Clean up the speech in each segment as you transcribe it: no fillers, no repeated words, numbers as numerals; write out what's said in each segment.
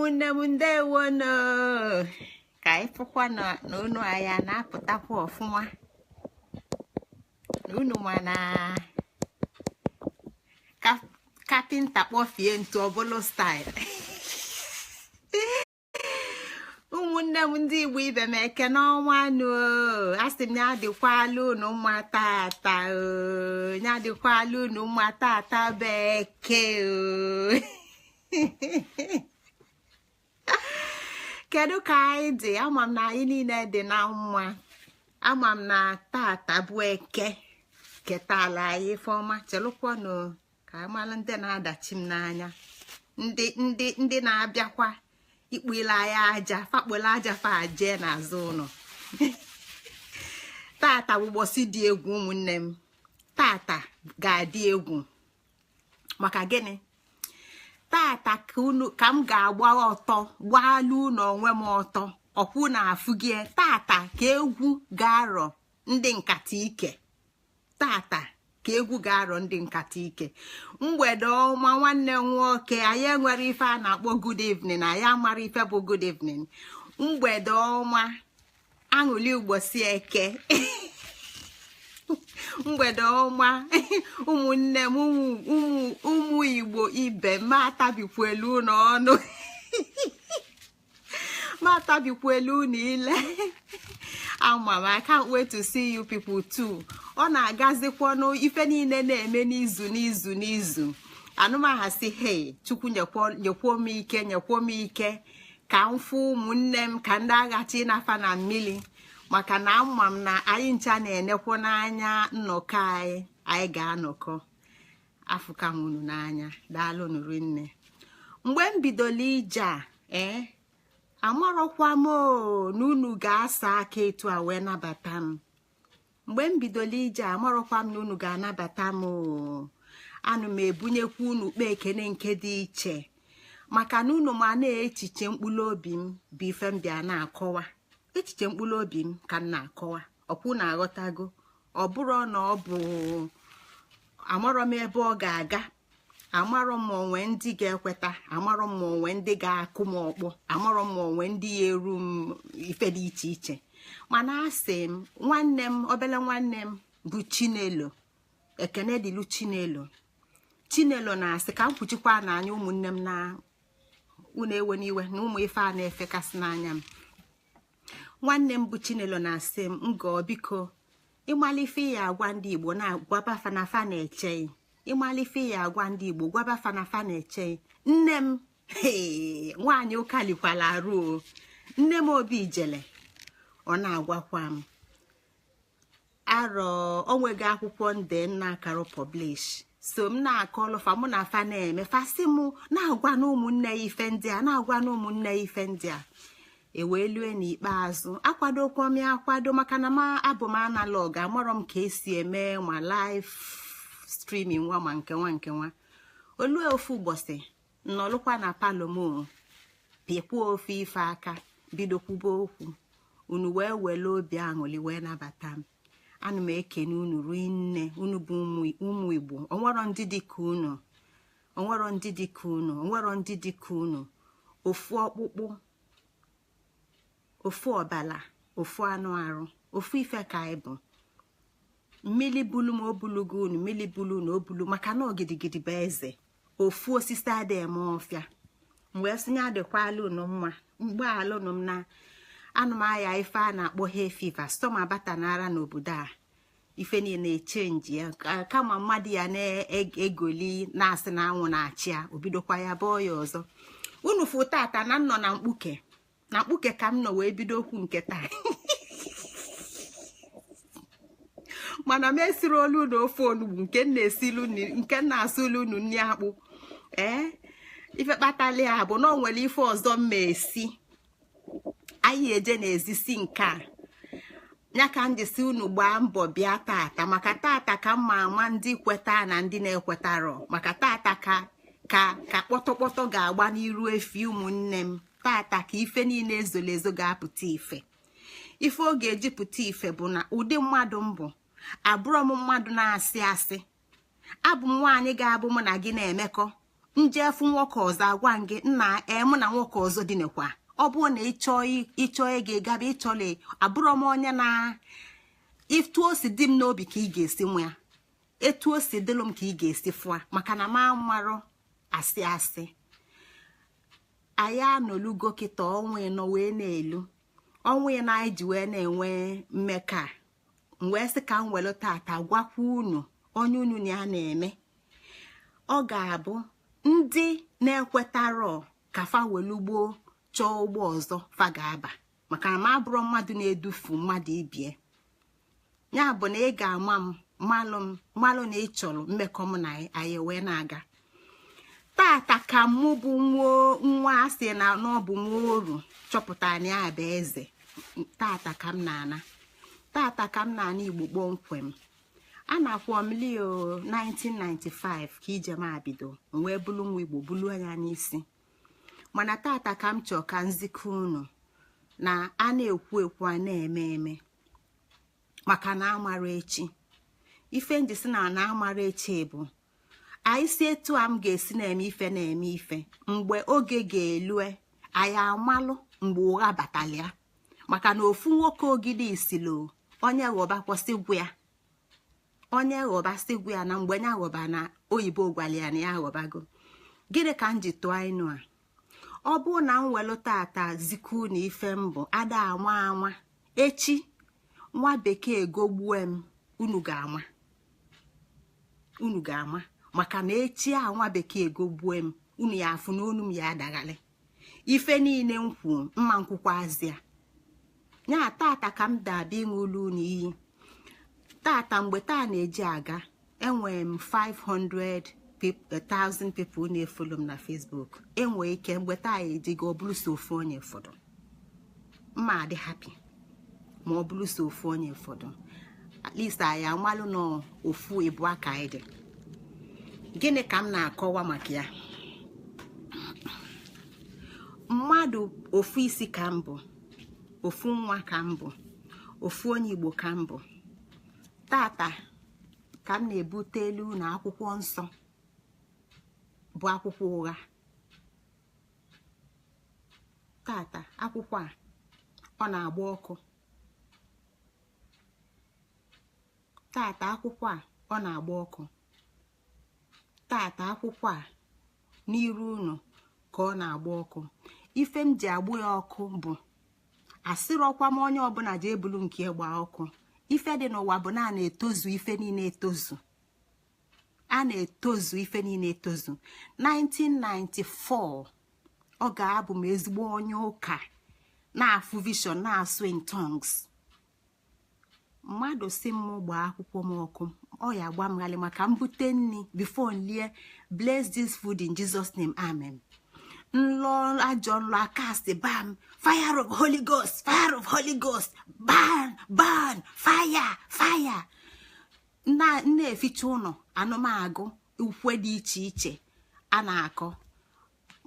Ụmụnne m, ndewonu. Ka anyị fụkwa na unu anyị na-apụtakwa ọfụma na unu ma na kapịnta kpọfie ntu ọbụlụ style. Ụmụnne m ndị Igbo ibe m, eke n'ọnwa nụ, asị m ya adịkwala unu mma tata, ya adịkwala unu mma tata bụ eke. Kedu ka anyị dị? Ama m na anyị niile dị na mma. Ama m na tata bụ eke ketala anyị ife ọma. Chelụkwanụ ka amalụ ndị na-adachi m n'anya, ndị ndị ndị na-abịakwa ikpule anyị aja, fakpole aja fa jee n'azụ ụlọ. Tata bụ ụbọchị dị egwu, ụmụnne m. Tata ga-adị egwu. Maka gịnị? Tata ka m ga-agba ọtọ, gbaalụ unu onwe m ọtọ. Ọkwụ na afụgie tata ka egwu ga-arọ ndị nkata ike. Tata ka egwu ga-arọ ndị nkata ike. Mgbede ọma, nwanne m nwoke. Anyị enwere ife a na-akpọ good evening, anyị amara ife bụ good evening. Mgbede ọma, aṅụli ụbọchị eke. Mgbede ọma, ụmụnne m, ụmụ Igbo ibe m. Atabikwelu unu ọnụ, ma atabikwelu unu ile. Ama m, I can't wait to see you people too. Ọ na-agazikwanụ ife niile na-eme n'izu n'izu n'izu. Anụmahasị, hey, Chukwu nyekwuo m ike, nyekwuo m ike ka m fụ ụmụnne m, ka ndị aghachi ịnafa na mmiri, maka na ama m na anyị ncha na-enekwu n'anya nnọkọ anyị. Anyị ga-anọkọ. Afụka m unu n'anya. Daalụ nụrụ nne. Mgbe m bidoro ije a, ee, amarọkwa m na unu ga-asa aka etu a wee nabata m. Mgbe m bidoro ije, amarọkwa m na unu ga-anabata m. Anụ m ebunyekwa unu kpe ekene nke dị iche, maka na unu ma na-echiche mkpụrụ obi m bụ ife m bịa na-akọwa. Echiche mkpụrụ obi m ka m na-akọwa, ọkwụ na-aghọtago. Ọ bụrụ na ọ bụ amarọ m ebe ọ ga-aga, amarọ m onwe ndị ga-ekweta, amarọ m onwe ndị ga-akụ m ọkpọ, amarọ m onwe ndị ya eru m ife dị iche iche. Mana asị m nwanne m, obele nwanne m bụ Chinelo, ekene dịlu Chinelo. Chinelo na-asị ka m kwuchikwa n'anya ụmụnne m na unu ewe n'iwe na ụmụ ife a na-efekasị n'anya m. Nwanne m bụ Chinelo na-asị m ngọọ, biko, ịmalife ya agwa ndị Igbo na-agwaba fanafa na-eche. Ịmalife ya agwa ndị Igbo, gwaba fanafa na-eche. Nne m nwaanyị ụka likwala arụ o. Nne m obi ijele, ọ na-agwakwa m arọ onwego akwụkwọ nde nna akara publish, so m na-akọlụfa mụ na fa na-eme fasị m na-agwa na ụmụnne ya ife ndị a, na-agwa na ụmụnne ya ife ndị a. Ewee lue n'ikpeazụ, akwadokwa m ya akwado, maka na m abụ m analog, amarọ m ka esi eme ma live streaming nwa ma nke nwa nke nwa. Olue ofu ụbọchị, nnọlụkwa na parlour m, pịkwuo ofe ife aka, bido kwuba okwu. Unu wee were obi aṅụrị wee nabata m. Ana m ekene unu rinne. Unu bụ ụmụ Igbo. Onwero ndị dịka unu, onwero ndị dịka unu, onwero ndị dịka unu. Ofu ọkpụkpụ, ofu ọbala, ofu anụ arụ, ofu ife ka anyị bụ. Mmiri bulu m obulugo unu, mmiri bulu na obulu, maka na ogidigidi bụ eze. Ofu osisi adịghị eme ọfịa. Mgbe sinye adịkwala unu mma mgbe alụnụ m na anụ m aya ife a na-akpọ hay fever, storm abata n'ara n'obodo a. Ife niile echenji ya, kama mmadụ ya na-egoli na-asị na anwụ na-achị ya, obidokwa ya bọọ ya ọzọ. Unu fụ tata na nnọ na mkpuke, na mkpuke ka m nọ wee bido okwu nke taa. Mana m esiri olu na ofe onugbu nke m na-esilu, nke m na-asụlu unu nri akpụ. Ee, ife kpatali ya bụ na ọ nwere ife ọzọ m ma esi. Anyị eje n'ezisi nke a ya ka m ji si unu gbaa mbọ bịa tata, maka tata ka mma ama ndị kweta na ndị na-ekwetarọ, maka tata ka ka ka kpọtọkpọtọ ga-agba n'iru efi. Ụmụnne m, tata ka ife niile ezolo ezo ga-apụta ife. Ife ọ ga-eji pụta ife bụ na ụdị mmadụ m bụ, abụrọ m mmadụ na-asị asị. Abụ m nwaanyị ga-abụ mụ na gị na-emekọ. Njefu nwoke ọzọ, agwa m gị nna ee, mụ na nwoke ọzọ dịnekwa. Ọ bụrụ na ịchọọ, ịchọọ ego, ịgaba. Ịchọla, abụrọ m onye na etu o si dị m n'obi ka ị ga-esi nwa ya, etu o si dịlụ m ka ị ga-esi fụa, maka na m amarọ asị asị. Anyị anọlugo kịta ọnwa 4 wee na-elu ọnwa 4 anyị ji wee na-enwe mmekọ a. M wee sị ka m welu tata gwakwa unu onye unu na ya na-eme. Ọ ga-abụ ndị na-ekwetarọ ka fa welu gboo chọọ ụgbọ ọzọ fa ga-aba, maka na m abụrọ mmadụ na-edufu mmadụ ibie. Ya bụ na ị ga-ama m, malụ m, malụ na ị chọrọ mmekọ m na anyị wee na-aga. Tata ka mụ bụ nwa asị na ọ bụ nwa oru chọpụtara na ya bụ eze. Tata ka m na-ana, tata ka m na-ana Igbo kpọmkwem. A na-akwọ m lio 1995 ka ije m abido, m wee bụrụ nwa Igbo, bulu anya n'isi. Mana tata ka m chọọ ka nzikọ unu na a na-ekwu ekwu, a na-eme eme, maka na amara echi. Ife njisi na na amara echi bụ anyị si etu a m ga-esi na-eme ife, na-eme ife. Mgbe oge ga-elue, anyị amalụ mgbe ụgha batalịa, maka na ofu nwoke ogidi isilo onye ghọba kwụsị gwu ya, onye ghọba sị gwu ya na mgbe ya ghọba na oyibo gwara ya na ya ghọbago. Gịnị ka m ji tụọ ịnụ a? Ọ bụrụ na m welụ tata ziku na ife mbụ ada ama ama, echi nwa bekee gogbue m, unu ga-ama, unu ga-ama, maka na echi a nwa bekee gogbue m, unu ya afụ na onu m ya adaghalị. Ife niile m kwu mma nkwukwazịa ya. Tata ka m dabịa ịṅụlu unu iyi. Tata, mgbe taa na-eji aga, enwere m 500,000 people na-efollow m na Facebook. Enwee ike mgbe taa ejigo ọ bụrụ so ofu onye fọdụ, mma adị happy. Ma ọ bụrụ so ofu onye fọdụ, at least anyị amalụ na ofu ịbụ aka anyị dị. Gịnị ka m na-akọwa maka ya? Mmadụ ofu isi ka m bụ, ofu nwa ka m bụ, ofu onye Igbo ka m bụ. Tata ka m na-ebute elu na akwụkwọ nsọ bụ akwụkwọ ụgha. Tata akwụkwọ a ọ na-agba ọkụ. Tata akwụkwọ a ọ na-agba ọkụ. Tata akwụkwọ a n'iru unu ka ọ na-agba ọkụ. Ife m ji agbụ ya ọkụ bụ asịrọkwa m onye ọbụla ji ebulu nke gba ọkụ. Ife dị n'ụwa bụ na a na-etozu ife niile etozu, a na-etozu ife niile etozu. 1994 ọ ga-abụ m ezigbo onye ụka na-afụ vision, na-asụ in tongues. Mmadụ si m gbaa akwụkwọ m ọkụ, ọ ya agba m ghalị, maka mbute nni before nlie, "Bless this food in Jesus name, amen." Nlọ ajọ nlọ akasti bam, fire of Holy Ghost, fire of Holy Ghost, burn, burn, fire, fire. Na-eficha ụlọ anụmagụ ukwe dị iche iche a na-akọ.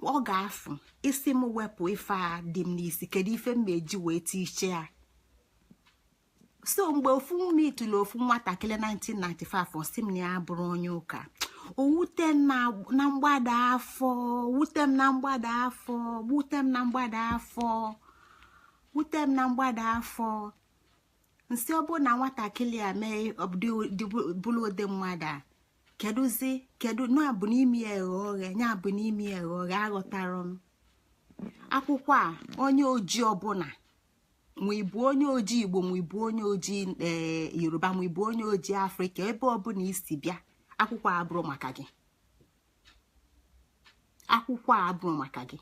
Ọ ga-afụ isi m wepụ ife a dị m n'isi. Kedu ife m eji wee tiche ya? So mgbe ofu mitụlụ ofu nwatakịrị 1995, ọ sị m na ya bụrụ onye ụka, o wute m na mgbada afọ, wute m na mgbada afọ, wute m na mgbada afọ, wute m na mgbada afọ. Nsị ọ bụrụ na nwatakịrị a mee bụrụ ụdị mmadụ a, kedụzi kedu na bụ n'ime ya eghe oghe, ya bụ n'ime ya eghe oghe. Aghọtara m akwụkwọ a. Onye ojii ọbụla, ma ịbụ onye ojii Igbo, ma ịbụ onye ojii ee Yoruba, ma ịbụ onye ojii Afrịka, ebe ọbụla isi bịa, akwụkwọ a abụrụ maka gị. Akwụkwọ a abụrụ maka gị.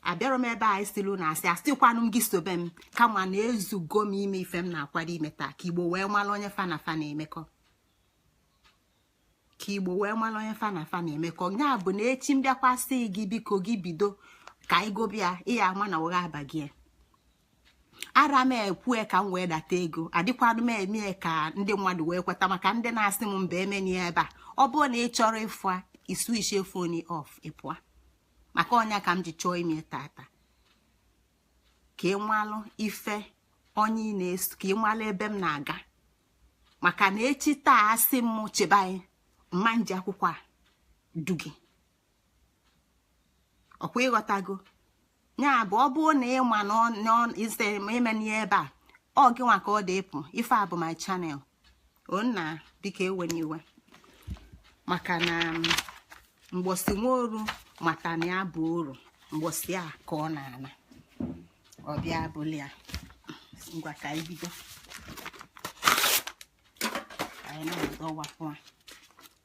Abịarọ m ebe a silu na asị asịkwanụ m gị sobe m, kama na ezugo m ime ife m na-akwado ime taa, ka Igbo wee malụ onye fa na fa na-emekọ, ka Igbo wee malụ onye fa na fa na-emekọ. Ya bụ na echi m bịakwasị gị, biko gị bido ka anyị gobịa ịya ama na ụgha abaghị. Ara m ekwue ka m wee data ego, adịkwanụ m eme ka ndị mmadụ wee kweta, maka ndị na-asị m mba emeni ebe a. Ọ bụrụ na ị chọrọ ịfụ iswitch phone off, ịpụa, maka ọnya ka m ji chọọ ime tata, ka ị malụ ife onye ị na-eso, ka ị malụ ebe m na-aga, maka na echi taa asị m chebe anyị mma nji akwụkwọ a. du gị. Ọkwa ịghọtago? Ya bụ, ọ bụrụ na ịma na ime ebe a, ọ gị nwa ka ọ dị ịpụ. Ife a bụ my channel. Onna, biko, ewe n'iwe, maka na mgbosi nwaoru mata na ya bụ uru mgbosi a ka ọ na-ana ọbịa abụla ya. Ngwa, ka anyị bido. Anyị na-adọwapụ a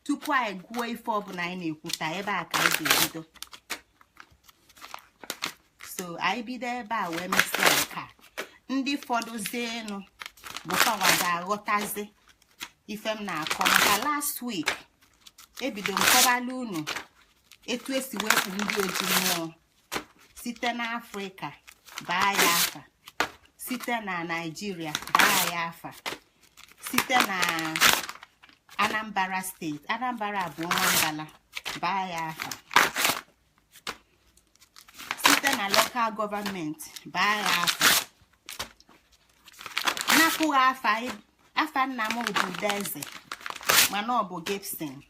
tupu anyị gụọ ife ọbụla anyị na-ekwu taa. Ebe a ka anyị ga-ebido. So anyị bido ebe a wee mesịa nke a, ndị fọdụzienụ bụ fawa ga-aghọtazi ife m na-akọ, maka last week ebido m kọbala unu etu esi wepụ ndị oji mmụọ site n'Afrịka baa ya afa, site na Naijiria baa ya afa, site na Anambra Steeti, Anambra bụ Nwambala, baa ya afa, site na local government baa ya afa, napụghị afa. Afa nna m bụ Udeze, mana ọ bụ Gibson.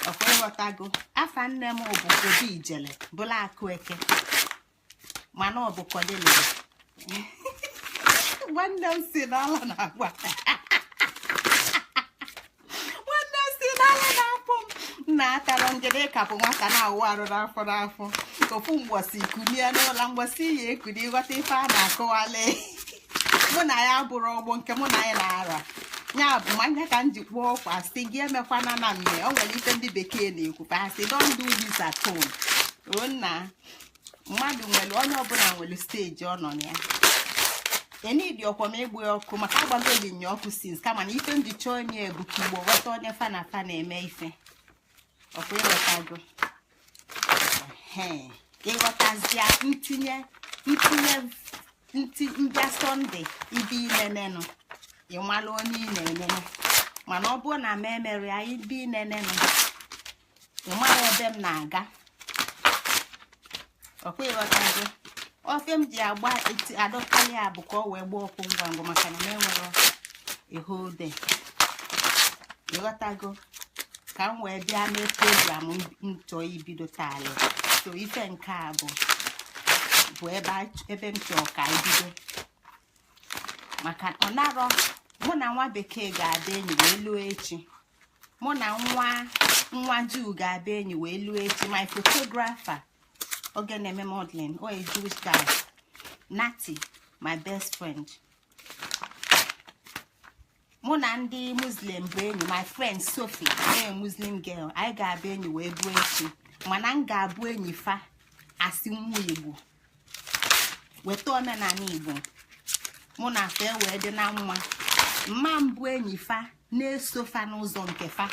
Ọkwa ịghọtago? Afa nne m bụ Obi Ijele bụla Akụ Eke, mana ọ bụ Cordelia. Nwanne m si n'ala na-agwa, nwanne m si n'ala na-afụ m na-atara ngede ka bụ nwata na-awụ arụ n'afọ n'afọ. Ofu mgbọsị kunie n'ụlọ, mgbọsị ya ekuni, ịghọta ife a na-akọwale. Mụ na ya bụrụ ọgbọ nke mụ na ya na-ara ya bụ manya ka m ji kpọọ ọkwa sị gị emekwana na mme. O nwere ife ndị bekee na-ekwu, asị, "Don't do this at home." O nna mmadụ nwere, onye ọbụla nwere stage ọ nọ na ya. Enidi ọkwa m egbu ya ọkụ maka agbagoli nya ọkụ since, kama na ife nji chọọ onye bụ ka Igbo ghọta onye fa na fa na-eme ife. Ọkwa ịghọtago? Ịghọtazia ntinye ntinye nti mbịa Sunday ibe inenenụ, ịmalụ onye ị na-enene. Mana ọ bụrụ na m emere anyị ibe inenenụ, ịmara ebe m na-aga. Ọkwa ịghọtago? Ofe m ji agba adọkali ya bụ ka ọ wee gbaa ọkụ ngwa ngwa, maka na m enwere ehode. Ịghọtago? Ka m wee bịa mee program m chọọ ibido taali. So ife nke a bụ ebe m chọọ ka anyị bido, maka ọ narọ mụ na nwa bekee ga-abịa enyi wee lụọ echi, mụ na nwa nwa Juu ga-abịa enyi wee lụọ echi. My photographer oge na-eme modeling, or a Jewish guy, Nati, my best friend. Mụ na ndị Muslim bụ enyi. My friend Sophie, a Muslim girl, anyị ga-abịa enyi wee lụọ echi. Mana m ga-abụ enyi fa asị nwa Igbo weta omenala Igbo, mụ na fa wee dị na mma. Mma mbụ enyi fa na-eso fa n'ụzọ nke fa,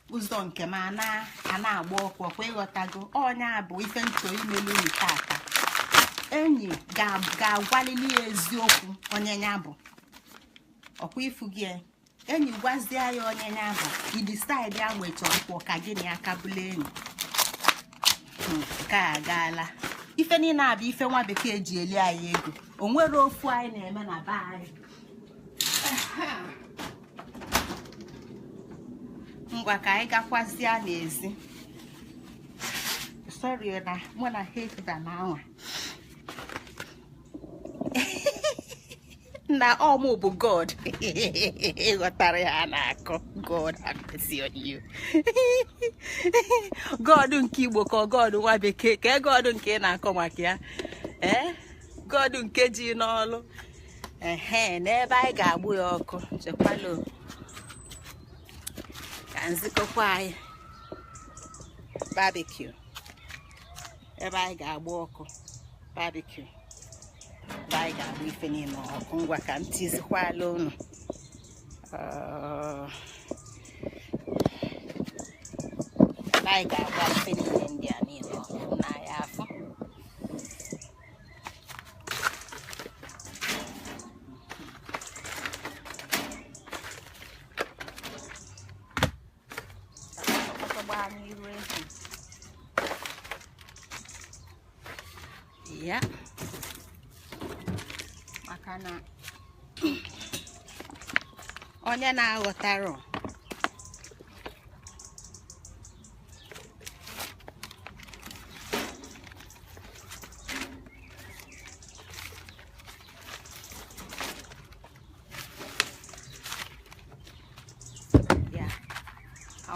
ụzọ nke m a na-agba ọkụ. Ọkwa ịghọtago? Ọnya bụ ife nchọ imelu unu tata. Enyi ga-agwalili ya eziokwu onye ya bụ. Ọkwa ifu gị, enyi gwazie ya onye ya bụ, i decide ya nwechọrọ ka gị na ya kabụla enyi. Nke a agaala. Ife niile a bụ ife nwa bekee ji eli anyị ego. O nwere ofu anyị na-eme na be anyị. Ngwa, ka anyị gakwazịa n'ezi. Sorry na mụ na Hilda na anwa na ọmụ bụ God. Ịghọtara ya a na-akọ? God have mercy on you. God nke Igbo ka God nwa bekee ka God nke ị na-akọ maka ya? Ee, God nke ji n'ọlụ ehe n'ebe anyị ga-agbụ ya ọkụ. Chekwala ka nzikọkwa anyị barbecue, ebe anyị ga-agba ọkụ barbecue, ebe anyị ga-agba ife niile ọkụ. Ngwa, ka m tizikwala unu ebe anyị ga-agba ife niile ndị a niile ọkụ n'anya afọ. Gbaa n'iru ehi ya, maka na onye na-aghọtara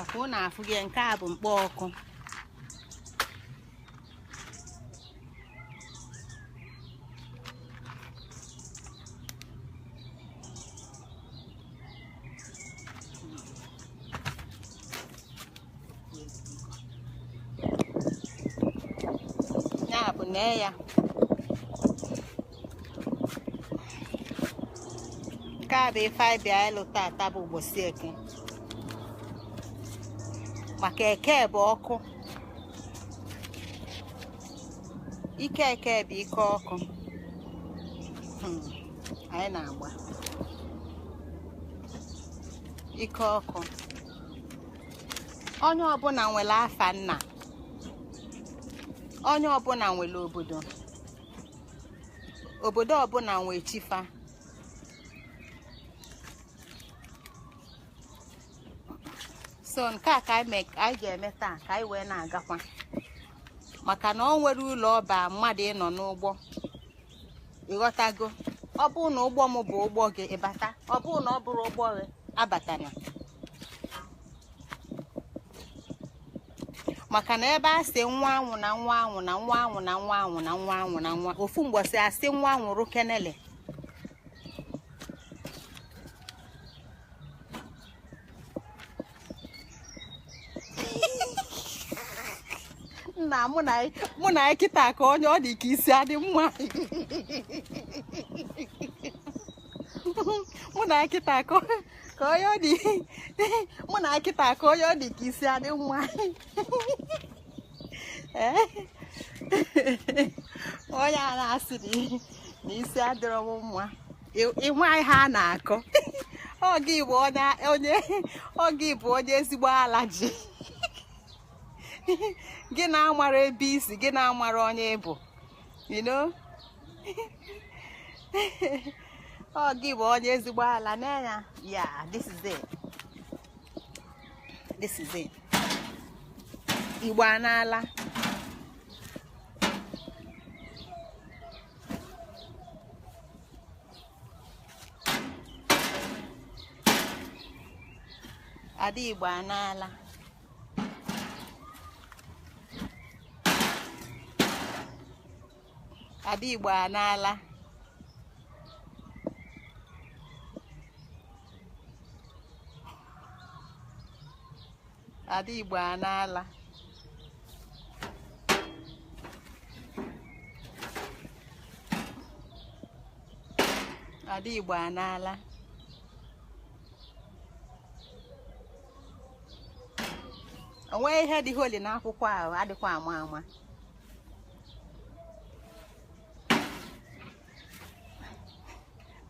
Ọkwa unu afụ gị, nke a bụ mkpọ ọkụ. Ya bụ nee ya, nke a bụ ife anyị bịa ịlụ tata bụ ụbọchị Eke, maka Eke bụ ọkụ, ike Eke bụ ike ọkụ. Anyị na-agba ike ọkụ. Onye ọbụla nwere afa nna, onye ọbụla nwere obodo, obodo ọbụla nwee chifa. So nke a ka anyị ga-eme taa ka anyị wee na-agakwa, maka na ọ nwere ụlọ ọba mmadụ ịnọ n'ụgbọ, ịghọtago? Ọ bụrụ na ụgbọ m bụ ụgbọ gị, ịbata. Ọ bụrụ na ọ bụrụ ụgbọ gị, abatana. Maka na ebe a sị nwa anwụ na nwa anwụ na nwa anwụ na nwa anwụ na nwa anwụ na nwa ofu mgbọsị asị nwa anwụrụ kenele. Nna mụ na kịta ka onye ọ dị ka isi adị mma. Mụ na kịta ka onye ọ dị, mụ na kịta ka onye ọ dị ka isi adị mma. Onye a na-asị na isi adịrọ m mma, ịnwa ihe a na-akọ. Ọ gị bụ onye, ọ gị bụ onye ezigbo ala ji. Gị na-amara ebe isi, gị na-amara onye ịbụ, you know. Ọ gị bụ onye ezigbo ala n'anya. Yeah, this is it, this is it. Igbo anaala. Ada Igbo anaala. Ada Igbo anaala. Ada Igbo anaala. Ada Igbo anaala. Onwe ihe dị holy n'akwụkwọ ahụ adịkwa ama ama.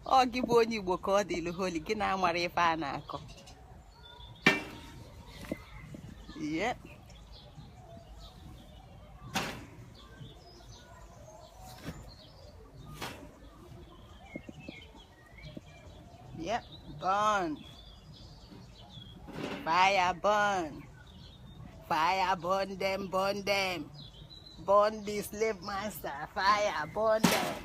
Ọ gị bụ onye Igbo ka ọ dịlụ holy, gị na-amara ife a na-akọ. Yep. Yep, burn. Fire burn. Fire burn them, burn them. Burn the slave master. Fire burn them.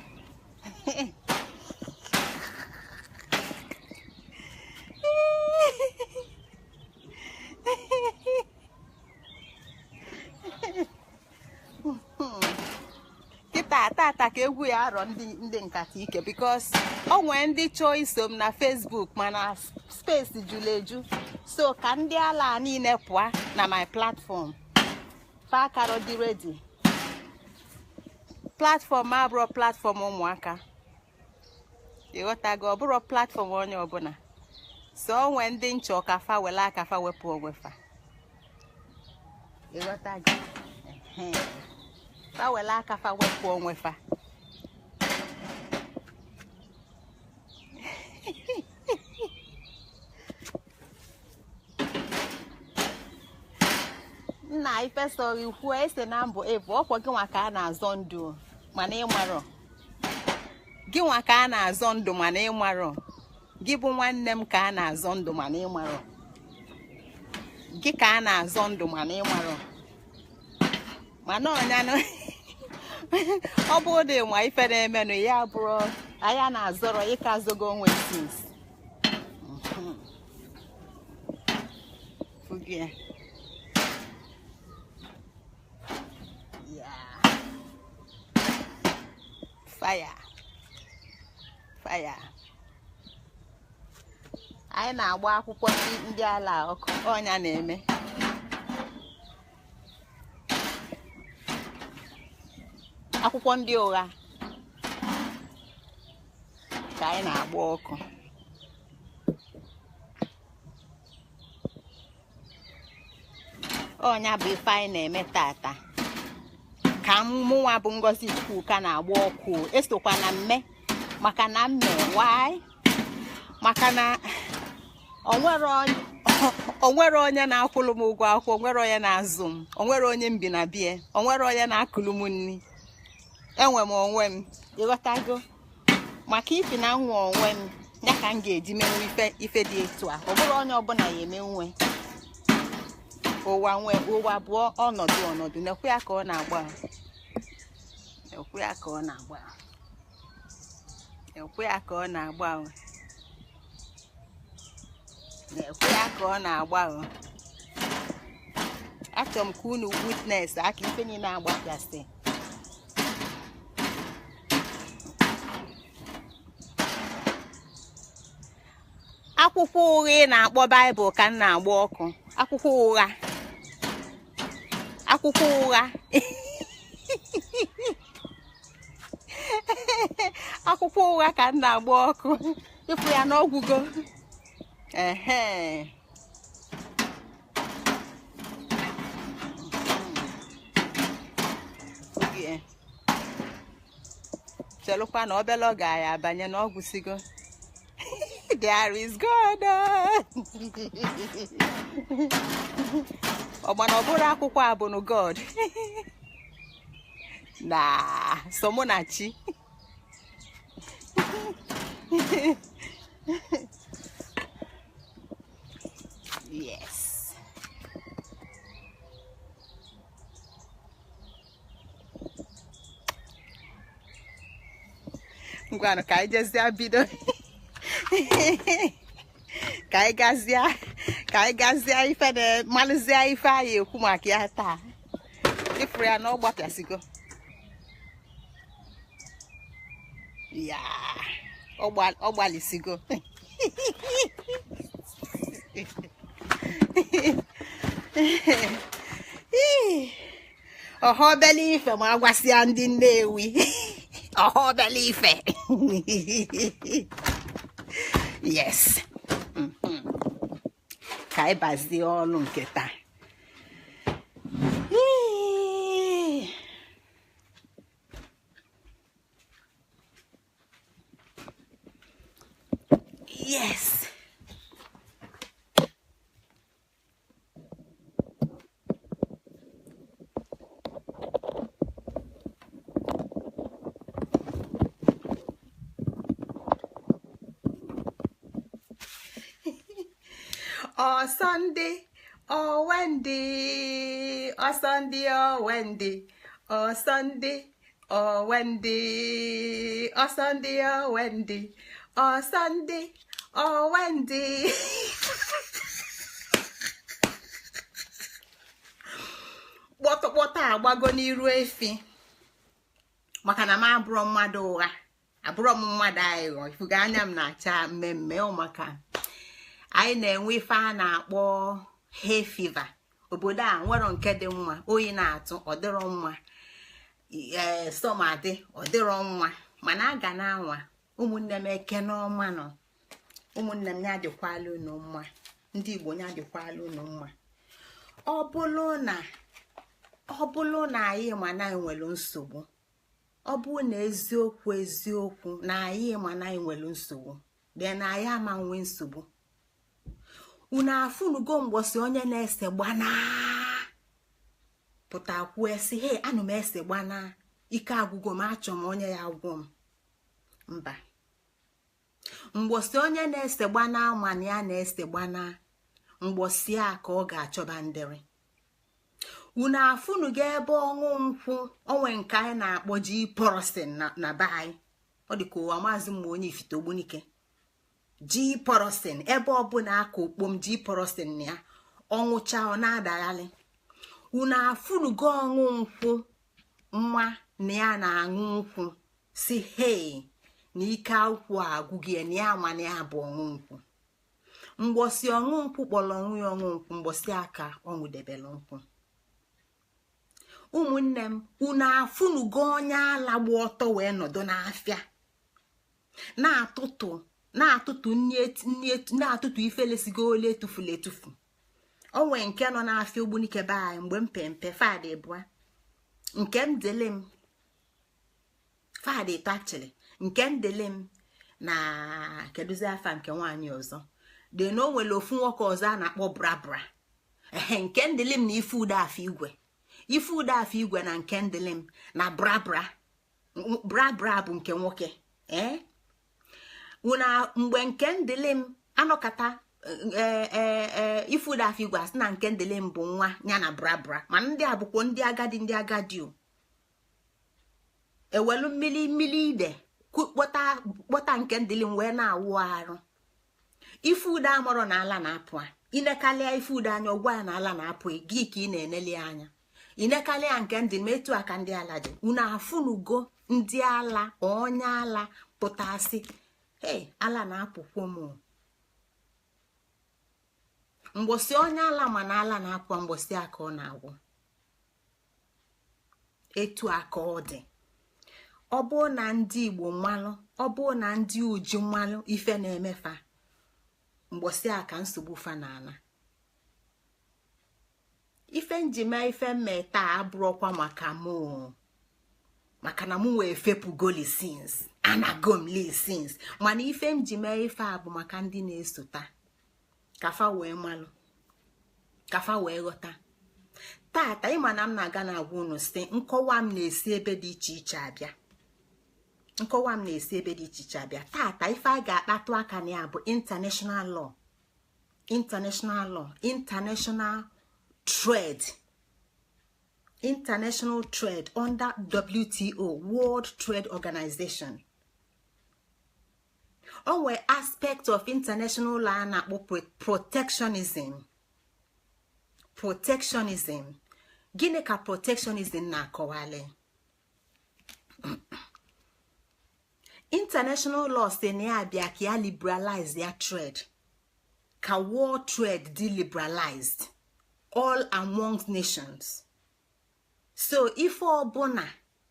Kịta tata ka egwu ya arọ ndị nkata ike, because o nwee ndị chọọ iso m na Facebook mana space jụrụ eju. So ka ndị ala niile pụọ na my platform, fa akaro dị ready. Platform abụrụ platform ụmụaka, ịghọtago? Ọ bụrụ platform onye ọbụla. So o nwee ndị nchọ ka fa were aka fa wepụ onwe fa, ịghọtago? Fa were aka fa wepụ onwe fa. Nna ifesọ ikwu ese na mbụ ebu ọkwọ gị nwa ka a na-azọ ndụ mana ịmarọ. Gị nwa ka a na-azọ ndụ mana ịmarọ. Gị bụ nwanne m ka a na-azọ ndụ mana ịmarọ. Gị ka a na-azọ ndụ mana ịmarọ. Mana ọnyanụ ọ bụrụ na ịma ife na-emenụ ya bụrụ anya na-azọrọ ịka azọgo onwe since. Fugie. Fire, fire. Anyị na-agba akwụkwọ ndị ala ọkụ. Ọnya na-eme akwụkwọ ndị ụgha ka anyị na-agba ọkụ. Ọnya bụ ife anyị na-eme tata. Ka mụnwa bụ Ngozi Chukwuka na-agba ọkụ, esokwa na mme maka na mme why? Maka na onwere onye na-akwụlụ m ụgwọ akwụkwọ, onwere onye na-azụ m, onwere onye m bi na bie, onwere onye na-akụlụ m nri. Enwe m onwe m, ịghọtago? Maka ifi na nwa onwe m ya ka m ga-eji menwe ife dị etu a. Ọ bụrụ onye ọbụla ya emenwe ụwa nwe ụwa bụ ọnọdụ ọnọdụ. Nekwe ya ka ọ na-agba, nekwe ya ka ọ na-agba, nekwe ya ka ọ na-agba, nekwe ya ka ọ na-agba. Achọrọ m ka unu witness aka ife niile agbapịasị. Akwụkwọ ụgha ị na-akpọ Baịbụl ka m na-agba ọkụ. Akwụkwọ ụgha, akwụkwọ ụgha, akwụkwọ ụgha ka m na-agba ọkụ. Ịfụ ya n'ọgwụgo. Ehe, chelụkwa na obele oge anyị abanye na ọgwụsigo. There is God. Ọgbana ọ bụrụ akwụkwọ a bụ God na so mụ na chi. Yes. Ngwanụ ka anyị jezie bido, ka anyị gazie, ka anyị gazie ife na malụzie ife anyị ekwu maka ya taa. Ịfụrụ ya na ọ gbapịasịgo ya, ọ gbalịsigo. Ọha obele ife ma agwasịa ndị Nnewi. Ọha obele ife. Yes. Ka anyị bazie ọlụ nke taa. Yes. Ọsọ ndị owe ndị, ọsọ ndị owe ndị, ọsọ ndị owe ndị, ọsọ ndị owe ndị, ọsọ ndị owe ndị. Kpọtụkpọtụ agbago n'iru efi, maka na m abụrọ mmadụ ụgha, abụrọ m mmadụ aghụghọ. Ifugo anya m na-acha mmemme ọ maka anyị na-enwe ife a na-akpọ hay fever. Obodo a nwere nke dị mma, oyi na-atụ ọ dịrọ mma, ee summer dị ọ dịrọ mma, mana a ga na-anwa. Ụmụnne m, eke n'ọma nọ. Ụmụnne m, ya dịkwala unu mma. Ndị Igbo, ya dịkwala unu mma. Ọ bụrụ na anyị ma na nwere nsogbu, ọ bụrụ na eziokwu eziokwu na anyị ma na anyị nwere nsogbu, dị na anyị ama nwe nsogbu. Unu afụnugo mgbọsị onye na-ese gbanaa pụta kwuo sị, "He, anụ m ese gbanaa, ike agwụgo m, achọ m onye ya agwụ m." Mba. Mgbọsị onye na-ese gbanaa mana ya na-ese gbanaa, mgbọsị a ka ọ ga-achọba ndịrị. Unu afụnugo ebe ọṅụ nkwụ onwe nke anyị na-akpọ ji pọrọsin na be anyị, ọ dị ka ụwa maazị mma onye ifite ogbunike ji pọrọsin, ebe ọbụla aka okpom ji pọrọsin na ya ọṅụcha ọ na-adaghalị. Unu afụnugo ọṅụ nkwụ nwa na ya na-aṅụ nkwụ Si hei, na ike akwụkwọ agwụghị ya, na ya ama na ya bụ ọṅụ nkwụ. Mgbọsị ọṅụ nkwụ kpọrọ onwe ya ọṅụ nkwụ, mgbọsị aka ọ nwụdebere nkwụ. Ụmụnne m, unu afụnugo onye ala gba ọtọ wee nọdụ n'afịa na-atụtụ, na-atụtụ nni, na-atụtụ ifelesigo ole etufula etufu? O nwee nke nọ n'afịa Ogbunike be anyị mgbe m pempe. Fadị bụa nke m dele m, fadị ịtọ actually. Nke m dele m na kedụzi afa nke nwaanyị ọzọ dị na o nwere ofu nwoke ọzọ a na-akpọ Brabra. Ehe, nke ndịlim na ife ude afọ igwe, ife ude afọ igwe na nke ndịlim na Brabra. Brabra bụ nke nwoke. Ee, una mgbe nke ndịlim anọkata, ee, ife ude afọ igwe asị na nke ndịlim bụ nwa ya na Brabra. Mana ndị a bụkwa ndị agadi, ndị agadi o ewelu mmiri, mmiri ide kpọta nke ndịlim wee na-awụ arụ. Ife ude amarọ na ala na-apụ a. Inekalịa ife ude anya, ọgwa ya na ala na-apụ gị ka ị na-eneli anya. Inekalịa nke ndị ma etu aka ndị ala dị. Unu afụnugo ndị ala, onye ala pụtasị, "Hey, ala na-apụkwo m." Mgbọsị onye ala ma na ala na-apụ, mgbọsị aka ọ na-agwụ. Etu aka ọ dị, ọ bụ na ndị Igbo mmalụ, ọ bụ na ndị uju mmalụ ife na-emefa, mgbọsị a ka nsogbu fa na-ana. Ife njime ife mme taa abụrụkwa maka mụ, maka na mụ wee fepugoli since, anagomli since. Mana ife njime ife a bụ maka ndị na-esota, kafa wee malụ, kafa wee ghọta. Tata, ịma na m na-aga na-agwa unu si nkọwa m na-esi ebe dị iche iche abịa, nkọwa m na-esi ebe dị iche iche abịa. Tata, ife a ga-akpatụ aka na ya bụ international law, international law, international trade, international trade under WTO, World Trade Organization. O nwee aspect of international law a na-akpọ protectionism. Protectionism, gịnị ka protectionism na-akọwali? International law si na ya bịa ka ya liberalize ya trade, ka world trade dị liberalized all amongst nations. So ife ọbụla,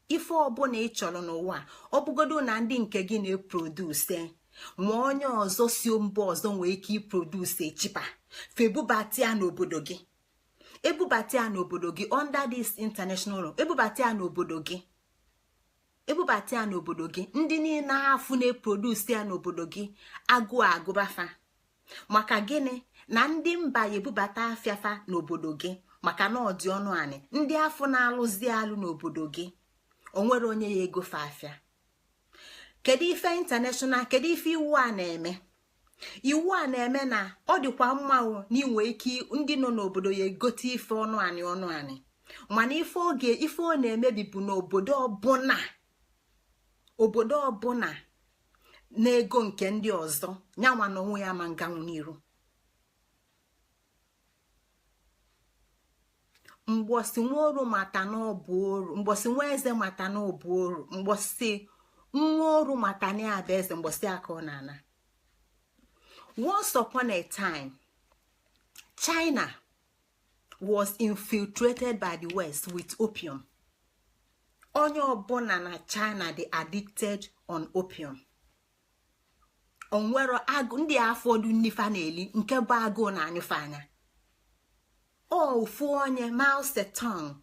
ife ọbụla ị chọrọ n'ụwa, ọ bụgodo na ndị nke gị na-eproduce, ma onye ọzọ si mba ọzọ nwee ike iproduce cheaper, febubata ya n'obodo gị, ebubata ya n'obodo gị under this international law, ebubata ya n'obodo gị, ebubata ya n'obodo gị. Ndị niile afụ na-eproduce ya n'obodo gị, agụụ agụbafa. Maka gịnị? Na ndị mba ya ebubata afịafa n'obodo gị maka na ọ dị ọnụ anị. Ndị afọ na-alụzi alụ n'obodo gị, onwere onye ya egofe afịa. Kedu ife international, kedu ife iwu a na-eme? Iwu a na-eme na ọ dịkwa mma na inwe ike ndị nọ n'obodo ya egote ife ọnụ anị, ọnụ anị. Mana ife oge ife ọ na-emebi bụ n'obodo ọbụla, obodo ọbụla na-ego nke ndị ọzọ, nyanwa na onwe ya ma nganwu n'iru. Mgbọsị nwa oru mata na ọbụ oru, mgbọsị nwa eze mata na ọbụ oru, mgbọsị nwa oru mata na ya bụ eze, mgbọsị aka ọ na-ana. Once upon a time, China was infiltrated by the West with opium. Onye ọbụla na China dị addicted on opium. Onwero agụ ndị afọdụ nnifa na-eli nke bụ agụụ na anyụfe anya. Ofu onye, Mao Zedong,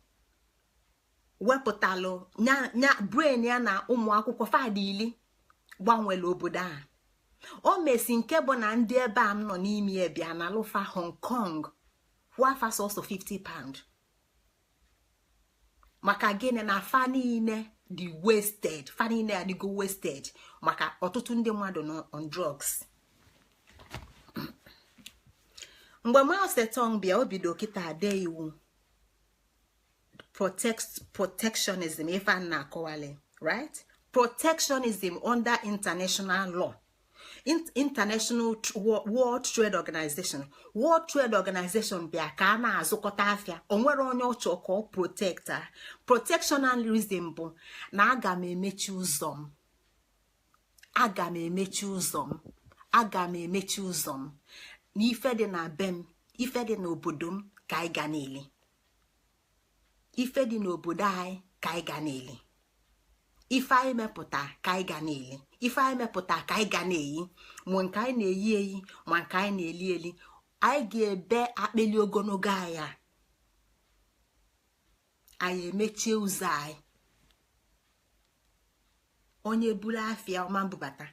wepụtalụ nya brain ya na ụmụ akwụkwọ fadili gbanwere obodo a. O mesi nke bụ na ndị ebe a m nọ n'ime bịa na lụfa Hong Kong kwụafa sọsọ £50. Maka gịnị? Na fa niile dị wasted, fa niile adịgo wasted, maka ọtụtụ ndị mmadụ nọ on drugs. Mgbe Mao Zedong bịa, o bido kịta dee iwu protectionism. Ife a na-akọwali, right, protectionism under international law. International World Trade Organization. World Trade Organization bịa ka a na-azụkọta afịa. Onwere onye ọchọ ka ọ protect a. Protectionism bụ na aga m emechi ụzọ m, aga m emechi ụzọ m, aga m emechi ụzọ m na ife dị na be m, ife dị n'obodo m ka anyị ga na-eli, ife dị n'obodo anyị ka anyị ga na-eli, ife anyị mepụta ka anyị ga na-eli, ife anyị mepụta ka anyị ga na-eyi, ma nke anyị na-eyi eyi, ma nke anyị na-eli eli. Anyị ga-ebe akpịli ogologo anyị a. Anyị emechie ụzọ anyị. Onye buru afịa ọma mbubata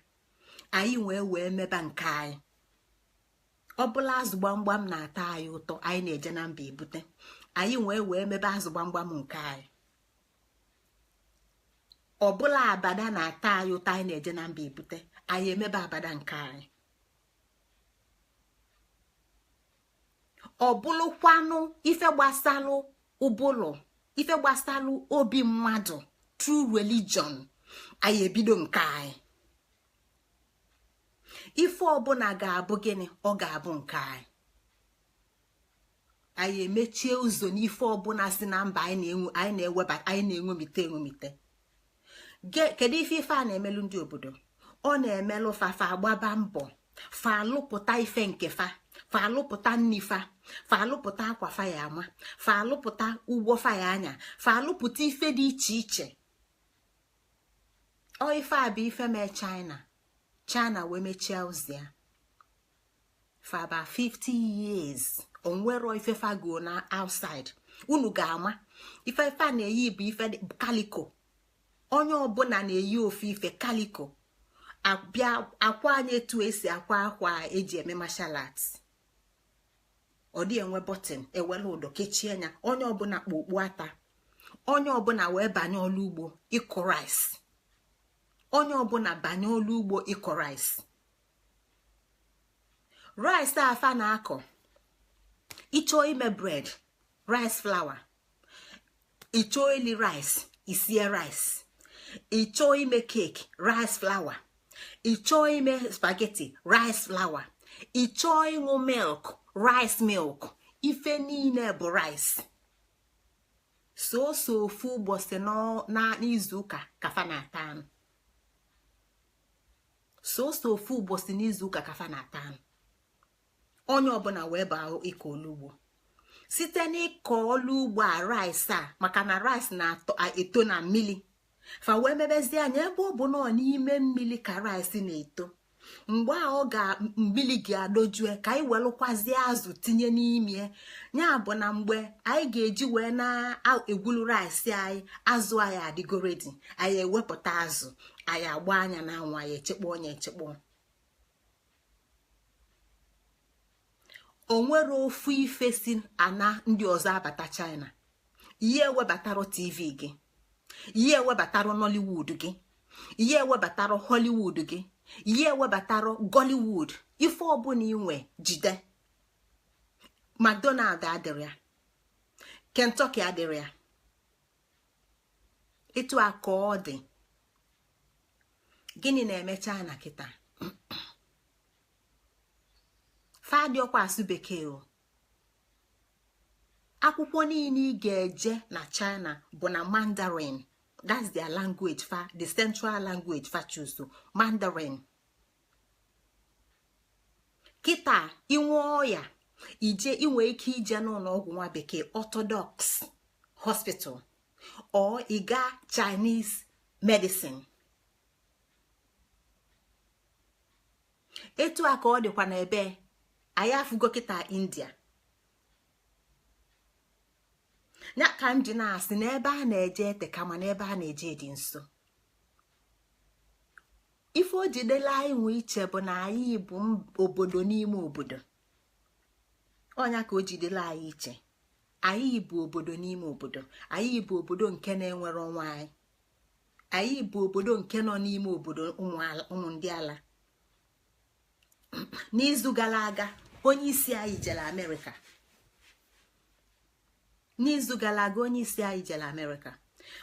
anyị wee meba nke anyị. Ọbụla azụ gbamgbam na-ata anyị ụtọ, anyị na-eje na mba ebute. Anyị wee mebe azụ gbamgbam nke anyị. Ọbụla abada na-ata anyị ụtọ, anyị na-eje na mba ebute. Anyị emebe abada nke anyị. Ọ bụlụkwanụ ife gbasalụ ụbụlụ, ife gbasalụ obi mmadụ, true religion, anyị ebido nke anyị. Ife ọbụla ga-abụ gịnị? Ọ ga-abụ nke anyị. Anyị emechie ụzọ n'ife ọbụla si na mba anyị na-ewebata, anyị na-enwomite enwomite. Kedu ife ife a na-emelụ ndị obodo? Ọ na-emelụ fa fa agbaba mbọ, fa alụpụta ife nke fa, fa alụpụta nni fa, fa alụpụta akwa fa ya ama, fa alụpụta ugbo fa ya anya, fa alụpụta ife dị iche iche. Ọ ife a bụ ife mee China. China wee mechie ụzọ ya for about 50 years. Onwero ife fago na outside. Unu ga-ama ife ife a na-eyi bụ ife calico. Onye ọbụla na-eyi ofu ife calico. Abịa akwa anyị etu esi akwa akwa eji eme martial arts, ọ dị enwe button, ewere ụdọ kechie anya. Onye ọbụla kpụ okpu ata, onye ọbụla wee banye ọlụ ugbo ịkụ rice, onye ọbụla banye ọlụ ugbo ịkụ rice. Rice afa na-akọ, ịchọọ ime bread, rice flour, ịchọọ ili rice, isie rice, ịchọọ ime cake, rice flour, ịchọọ ime spaghetti, rice flour, ịchọọ ịṅụ milk, rice milk. Ife niile bụ rice. Soso ofu ụbọchị n'izu ụka kafa na-ata anụ. Soso ofu ụbọchị n'izu ụka kafa na-ata anụ. Onye ọbụla wee baa ịkọ olugbo. Site n'ịkọ ọlụ ugbo a, rice a, maka na rice na-eto na mmili, fa wee mebezie anya ebe ọ bụ nọ n'ime mmili ka rice na-eto. Mgbe a ọ ga mmili ga-adojue, ka anyị welụkwazie azụ tinye n'ime ya. Bụ na mgbe anyị ga-eji wee na-egwulu rice anyị, azụ anyị adịgo ready. Anyị ewepụta azụ anyị, agba anya na anwụ, anyị echekpọ onye echekpọ. O nwere ofu ife si ana ndị ọzọ abata China. Ihe ewebatara TV gị, ihe ewebatara Nollywood gị, ihe ewebatara Hollywood gị, ihe ewebatara Gollywood. Ife ọbụla inwe jide. McDonald adịrị ya, Kentucky adịrị ya. Etu a ka ọ dị. Gịnị na-eme China kịta? Fadị ọkwa asụ bekee o. Akwụkwọ niile ị ga-eje na China bụ na Mandarin. That's their language fa, the central language fa choose, Mandarin. Kịta inwe ọya, ije inwe ike ije n'ụlọ ọgwụ nwa bekee, orthodox hospital, or ịga Chinese medicine. Etu a ka ọ dịkwa n'ebe anyị afụgo kịta India. Ya ka m ji na-asị na ebe a na-eje ete kama na ebe a na-eje dị nso. Ife o jidela anyị nwe iche bụ na anyị bụ obodo n'ime obodo. Ọnya ka o jidela anyị iche. Anyị bụ obodo n'ime obodo. Anyị bụ obodo nke na-enwere onwe anyị. Anyị bụ obodo nke nọ n'ime obodo ụmụ ndị ala. N'izu gara aga, onye isi anyị jere Amerịka. N'izu gara aga, onye isi anyị jere Amerịka.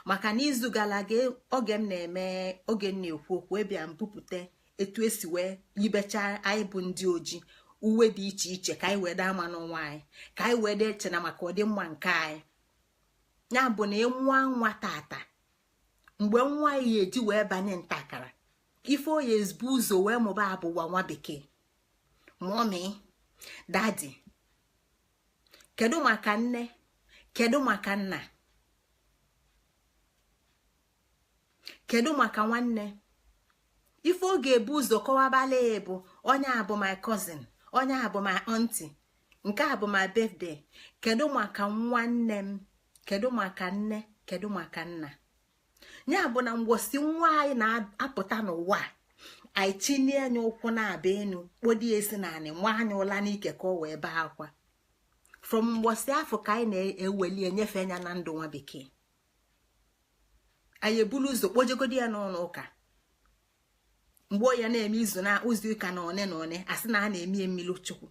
Maka n'izu gara aga, oge m na-eme, oge m na-ekwu okwu, ebịa m bupụta Etu esi wee yibecha anyị bụ ndị ojii uwe dị iche iche, ka anyị wee daa ama n'onwe anyị, ka anyị wee dee eche na maka ọdịmma nke anyị. Ya bụ na ịmụa nwa tata, mgbe nwa ya eji wee banye ntakara, ife oyi ezbu ụzọ wee mụba abụwa nwa bekee: "Mommy, daddy." Kedu maka nne? Kedu maka nna? Kedu maka nwanne? Ife ọ ga-ebu ụzọ kọwabala ya bụ onye a bụ my cousin, onye a bụ my auntie, nke a bụ my birthday. Kedu maka nwanne m? Kedu maka nne? Kedu maka nna? Ya bụ na mgbosi nwa anyị na-apụta n'ụwa, anyị chinie anya ụkwụ na-aba enu, kpodi esi naanị nwa anya ụla n'ike ka ọ wee bee akwa. From mgbosi afọ ka anyị na-eweli enyefe anya na ndụ nwa bekee. Anyị ebulu ụzọ kpojegodi ya n'ụlọ ụka. Mgbe ya na-eme izu na ụzọ ụka na one na one, asị na a na-eme mmiri chukwu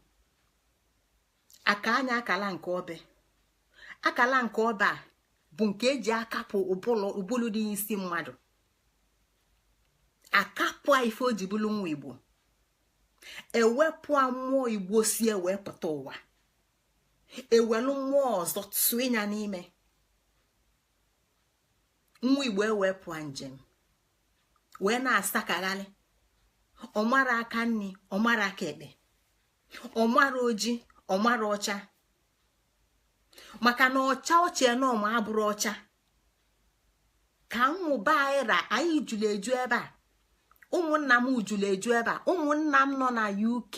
aka anya. Akala nke obe, akala nke ọba a bụ nke eji akapụ ụbụlụ dị n'isi mmadụ, akapụ a ife o ji bụrụ nwa Igbo, ewepụ mmụọ Igbo si ewee pụta ụwa, ewelu mmụọ ọzọ tụọ ya n'ime nwa Igbo, ewee pụọ njem wee na-asakagharị. Ọmara aka nni, ọmara aka ekpe, ọmara oji, ọmara ọcha, maka na ọcha ochie na ọma abụrụ ọcha. Ka mmụba anyị ra, anyị jụrụ eju ebe a. Ụmụnna m jụrụ eju ebe a. Ụmụnna m nọ na UK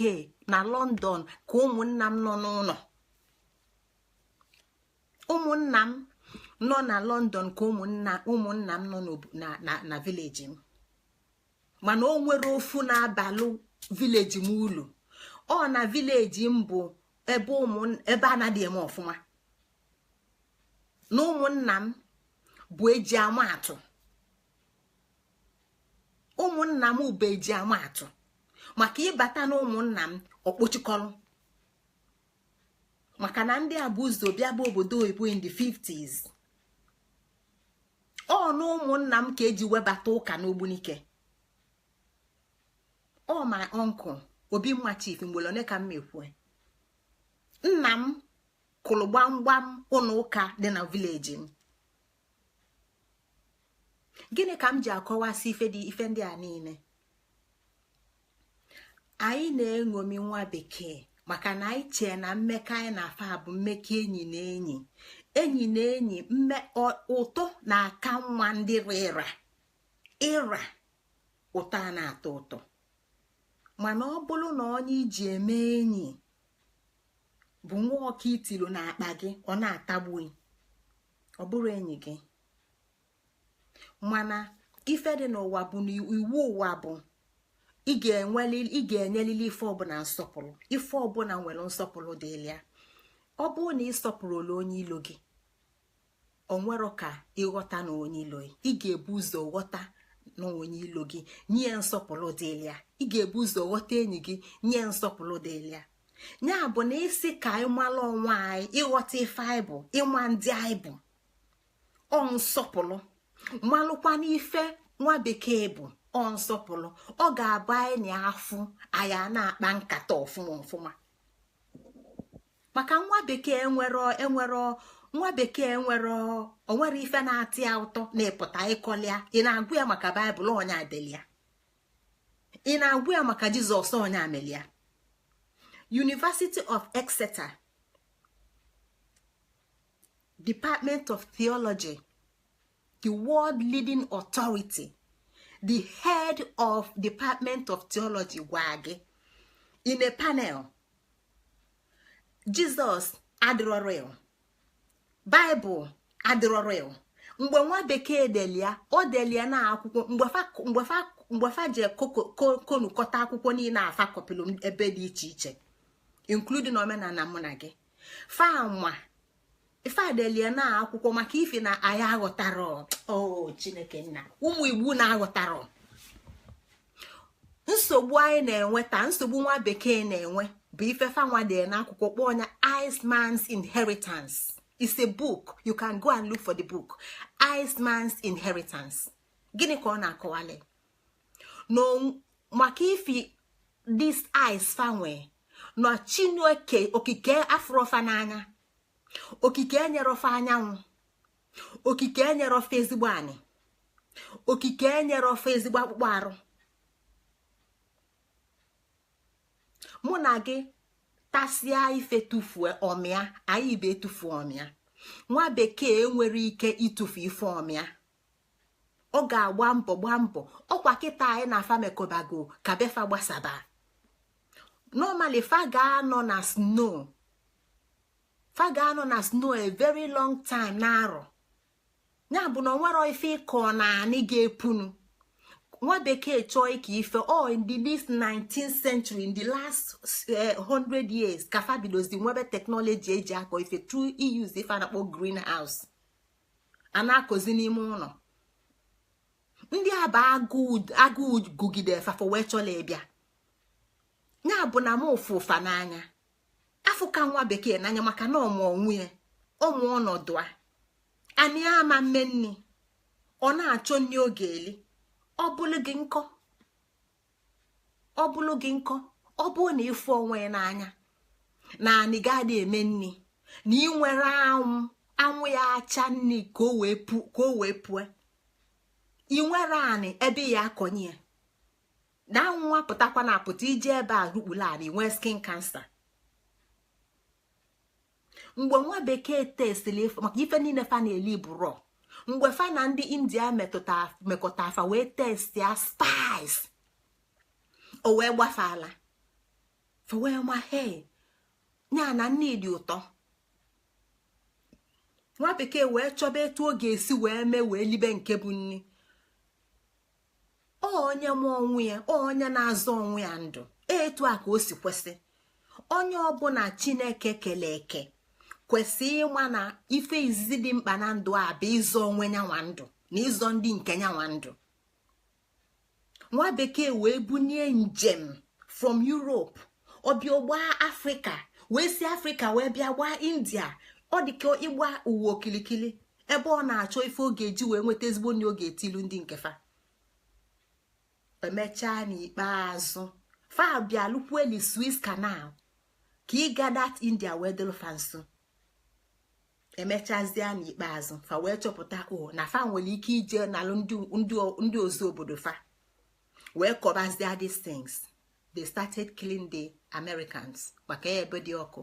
na London ka ụmụnna m nọ n'ụlọ. Ụmụnna m nọ na London ka ụmụnna m nọ na village m. Mana o nwere ofu na-abalụ village m ulu. Ọ na village m bụ ebe ụmụ ebe anaghị eme ọfụma na ụmụnna m bụ eji ama atụ. Ụmụnna m bụ eji ama atụ maka ịbata na ụmụnna m ọkpochikọrọ, maka na ndị a bụ ụzọ bịa bụ obodo oyibo in the 50s. Ọ na ụmụnna m ka eji webata ụka n'Ogbunike. Ọ my uncle Obi Mma, Chief mgbele one ka m ekwu, nna m kụrụ gbamgbam ụlọ ụka dị na village m. Gịnị ka m ji akọwasị ife dị ife ndị a niile? Anyị na-eṅomi nwa bekee maka na anyị chee na mmekọ anyị na-afa bụ mmekọ enyi na enyi, enyi na enyi. Mme ụtọ na-aka nwa ndị ịra ịra ụtọ a na-atọ ụtọ. Mana ọ bụrụ na onye iji eme enyi bụ nwa ọka itilu na akpa gị, ọ na-atagbu, ọ bụrụ enyi gị. Mana ife dị n'ụwa bụ na iwu ụwa bụ ị ga-enyelili ife ọbụla nsọpụrụ. Ife ọbụla nwere nsọpụrụ dịịlị ya. Ọ bụrụ na ị sọpụrụla onye ilo gị, ọ nwero ka ịghọta na onye ilo. Ị ga-ebu ụzọ ghọta na onye ilo gị, nye nsọpụrụ dịịlị ya. Ị ga-ebu ụzọ ghọta enyi gị, nye nsọpụrụ dịịlị ya. Ya bụ na isi ka anyị mara onwe anyị, ịghọta ife anyị bụ, ịma ndị anyị bụ, ọ nsọpụrụ. Malụkwa n'ife nwa bekee bụ, ọ nsọpụrụ. Ọ ga-abụ anyị na afụ anyị a na-akpa nkata ọfụma ọfụma, maka nwa bekee enwero enwero nwa bekee enwero onwere ife na-atị ya ụtọ na-ịpụta ịkọlịa. Ị na-agụ ya maka Baịbụl, onye adelia. Ị na-agụ ya maka Jizọs, onye amelia. University of Exeter, Department of Theology, the world leading authority, the head of Department of Theology gwa gị in a panel, Jesus adịrọ real, Bible adịrọ real. Mgbe nwa bekee delia, ọ delia na akwụkwọ, mgbe fa je konukọta akwụkwọ niile afa kọpịlụ ebe dị iche iche, including omenala mụ na gị, fa ife adelie na akwụkwọ maka ife na anyị aghọtara. O Chineke nna, ụmụ Igbo na-aghọtara nsogbu anyị na-enweta. Nsogbu nwa bekee na-enwe bụ ife fanwa dị n'akwụkwọ kpọọ ọnya Iceman's Inheritance. It's a book. You can go and look for the book, Iceman's Inheritance. Gịnị ka ọ na-akọwali? Na Maka ifi this eyes fanwe na Chineke okike afụrọfa n'anya, okike enyere ofe anyanwụ, okike enyere ofe ezigbo anị, okike enyere ofe ezigbo akpụkpọ arụ. Mụ na gị tasịa ife tụfuo ọmịa, anyị bụ etufu ọmịa. Nwa bekee nwere ike ịtụfu ife ọmịa, ọ ga-agba mbọ gbaa mbọ. Ọkwa kịta anyị na afa mekobago ka befa gbasaba. Normally fa ga-anọ na snow, fa ga-anọ na snow a very long time na-arọ. Ya bụ na onwero ife ịkọ na anị ga-epunu. Nwa bekee chọọ ike ife oh in the this 19th century, in the last 100 years ka fa bidozi nwebe technology eji akọ ife through use ife a na-akpọ greenhouse, a na-akọzi n'ime ụlọ. Ndị a bụ agụụ gụgide fafọ wee chọla ịbịa. Ya bụ na m ụfụ ụfa n'anya, afụka nwa bekee n'anya, maka na ọmụ onwe ya, ọmụ ọnọdụ a anyị ama mme nni, ọ na-achọ nri oge eli. Ọ bụlụ gị nkọ, ọ bụlụ gị nkọ, ọ bụrụ na ịfụ onwe ya n'anya na anị ga-adị eme nni, na ị nwere anwụ, anwụ ya acha nni ka o wee pụọ, ị nwere anị ebe ya akọnye ya na anwụ apụtakwa na apụta ije ebe a rukpuru anị nwee skin cancer. Mgbe nwa bekee testili maka ife niile fa na-eli bụ raw, mgbe fa na ndị India mekọta afa wee testia spice, o wee gbafala fa wee ma he ya na nne dị ụtọ. Nwa bekee wee chọba etu ọ ga-esi wee mee wee libe nke bụ nni. Onye mụọ onwe ya, onye na-azọ onwe ya ndụ, etu a ka o si kwesị. Onye ọbụla Chineke kele eke kwesị ịma na ife izizi dị mkpa na ndụ a bụ ịzọ onwe nyanwa ndụ na ịzọ ndị nke nyanwa ndụ. Nwa bekee wee bunie njem from Europe, ọbịa gbaa Afrịka, wee si Afrịka wee bịa gbaa India. Ọ dị ka ịgba uwe okilikili ebe ọ na-achọ ife ọ ga-eji wee nweta ezigbo nri ọ ga-etilu ndị nke fa. Emechaa n'ikpeazụ fa bịa lukwueli Suez Canal ka ịga that India wee dịlụ fa nso. Emechazie n'ikpeazụ fa wee chọpụta o na fa nwere ike ije n'alụ ndị ozu obodo fa wee kọbazie these things. They started killing the Americans maka ebe dị ọkụ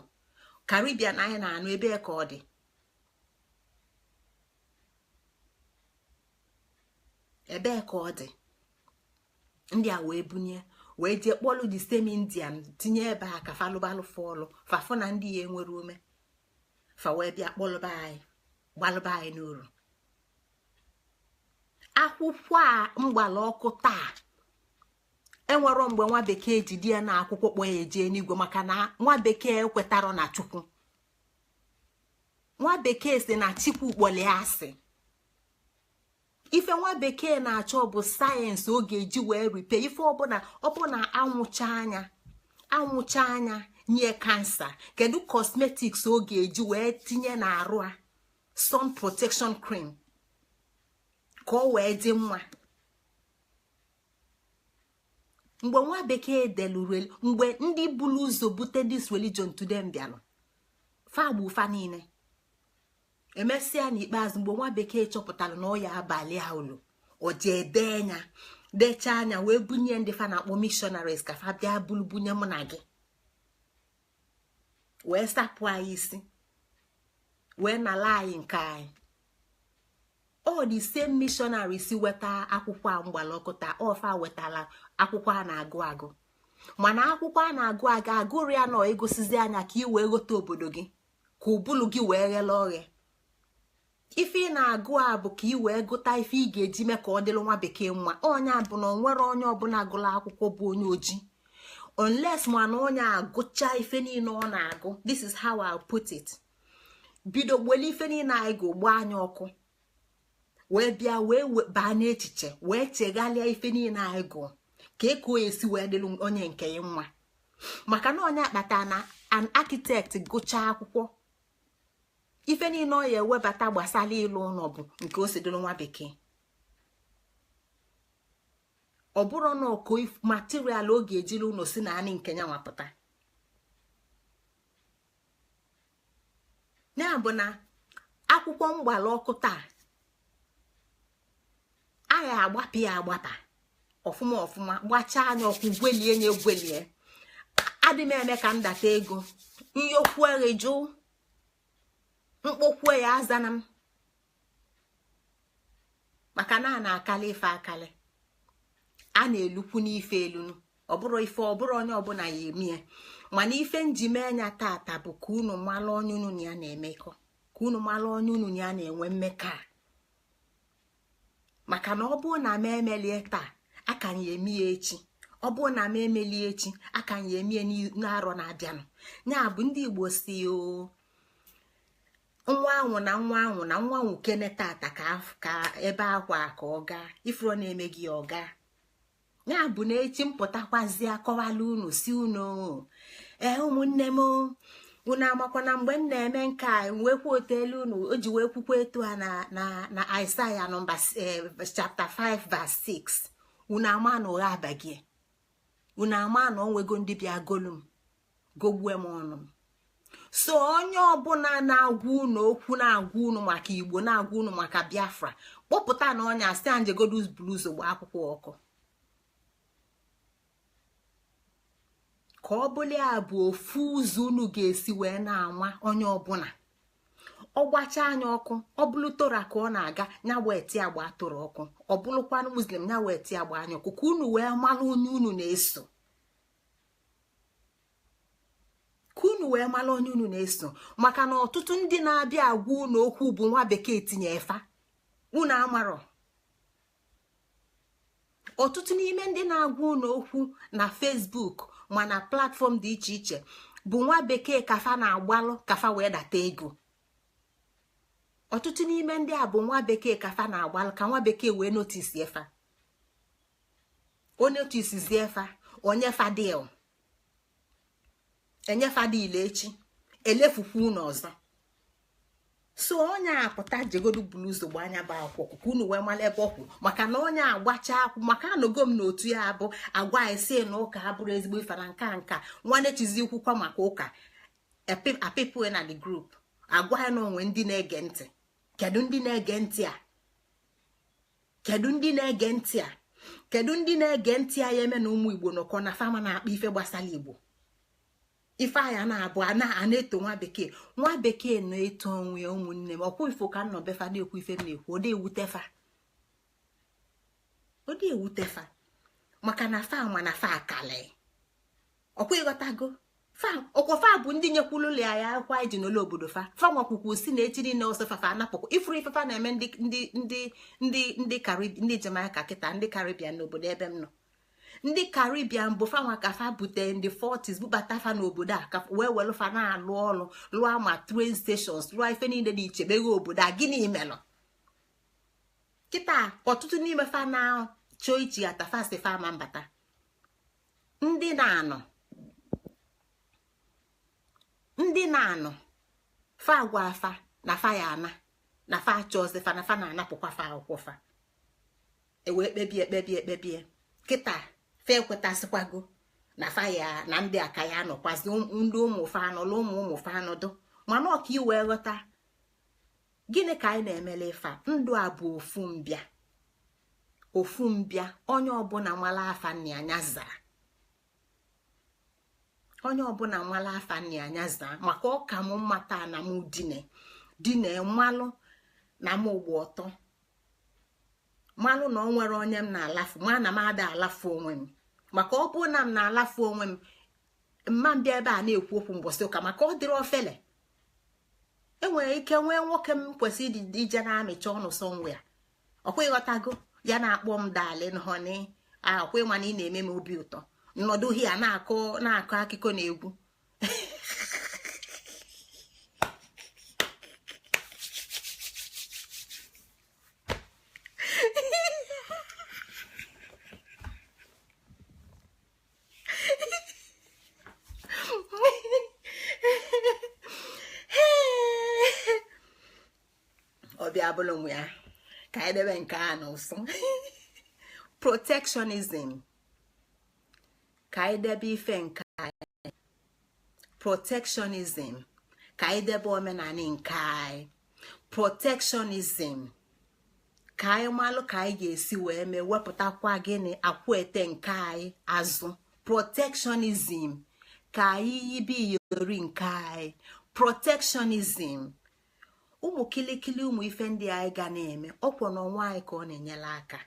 Caribbean anyị na-anụ ebe ka ọ dị. Ebee ka ọ dị? Ndị a wee bunye wee jee kpọlụ the same Indian tinye ebe a ka falụbalụ fọlụ fafụ na ndị ya enwere ume, fa wee bịa kpọlụba anyị, gbalụba anyị n'uru. Akwụkwọ a mgbala ọkụ taa enwero mgbe nwa bekee ji di ya na akwụkwọ kpọ ya eje n'igwe, maka na nwa bekee ekwetarọ na Chukwu. Nwa bekee si na Chukwu kpọlie asị. Ife nwa bekee na-achọ bụ sayensị ọ ga-eji wee ripe ife ọbụla ọbụla anwụcha anya, anwụcha anya nye cancer. Kedu cosmetics ọ ga-eji wee tinye n'arụ a sun protection cream ka ọ wee dị mma? Mgbe nwa bekee deluru, mgbe ndị buru ụzọ bute this religion to them bịalụ fa gbu fa niile. Emesịa n'ikpeazụ mgbe nwa bekee chọpụtara na ọ ya abalị a ụlọ, o jee dee anya, dechaa anya wee bunye ndị fa na-akpọ missionaries ka fa bịa bulu bunye mụ na gị, wee sapụ anyị isi, wee nala anyị nke anyị. Ọ dị same missionary si weta akwụkwọ a mgbalọkụta ọfa wetala akwụkwọ a na-agụ agụ, mana akwụkwọ a na-agụ agụ agụrụ ya na egosizi anya ka ị wee ghọta obodo gị, ka ụbụlụ gị wee ghele oghe. Ife ị na-agụ a bụ ka ị wee gụta ife ị ga-eji mee ka ọ dịrị nwa bekee mma. Onye bụ na onwere onye ọbụla gụrụ akwụkwọ bụ onye ojii, unless mana onye agụcha ife niile ọ na-agụ. This is how I put it. Bido gbele ife niile anyị ga-ogbu anya ọkụ wee bịa wee baa n'echiche wee cheghalịa ife niile anyị gụọ ka eko esi wee dịrị onye nke ya nwa. Maka na onye akpata na an architect gụchaa akwụkwọ, ife niile ọ ya ewebata gbasara ịlụ ụlọ bụ nke o si dịrị nwa bekee. Ọ bụrụ na ọkụ material ọ ga-ejiri unu si na anị nke ya nwapụta. Ya bụ na akwụkwọ mgbala ọkụ taa a ya agbapụ ya agbapa ọfụma ọfụma, gbachaa anya ọkụ, gwelie nye gwelie. Adị m eme ka m data ego nyokwueghe jụ mkpokwue ya azana m, maka na a na-akali ife akali, a na-elukwu n'ife elunu. Ọ bụrụ ife ọ bụrụ onye ọbụla ya emie, mana ife njime anya tata bụ ka unu malụ onye unu ya na-emekọ, ka unu malụ onye unu ya na-enwe mmekọ a. Maka na ọ bụrụ na m emelie taa, aka ya emie echi. Ọ bụrụ na m emelie echi, aka ya emie n'arọ na-abịanụ. Ya bụ ndị Igbo si o nwa anwụ na nwa anwụ na nwa anwụ kene tata ka ebe akwa ka ọ gaa ifuru na-eme gị ọ gaa. Ya bụ na echi mpụtakwazi akọwala unu si unu ee ụmụnne m, unu amakwa na mgbe m na-eme nke a wee kwuo otu elu unu o ji wee kwukwa etu a na na na Aịzaya nọmba chapter 5 verse 6. Unu ama na ụgha abaghị, unu ama na onwego ndị bịa golu m gogbue m ọnụ m. So onye ọbụla na-agwa unu okwu, na-agwa unu maka Igbo, na-agwa unu maka Biafra, kpọpụta na ọnya si anjegodu buru ụzọ gbaa akwụkwọ ọkụ, ka ọ bụla ya bụ ofu ụzọ unu ga-esi wee na-anwa onye ọbụla. Ọ gbacha anya ọkụ, ọ bụrụ tora ka ọ na-aga nya wee tie agba toro ọkụ, ọ bụrụkwanụ muslim nya wee tie agba anya ọkụ, ka unu wee mara onye unu na-eso, ka unu wee mara onye unu na-eso. Maka na ọtụtụ ndị na-abịa agwa unu okwu bụ nwa bekee tinye efa, unu amarọ. Ọtụtụ n'ime ndị na-agwa unu okwu na Facebook ma na platform dị iche iche bụ nwa bekee kafa na-agbalụ kafa wee data ego. Ọtụtụ n'ime ndị a bụ nwa bekee kafa na-agbalụ ka nwa bekee wee notice efa, o notisizie efa, onye fadil enyefa dil echi elefukwa unu ọzọ. So onye apụta jegodu buru ụzọ gba anya bụ akwụkwọ ka unu wee mara ebe ọkwụ. Maka na onye agbacha akwụ, maka anọgo m n'otu ya bụ agwa esi na ụka abụrụ ezigbo ife na nka nka nwanne chizi kwukwa maka ụka apịpụ na the group agwa ya na onwe ndị na-ege ntị. Kedu ndị na-ege ntị a? Kedu ndị na-ege ntị a? Kedu ndị na-ege ntị a ya eme na ụmụ Igbo nọkọ na fama na-akpa ife gbasara Igbo? Ife anya na-abụ a na-eto nwa bekee, nwa bekee na-eto onwe ya. Ụmụnne m, ọkwa ifo ka nnọ befa na-ekwu ife m na-ekwu, ọ ewutefa, ọ dị ewutefa, maka na fa ma na fa akali. Ọkwa ịghọtago fa, ọkwa fa bụ ndị nyekwulụlụ ya ya akwa iji n'ụlọ obodo fa. Fa nwakwukwu si na echi niile ọsọ fafa anapụkwa ifuru ifefa na-eme ndị ndị ndị ndị ndị Karib, ndị Jamaica kịta, ndị Caribbean n'obodo ebe m nọ. Ndị Caribbean bụ fanwa ka fa bute ndị 40s bubata fa n'obodo a ka wee welụ fa na-alụ ọlụ, lụọ ma train stations, lụọ ife niile dị iche meghe obodo a. Gịnị melụ kịta ọtụtụ n'ime fa na-achọ ichi ata fa si fa ma mbata? Ndị na-anọ, ndị na-anọ fa agwa afa na fa ya ana na fa achọzi fa na fa na-anapụkwa fa akwụkwọ fa ewee kpebie kpebie kpebie kịta fa ekwetasịkwago na fa ya na ndị aka ya anọkwazi ndị ụmụ fa anọlụ ụmụ ụmụ fa anọdụ. Mana ọka iwee ghọta gịnị ka anyị na-emele ife a? Ndụ a bụ ofu mbịa, ofu mbịa. Onye ọbụla nwala afa nna anya zaa, onye ọbụla nwala afa nna anya zaa. Maka ọka m mma taa na m dine dine mmalụ na m gba ọtọ, malụ na ọ nwere onye m na-alafu, ma na m ada alafu onwe m. Maka ọ bụrụ na m na-alafu onwe m, mma mbịa ebe a na-ekwu okwu mbọsị ụka, maka ọ dịrị ofele. Enwere ike nwee nwoke m kwesịrị ije na-amịcha ọnụ sọ nwe ya, ọkwa ịghọtago ya na-akpọ m darling, honey, akwa ịma na ị na-eme m obi ụtọ, nnọdụ hia na-akọ na-akọ akụkọ na egwu. Ọbịa bụrụ onwe ya ka anyị debe nke a n'ụsọ. Protectionism, ka anyị debe ife nke anyị. Protectionism, ka anyị debe omenala nke anyị. Protectionism, ka anyị malụ ka anyị ga-esi wee mee wepụtakwa gịnị akwụete nke anyị azụ. Protectionism, ka anyị yibe iyori nke anyị. Protectionism, ụmụ kilikili ụmụ ife ndị anyị ga na-eme ọkwọ n'ọnwa anyị ka ọ na-enyere aka.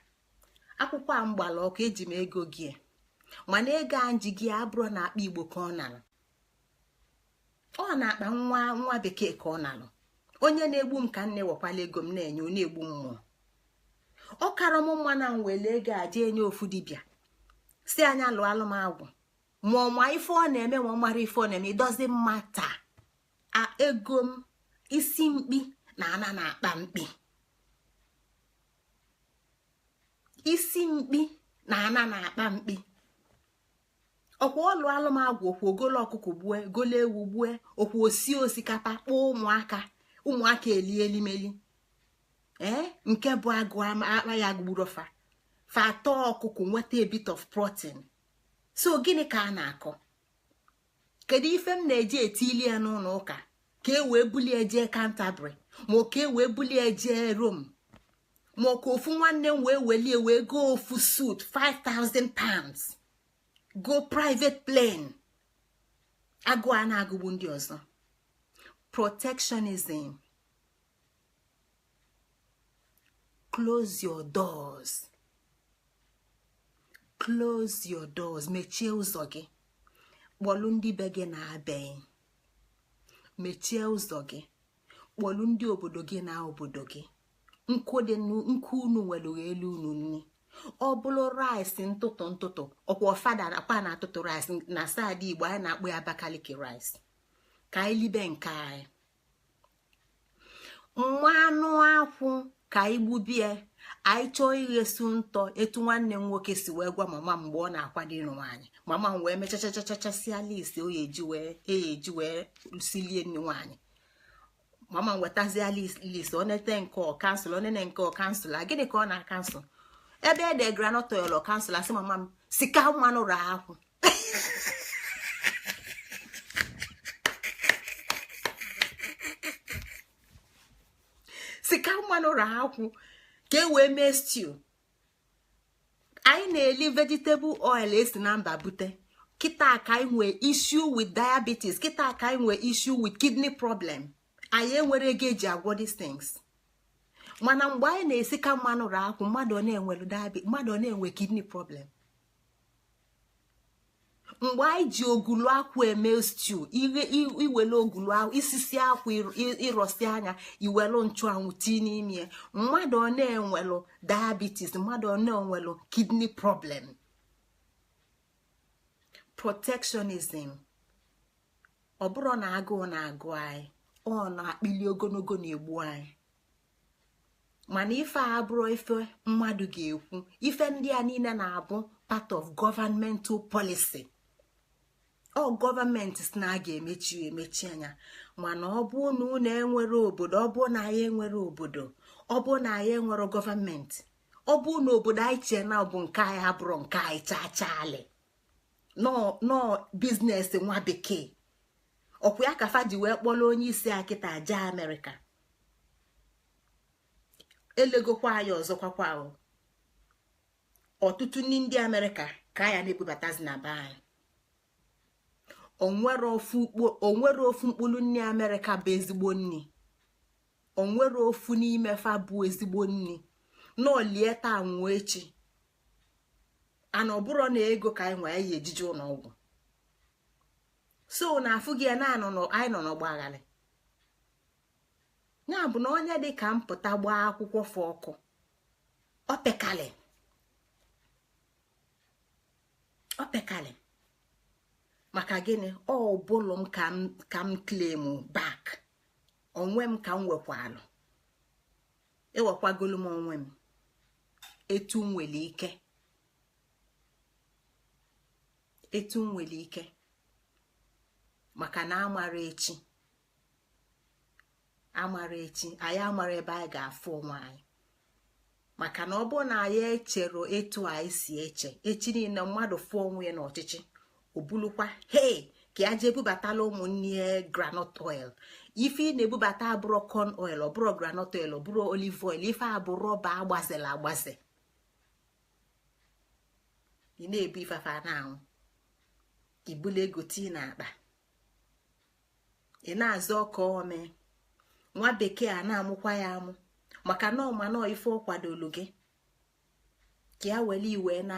Akwụkwọ a mgbala ọkụ eji m ego gị, mana ego a nji gị abụrụ na akpa Igbo ka ọ nalụ, ọ na-akpa nwa nwa bekee ka ọ nalụ. Onye na-egbu m ka m na-ewekwala ego m na-enye ọ na-egbu mmụọ. Ọ kara m mma na m wele ego a jee nye ofu dibịa si anya lụọ alụmagwụ, ma ọ ma ife ọ na-eme, ma ọ mara ife ọ na-eme, idozi mma taa. Ego m isi mkpi na ana na-akpa mkpi, isi mkpi na ana na-akpa mkpi. Ọkwa ọlụ alụmagwụ, okwu ogolo ọkụkọ gbue, golo ewu gbue, okwu osi osikapa kpọọ ụmụaka, ụmụaka elie elimeli. Ee, nke bụ agụ akpa ya gburu fa fa atọ ọkụkọ nweta a bit of protein. So gịnị ka a na-akọ? Kedu ife m na-eji etili ya n'ụlọ ụka ka e wee bulie jee Canterbury, ma ka e wee bulie jee Rome, ma ka ofu nwanne m wee welie wee go ofu suit £5,000, go private plane? Agụ a na-agụgbu ndị ọzọ. Protectionism, close your doors, close your doors, mechie ụzọ gị, kpọlụ ndị be gị na-abịaghị, mechie ụzọ gị, kpọlụ ndị obodo gị na obodo gị. Nkụ dị nkụ unu nwere elu unu nni, ọ bụrụ rice ntụtụ ntụtụ, ọkwa fada akwa na-atụtụ rice na saadị Igbo anyị na-akpọ ya Abakaliki rice, ka anyị libe nke anyị. Mmanụ akwụ ka anyị gbubie, anyị chọọ ighesu ntọ etu nwanne m nwoke si wee gwa mama m mgbe ọ na-akwado ịnụ nwaanyị. Mama m wee mechachachachasịa list o eji wee silie nne nwaanyị. Mama m wetazia list, onete nke ọ cancel, onene nke ọ cancel. Gịnị ka ọ na-acancel? Ebe ede groundnut oil ọ cancel, asị mama m sika mmanụ raa akwụ. Sika mmanụ raa akwụ ka e wee mee stew. Anyị na-eli vegetable oil esi na mba bute. Kịta ka anyị nwee issue with diabetes, kịta ka anyị nwee issue with kidney problem. Anyị enwere ego eji agwọ these things. Mana mgbe anyị na-esi ka mmanụ raa akwụ, mmadụ ọ na-enwe diabetes, mmadụ ọ na-enwe kidney problem? Mgbe anyị ji ogulu akwụ eme stew, iwele ogulu akwụ, isisi akwụ ịrọsi anya, iwelu nchụanwụ tii n'ime, mmadụ ọ na-enwelu diabetes, mmadụ ọ na-enwelu kidney problem? Protectionism, ọ bụrụ na agụụ na-agụ anyị, ọ na-akpịli ogologo na-egbu anyị. Mana ife a abụrụ ife mmadụ ga-ekwu. Ife ndị a niile na-abụ part of governmental policy. Ọ gọọmenti si na a ga-emechi emechi anya. Mana ọ bụ na unu enwere obodo, ọ bụ na anyị enwere obodo, ọ bụ na anyị enwere gọọmenti, ọ bụ na obodo anyị chee na ọ bụ nke anyị abụrụ nke anyị chaa chaali, nọọ business nwa bekee. Ọkwa ya ka fa ji wee kpọrọ onye isi a kịta jee Amerịka. Elegokwa anyị ọzọkwakwa. Ọtụtụ ndị Amerịka ka ya na-ebubatazi na be anyị. Onwere ofu mkpụrụ nni Amerịka bụ ezigbo nni, onwere ofu n'ime fa bụ ezigbo nni. N'olie taa nwụọ echi, ana ọ bụrụ na ego ka anyị nwee ya ejije ụlọ ọgwụ. So na afụ gị ya na anyị nọ n'ọgba aghara. Ya bụ na onye dị ka mpụta gbaa akwụkwọ fụ ọkụ, ọ pekali maka gịnị? Ọ bụlụ m ka m claim back onwe m, ka m wekwalụ, ewekwagolu m onwe m etu m nwere ike, etu m nwere ike, maka na amara echi, amara echi, anyị amara ebe anyị ga-afụ onwe anyị. Maka na ọ bụ na anyị echere etu anyị si eche, echi niile mmadụ fụọ onwe ya n'ọchịchị, obulukwa hei ka ya jee bubatala ụmụnne ya groundnut oil. Ife ị na-ebubata abụrụ corn oil, ọ bụrụ groundnut oil, ọ bụrụ olive oil. Ife a bụ rọba agbazela agbaze ị na-ebu. Ifefe na-anwụ, ibulu ego tii na akpa, ị na-azụ ọka ome. Nwa bekee a na-amụkwa ya amụ, maka na ọma nọọ ife ọ kwadolu gị ka ya were iwe na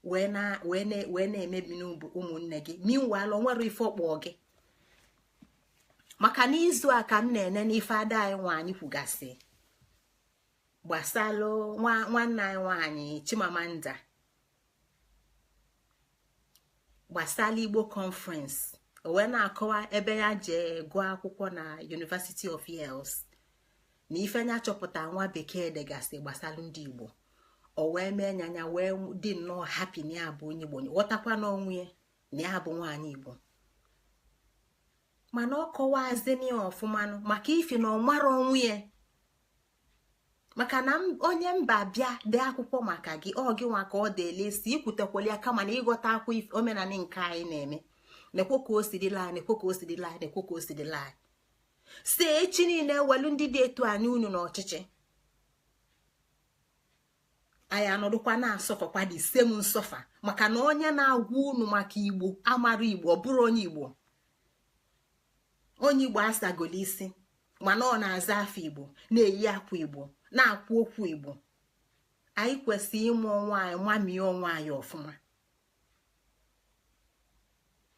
wee na wee na-emebi ụmụnne gị. Meanwhile, o nwere ife ọkpọ gị. Maka na izu a ka m na-ene n'ife ada anyị nwaanyị kwugasị gbasalụ nwanne anyị nwaanyị Chimamanda, gbasala Igbo Conference, o wee na-akọwa ebe ya jee gụọ akwụkwọ na University of Yale, na ife nya chọpụta nwa bekee degasị gbasalụ ndị Igbo. O wee mee nyanya wee dị nnọọ happy na ya bụ onye Igbo, ghọtakwa n'onwe ya na ya bụ nwaanyị Igbo. Mana ọ kọwazini ya ọfụmanụ, maka ifi na ọ mara onwe ya, maka na onye mba bịa dee akwụkwọ maka gị, ọ gị nwa ka ọ deele si ikwutekwala ya, kama na ịghọta akwụ omenala nke anyị na-eme. Nekwo ka o si dịla anyị, nekwo ka o si dịla anyị, nekwo ka o si dịla anyị. Si echi niile ewelu ndị dị etu anyị unu n'ọchịchị, anyị anọdụkwa na-asọfakwa dị same nsọfa, maka na onye na-agwa unu maka Igbo amara Igbo. Ọ bụrụ onye Igbo, onye Igbo asagolo isi, mana ọ na-aza afọ Igbo, na-eyi akwa Igbo, na-akwụ okwu Igbo. Anyị kwesịrị ịmụ onwe anyị, mamie onwe anyị ọfụma.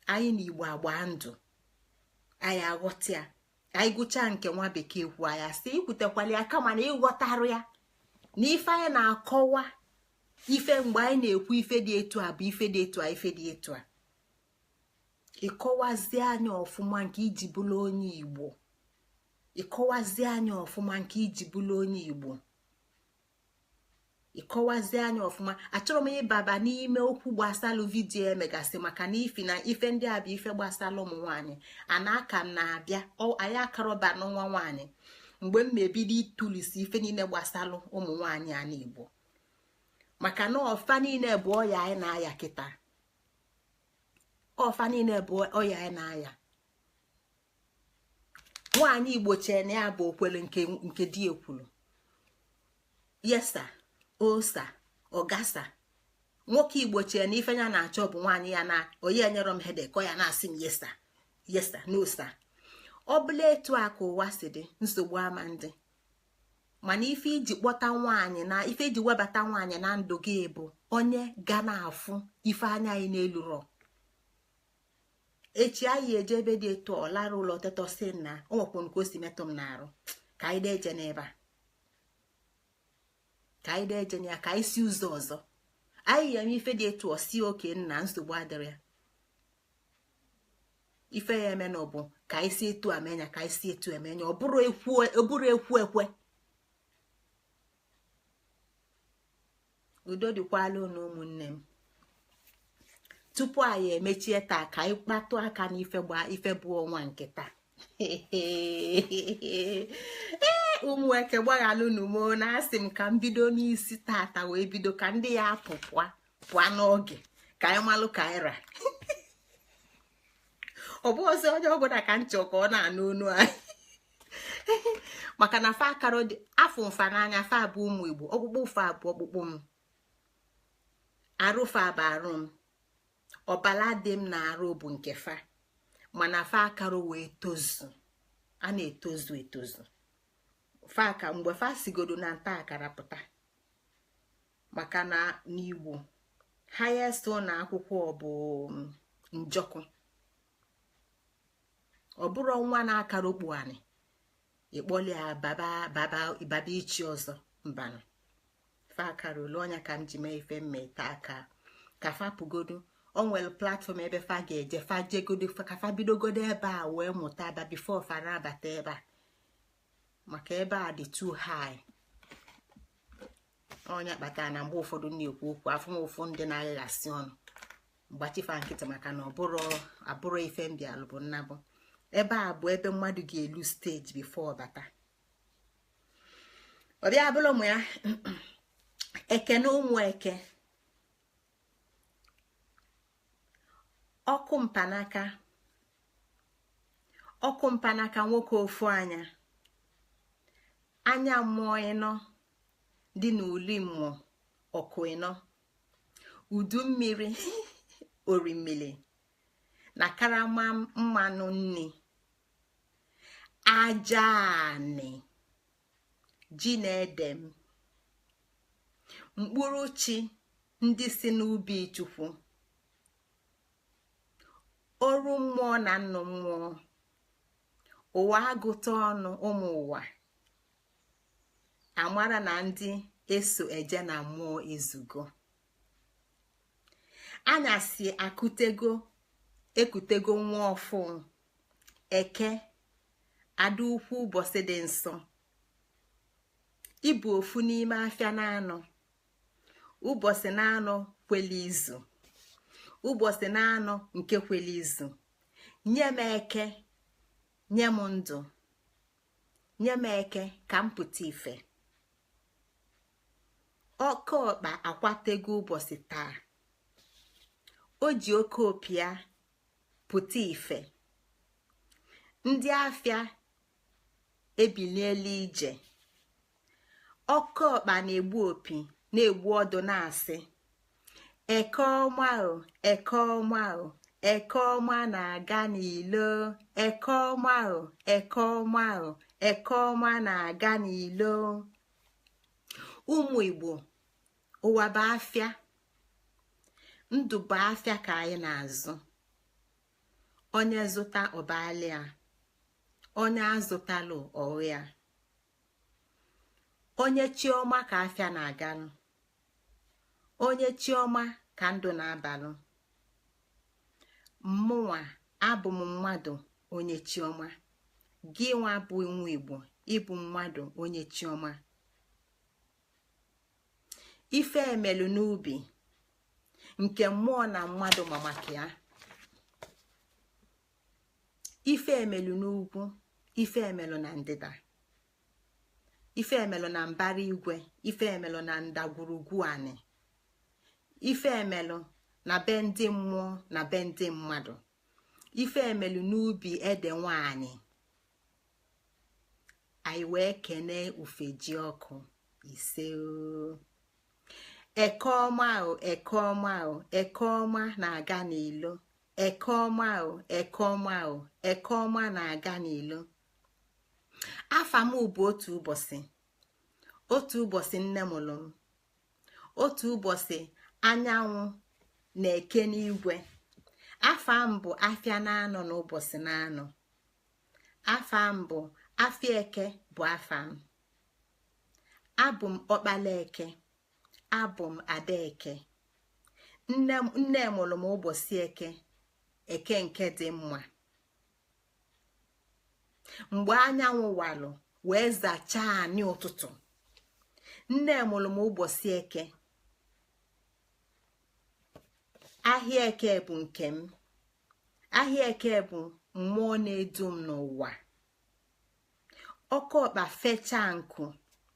Anyị na Igbo agba ndụ, anyị aghọta ya. Anyị gụchaa nke nwa bekee kwuo, anyị asị ikwutekwala ya, kama na ịghọtarụ ya na ife anyị na-akọwa, ife mgbe anyị na-ekwu ife dị etu a bụ ife dị etu a, ife dị etu a. Ịkọwazie anya ọfụma nke iji bụrụ onye Igbo. Ịkọwazie anya ọfụma nke iji bụrụ onye Igbo. Ịkọwazie anya ọfụma. Achọrọ m ịbaba n'ime okwu gbasalụ video emegasị, maka na ifi na ife ndị a bụ ife gbasara ụmụ nwaanyị. Ana aka m na-abịa, anyị akarọba n'ọnwa nwaanyị, mgbe m mebido ịtụlisi ife niile gbasalụ ụmụ nwaanyị a n'Igbo, maka na ọfa niile bụ ọya anyị na-aya kịta. Ọfa niile bụ ọya anyị na-aya. Nwaanyị Igbo chee na ya bụ okwere nke di ekwuru yesa osa ọgasa. Nwoke Igbo chee na ife ya na-achọ bụ nwaanyị ya na onye enyere m headache, ọ ya na-asị m yes sir, yes sir, no sir. Ọ bụla etu a ka ụwa si dị, nsogbu ama ndị. Mana ife iji kpọta nwaanyị na ife iji webata nwaanyị na ndụ gị bụ onye ga na-afụ ife anya anyị n'elu rọ. Echi anyị eje ebe dị etu, ọ lara ụlọ tetọ si na o nwekwara ka o si metụ m n'arụ, ka anyị deje n'ebe a, ka anyị deje ya, ka anyị si ụzọ ọzọ anyị ya eme ife dị etu. Ọ si oke nna, nsogbu adịrị ya. Ife ya eme na ọ bụ ka anyị si etu amenya, ka anyị si etu emenya. Ọ bụrụ ekwu ekwe. Udo dịkwala unu, ụmụnne m. Tupu anyị emechie taa, ka anyị kpatụ aka n'ife gba ife bụ ọnwa nke taa. Ee, ụmụeke, gbaghalụ unu mo na asị m ka m bido n'isi tata wee bido ka ndị ya apụ pụa pụa n'oge, ka anyị malụ ka anyị ra. Ọ bụ ọzọ onye ọbụla ka nchọ ka ọ na-anụ onu anyị, maka na fa akara dị afọ mfa n'anya. Fa bụ ụmụ Igbo, ọkpụkpụ fa bụ ọkpụkpụ m, arụ fa bụ arụ m, ọbala dị m na-arụ bụ nke fa. Mana fa akara wee tozu, a na-etozu etozu fa ka mgbe fa sigodo na nta akara pụta, maka na n'Igbo highest na akwụkwọ bụ njọkụ. Ọ bụrụ nwa na-akara okpu anị ịkpọli ya baba baba baba ichi ọzọ mbanụ. Fa akara olu ọnya ka m ji mee ife mmeta aka ka fa pụgodo. O nwere platform ebe fa ga-eje, fa jegodo, ka fa bidogodo ebe a wee mụta aba before fa na-abata ebe a, maka ebe a dị too high. Onye kpatara na mgbe ụfọdụ na-ekwu okwu afụmụfụ, ndị na-aghasị ọnụ mgbachifa nkịtị, maka na ọ bụrụ abụrụ ife mbịalụ bụ nnabụ. Ebe a bụ ebe mmadụ ga-elu stage before bata ọbịa abụrụ ụmụ ya. Ekene ụmụ eke, ọkụ mpanaka, ọkụ mpanaka nwoke ofu anya, anya mmụọ ịnọ dị n'uli mmụọ ọkụ ịnọ, udu mmiri orimili na karama mmanụ nni, aja anị, ji na ede m, mkpụrụ chi ndị si n'ubi Chukwu, oru mmụọ na nnụ mmụọ, ụwa agụta ọnụ ụmụ ụwa, amara na ndị eso eje na mmụọ ezugo. Anyasị akutego ekutego nwa ọfụ, eke ada ukwu ụbọchị dị nsọ, ịbụ ofu n'ime afịa na-anọ, ụbọchị na-anọ kwele izu, ụbọchị na-anọ nke kwele izu. Nye m eke, nye m ndụ, nye m eke ka m pụta ife. Oke ọkpa akwatego ụbọchị taa, o ji oke opi ya pụta ife. Ndị afịa ebiliela ije. Oke ọkpa na-egbu opi na-egbu ọdụ na-asị, eke ọma o, eke ọma o, eke ọma na-aga n'ilo, eke ọma o, eke ọma o, eke ọma na-aga n'ilo. Ụmụ Igbo, ụwa bụ afịa, ndụ bụ afịa ka anyị na-azụ. Onye zụta ọbalịa, onye azụtalụ ọghịa. Onye chiọma ka afịa na-agalụ, onye chiọma ka ndụ na-abalụ. Mmụnwa abụ m mmadụ onye chiọma, gị nwa bụ nwa Igbo ịbụ mmadụ onye chiọma. Ife emelu n'ubi nke mmụọ na mmadụ ma maka ya, ife emelu n'ugwu, ife emelu na ndịda, ife emelu na mbara igwe, ife emelu na ndagwurugwu anị, ife emelu na be ndị mmụọ na be ndị mmadụ, ife emelu n'ubi ede nwanyị. Anyị wee kene ufeji ọkụ ise. Eke ọma o, eke ọma o, eke ọma na-aga n'ilo, eke ọma o, eke ọma o, eke ọma na-aga n'ilo. Afa m bụ otu ụbọchị, otu ụbọchị nne mụrụ m, otu ụbọchị anyanwụ na-eke n'igwe. Afa m bụ afịa na-anọ n'ụbọchị na-anọ. Afa m bụ afịa eke bụ afa m. Abụ m ọkpala eke, abụ m ada eke. Nne mụrụ m ụbọchị eke, eke nke dị mma. Mgbe anyanwụ walụ wee zachaa anyị ụtụtụ, nne mụrụ m ụbọchị eke. Ahịa eke bụ nke m, ahịa eke bụ mmụọ na-edu m n'ụwa. Oke ọkpa fechaa nku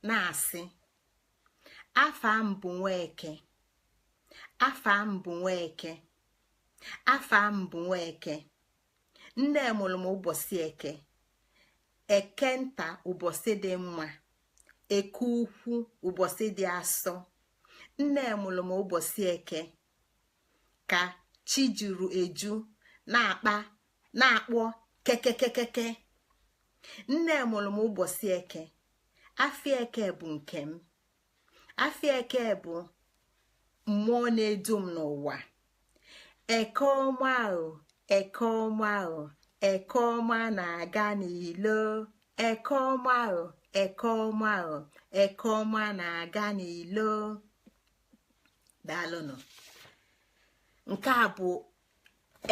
na-asị, afa m bụ Nweke, afa m bụ Nweke, afa m bụ Nweke. Nne mụrụ m ụbọchị eke, eke nta ụbọchị dị mma, eke ukwu ụbọchị dị asọ. Nne mụrụ m ụbọchị eke ka chi juru eju na-akpa na-akpọ kekekekeke. Nne mụrụ m ụbọchị eke, afịa eke bụ nke m, afịa eke bụ mmụọ na-edu m n'ụwa. Eke ọma o, eke ọma o, eke ọma na-aga n'ilo, eke ọma o, eke ọma o, eke ọma na-aga n'ilo. Daalụnụ. Nke a bụ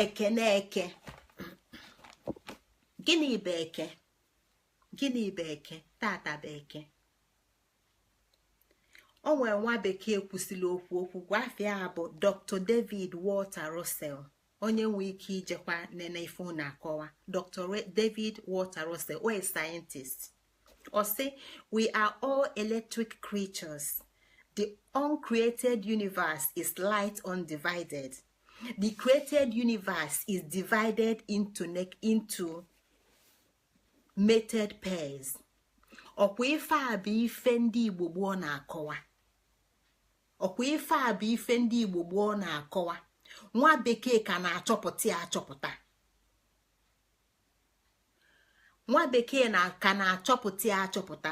ekene eke. Gịnị bụ eke? Gịnị bụ eke? Tata bụ eke. O nwere nwa bekee kwusịrị okwu okwu gwafịa bụ Dr. David Walter Russell, onye nwe ike ijekwa nene ife unu akọwa. Dr. David Walter Russell, o scientist. Ọ sị, we are all electric creatures The uncreated universe is light undivided. The created universe is divided into mated pairs. Ọkwa ife a bụ ife ndị Igbo gboo na-akọwa. Ọkwa ife a bụ ife ndị Igbo gboo na-akọwa. Nwa bekee ka na-achọpụta ya achọpụta. Nwa bekee na ka na-achọpụta ya achọpụta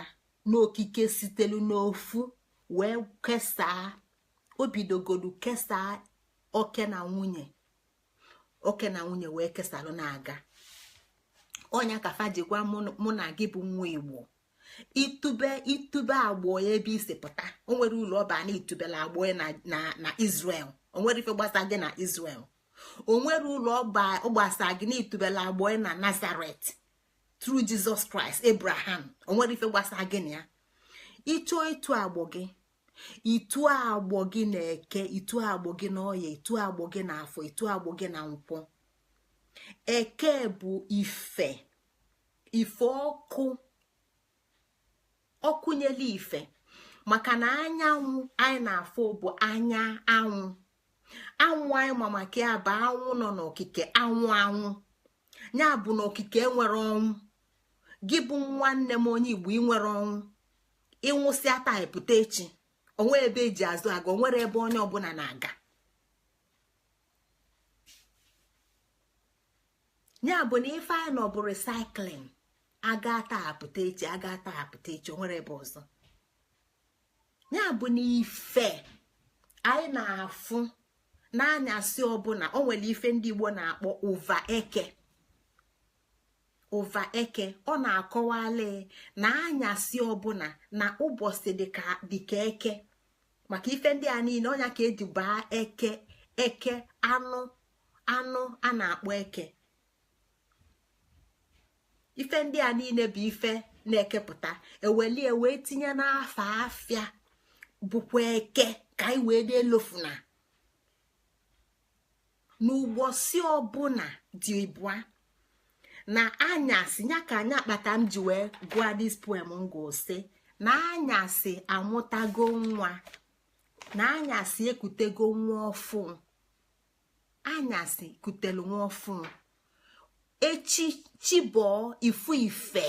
n'okike sitelu n'ofu wee kesaa. O bidogodu kesaa oke na nwunye, oke na nwunye wee kesalụ na-aga. Ọnya ka fa ji gwa mụ na gị bụ nwa Igbo, itube itube agbọ ebe isi pụta. O nwere ụlọ ọba na itubela agbọ na Israel. O nwere ife gbasa gị na Israel. O nwere ụlọ ọba gbasa gị na itubela agbọ na Nazareth through Jesus Christ, Abraham. O nwere ife gbasa gị na ya. Ịchọọ ịtụ agbọ gị, itu agbọ gị na eke, itu agbọ gị na ọya, itu agbọ gị na afọ, itu agbọ gị na nkwọ. Eke bụ ife, ife ọkụ, ọkụ nyela ife, maka na anyanwụ anyị na-afụ bụ anya anwụ. Anwụ anyị ma maka ya bụ anwụ nọ n'okike, anwụ anwụ ya bụ n'okike enwere ọnwụ. Gị bụ nwanne m onye Igbo, ị nwere ọnwụ. Ịnwụsịa taa, pụta echi. Onwe ebe eji azụ aga, onwere ebe onye ọbụla na-aga. Ya bụ na ife anyị nọ bụ recycling. Aga taa pụta echi, aga taa pụta echi, onwere ebe ọzọ. Ya bụ na ife anyị na-afụ n'anyasị ọbụla, o nwere ife ndị Igbo na-akpọ ụva eke. Ụva eke ọ na-akọwali na anyasị ọbụla na ụbọchị dịka eke, maka ife ndị a niile ọnya ka eji baa eke. Eke anụ, anụ a na-akpọ eke. Ife ndị a niile bụ ife na-ekepụta, ewelie wee tinye n'afọ afịa bụkwa eke, ka anyị wee dị elofuna n'ụbọchị ọbụla dị ịbụa na anyasị. Ya ka anyị akpata m ji wee gụọ this poem ngụ sị na anyasị amụtago nwa, na anyasị ekutego nwa ọfụ, anyasị kutelu nwa ọfụ. Echi chibọọ ifu ife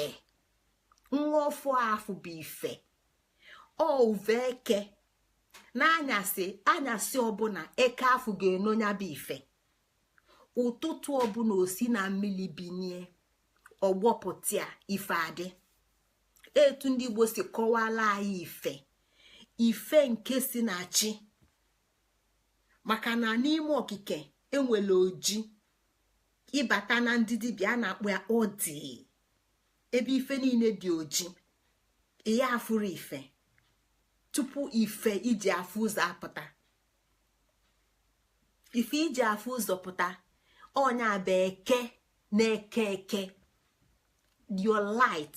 nwa ọfụ afụ bụ ife ọ uve eke. N'anyasị, anyasị ọbụla eke afụ ga-enonya bụ ife. Ụtụtụ ọbụla osi na mmiri binye ọgbọpụta ife adị. Etu ndị Igbo si kọwala anyị ife, ife nke si na chi, maka na n'ime okike enwere oji. Ịbata na ndị dibịa a na-akpọ ya ọdị, ebe ife niile dị oji, ihe afụrụ ife tupu ife iji afụ ụzọ apụta. Ife iji afụ ụzọ pụta, ọnya bụ eke na-eke eke, your light.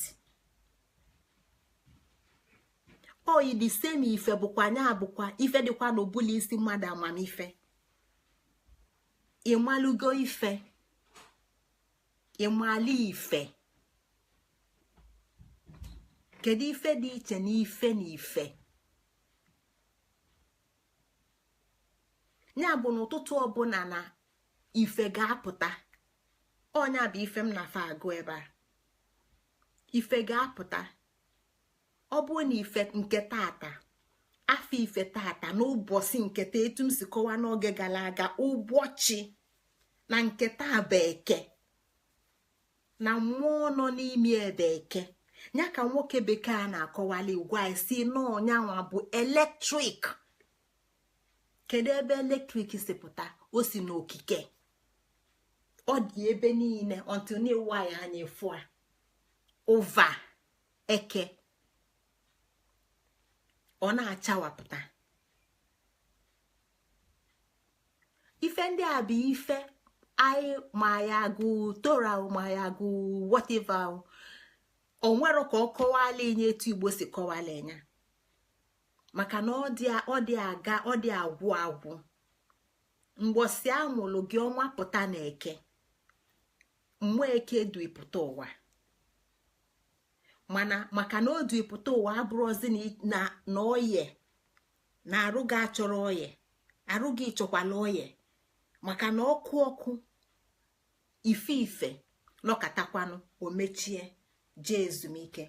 Oyi the same ife bụkwa nya bụkwa ife dịkwa n'obula isi mmadụ, amamife. Ịmalụgo ife, ịmala ife. Kedu ife dị iche na ife na ife? Ya bụ n'ụtụtụ ọbụla na ife ga-apụta. Ọnya bụ ife m na-afa agụ ebe a. Ife ga-apụta. Ọ bụrụ na ife nke tata, afọ ife tata n'ụbọchị nketa, etu m si kọwa n'oge gara aga, ụbọchị na nketa bụ eke, na mmụọ nọ n'ime ebe eke. Ya ka nwoke bekee a na-akọwali gwa si n'ọnyanwa bụ eletrik. Kedu ebe eletrik si pụta? O si n'okike, ọ dị ebe niile until na-ewu ya anya efu a ụva eke ọ na-achawapụta. Ife ndị a bụ ife anyị ma ya agụ Torah, ma ya agụ whatever, o nwere ka ọ kọwala enye etu Igbo si kọwala enya, maka na ọ dị aga, ọ dị agwụ agwụ. Mgbọsị amụlụ gị, ọnwa pụta na eke, mmụọ eke duipụta ụwa. Mana maka na o duipụta ụwa abụrụzi na oye Na arụ gị achọrọ oye, arụ gị chọkwala oye, maka na ọkụ ọkụ ife ife nọkatakwanụ o mechie jee ezumike.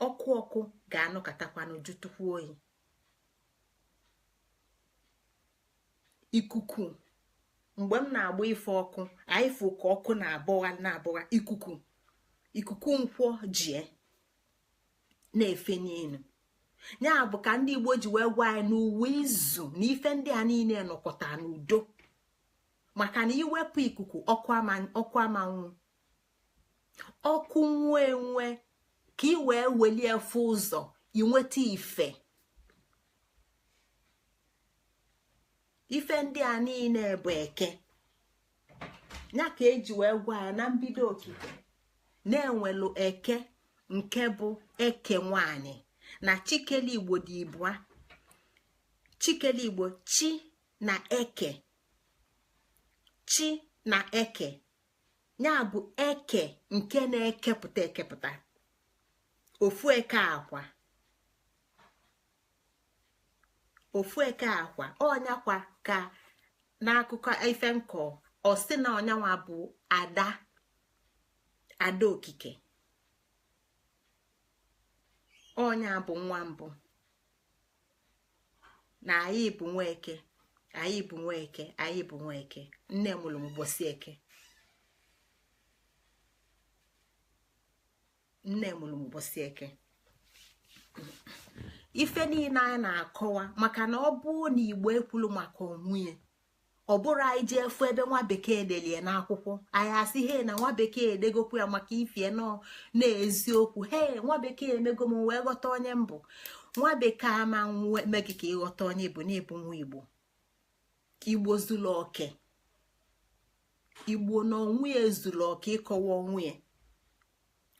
Ọkụ ọkụ ga-anọkatakwanụ jụtụkwu oyi. Ikuku, mgbe m na-agba ife ọkụ, anyị fụ ka ọkụ na-abọgha na-abọgha. Ikuku, ikuku nkwọ jie na-efe n'elu. Ya bụ ka ndị Igbo ji wee gwa anyị n'uwe izu na ife ndị a niile nọkọta n'udo, maka na iwepụ ikuku, ọkụ ama nwu. Ọkụ nwee enwe ka ị wee welie fụ ụzọ, inweta ife. Ife ndị a niile bụ eke. Ya ka eji wee gwa ya na mbido okike na-enwelu eke nke bụ eke nwanyị na chikele Igbo dị ibụa. Chikele Igbo, chi na eke, chi na eke, ya bụ eke nke na-ekepụta ekepụta. Ofu eke akwa, ofu eke akwa ọnyakwa ka n'akụkọ ife nkọ ọ sị na ọnyanwa bụ ada, ada okike. Ọnya bụ nwa mbụ na anyị bụ nwa eke, anyị bụ nwa eke, anyị bụ nwa eke. Nne mụrụ m ụbọchị eke, nne mụrụ m ụbọchị eke. Ife niile anyị na-akọwa maka na ọ bụrụ na Igbo ekwulu maka onwe ya, ọ bụrụ anyị jee fụ ebe nwa bekee delie n'akwụkwọ, anyị asị he na nwa bekee edegokwu ya maka ifie nọ na-eziokwu. He, nwa bekee emego m wee ghọta onye mbụ. Nwa bekee ama eme gị ka ịghọta onye bụ na ịbụ nwa Igbo. Igbo zuru oke, Igbo na onwe ya zuru oke ịkọwa onwe ya.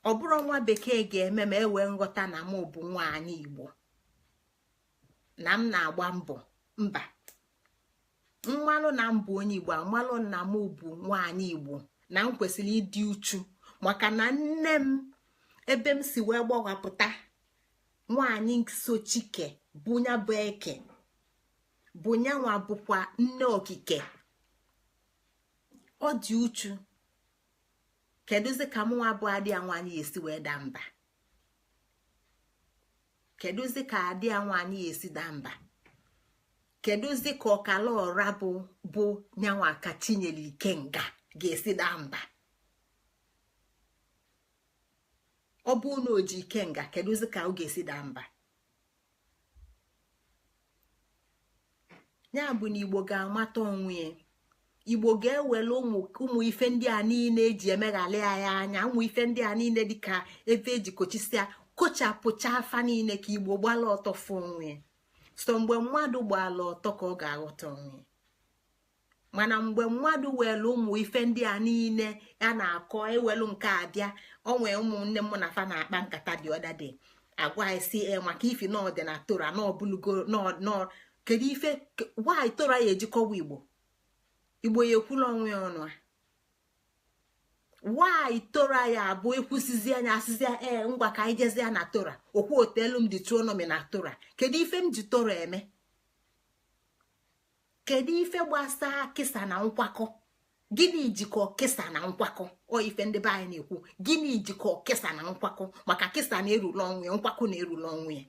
Ọ bụrụ nwa bekee ga-eme ma e wee nghọta na mụ bụ nwaanyị Igbo, na m na-agba mbọ. Mba, mmalụ na m bụ onye Igbo, amalụ na m bụ nwaanyị Igbo, na m kwesịrị ịdị uchu, maka na nne m ebe m si wee gbawapụta nwaanyị so chike bụ nya bụ eke, bụ nyanwa bụkwa nne okike. Ọ dị uchu. Kedụzi ka mụnwa bụ adị ya nwaanyị esi wee daa mba? Kedụzi ka adị ya nwaanyị esi daa mba? Kedụzi ka ọkala ọra bụ nyanwa ka chinyere ikenga ga-esi daa mba? Ọ bụ na o ji ikenga, kedụzi ka ọ ga-esi daa mba? Ya bụ na Igbo ga-amata onwe ya. Igbo ga-ewere ụmụ ife ndị a niile eji emeghalị anyị anya, ụmụ ife ndị a niile dịka ebe eji kochisia kochapụcha afa niile, ka Igbo gbala ọtọ fụ onwe ya. So mgbe mmadụ gbala ọtọ ka ọ ga-aghọta onwe ya. Mana mgbe mmadụ were ụmụ ife ndị a niile a na-akọ ewelu nke abịa onwe ụmụnne m na fa na-akpa nkata dị ọda dị agwa isi e maka ifi na ọdị na Tora na ọbụlugo nọ. Kedu ife nwaanyị Tora ya ejikọwa Igbo? Igbo ya ekwula onwe ya ọnụ a. Nwaanyị Tora ya abụ ekwusizi anya asịzi ee ngwa ka anyị jezie na Tora okwu otelu m Deuteronomy na Tora. Kedu ife m ji Tora eme? Kedu ife gbasaa kịsa na nkwakọ? Gịnị jikọ kịsa na nkwakọ? Ọ ife ndị be anyị na-ekwu, gịnị jikọ kịsa na nkwakọ? Maka kịsa na-erula ọnwụ ya, nkwakọ na-erula ọnwụ ya.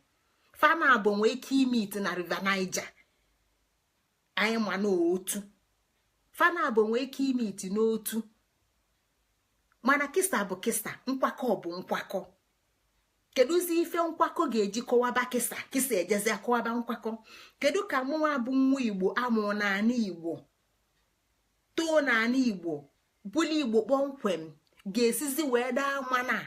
Fana abụ nwee ike ime ite na River Niger, anyị ma n'otu. Fana abụ nwee ike ime iti n'otu, mana kịsa bụ kịsa, nkwakọ bụ nkwakọ. Kedụzi ife nkwakọ ga-eji kọwaba kịsa, kịsa ejezi akọwaba nkwakọ? Kedu ka mụnwa bụ nwa Igbo amụọ n'ala Igbo, too n'ala Igbo, bụlụ Igbo kpọmkwem ga-esizi wee daa mana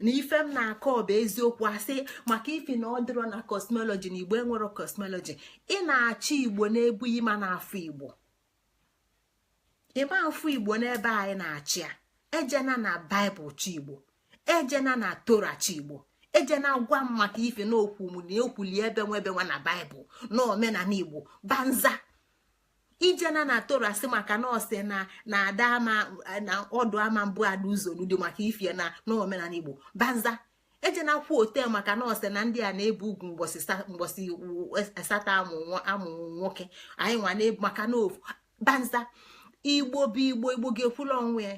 na ife m na-akọ bụ eziokwu? Asị maka ifi na ọ dịrọ na cosmology, na Igbo enwero cosmology. Ị na-achọ Igbo na-ebughị ma na-afụ Igbo, ịma afụ Igbo n'ebe anyị na-achị ya. Ejena na Baịbụl chi Igbo, ejena na Tora chi Igbo, ejena gwa m maka ife na okwu m na ekwuli ebe nwebe nwa na Baịbụl na omenala Igbo banza. Ijena na Tora sị maka na ọ sị na na ada ama na ọdụ ama mbụ ada ụzọ n'ụdị maka ifie na na omenala Igbo banza. Eje na akwụ ote maka nọọsụ na ndị a na-ebu ugwu mgbọsị asatọ amụ nwoke anyị nwa na-ebu maka na ofu banza. Igbo bụ Igbo, Igbo ga-ekwula onwe ya.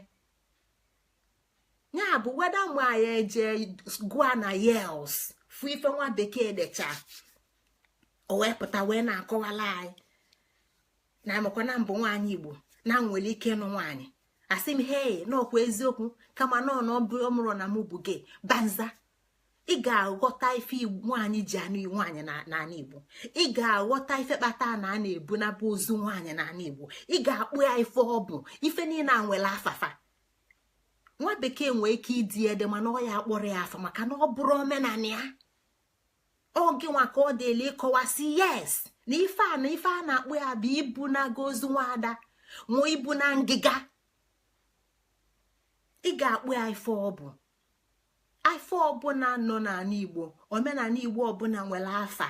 Ya bụ weda mgbe anyị eje gụa na Yales fụ ife nwa bekee decha, o wee pụta wee na-akọwala anyị na amakwa na mbụ nwaanyị Igbo na nwere ike ịnụ nwaanyị. Asị m, hei, n'ọkwa eziokwu, kama nọ na ọmụrụ na mụ bụ gay. Banza. Ị ga-aghọta ife nwaanyị ji anụ nwaanyị n'ala Igbo. Ị ga-aghọta ife kpata na a na-ebu na bụ ozu nwaanyị n'ala Igbo. Ị ga-akpụ ya ife ọ bụ. Ife niile a nwere afafa. Nwa bekee nwee ike ịdị ede, mana ọ ya akpọrọ ya afa maka na ọ bụrụ omenala ya. Oge nwa ka ọ dịla ịkọwasị yes na ife a na ife a na-akpụ ya bụ ibu na-aga ozu nwaada ma ibu na ngịga. Ị ga-akpụ ya ife ọ bụ. Ife ọbụla nọ n'ala Igbo, omenala Igbo ọbụla nwere afa.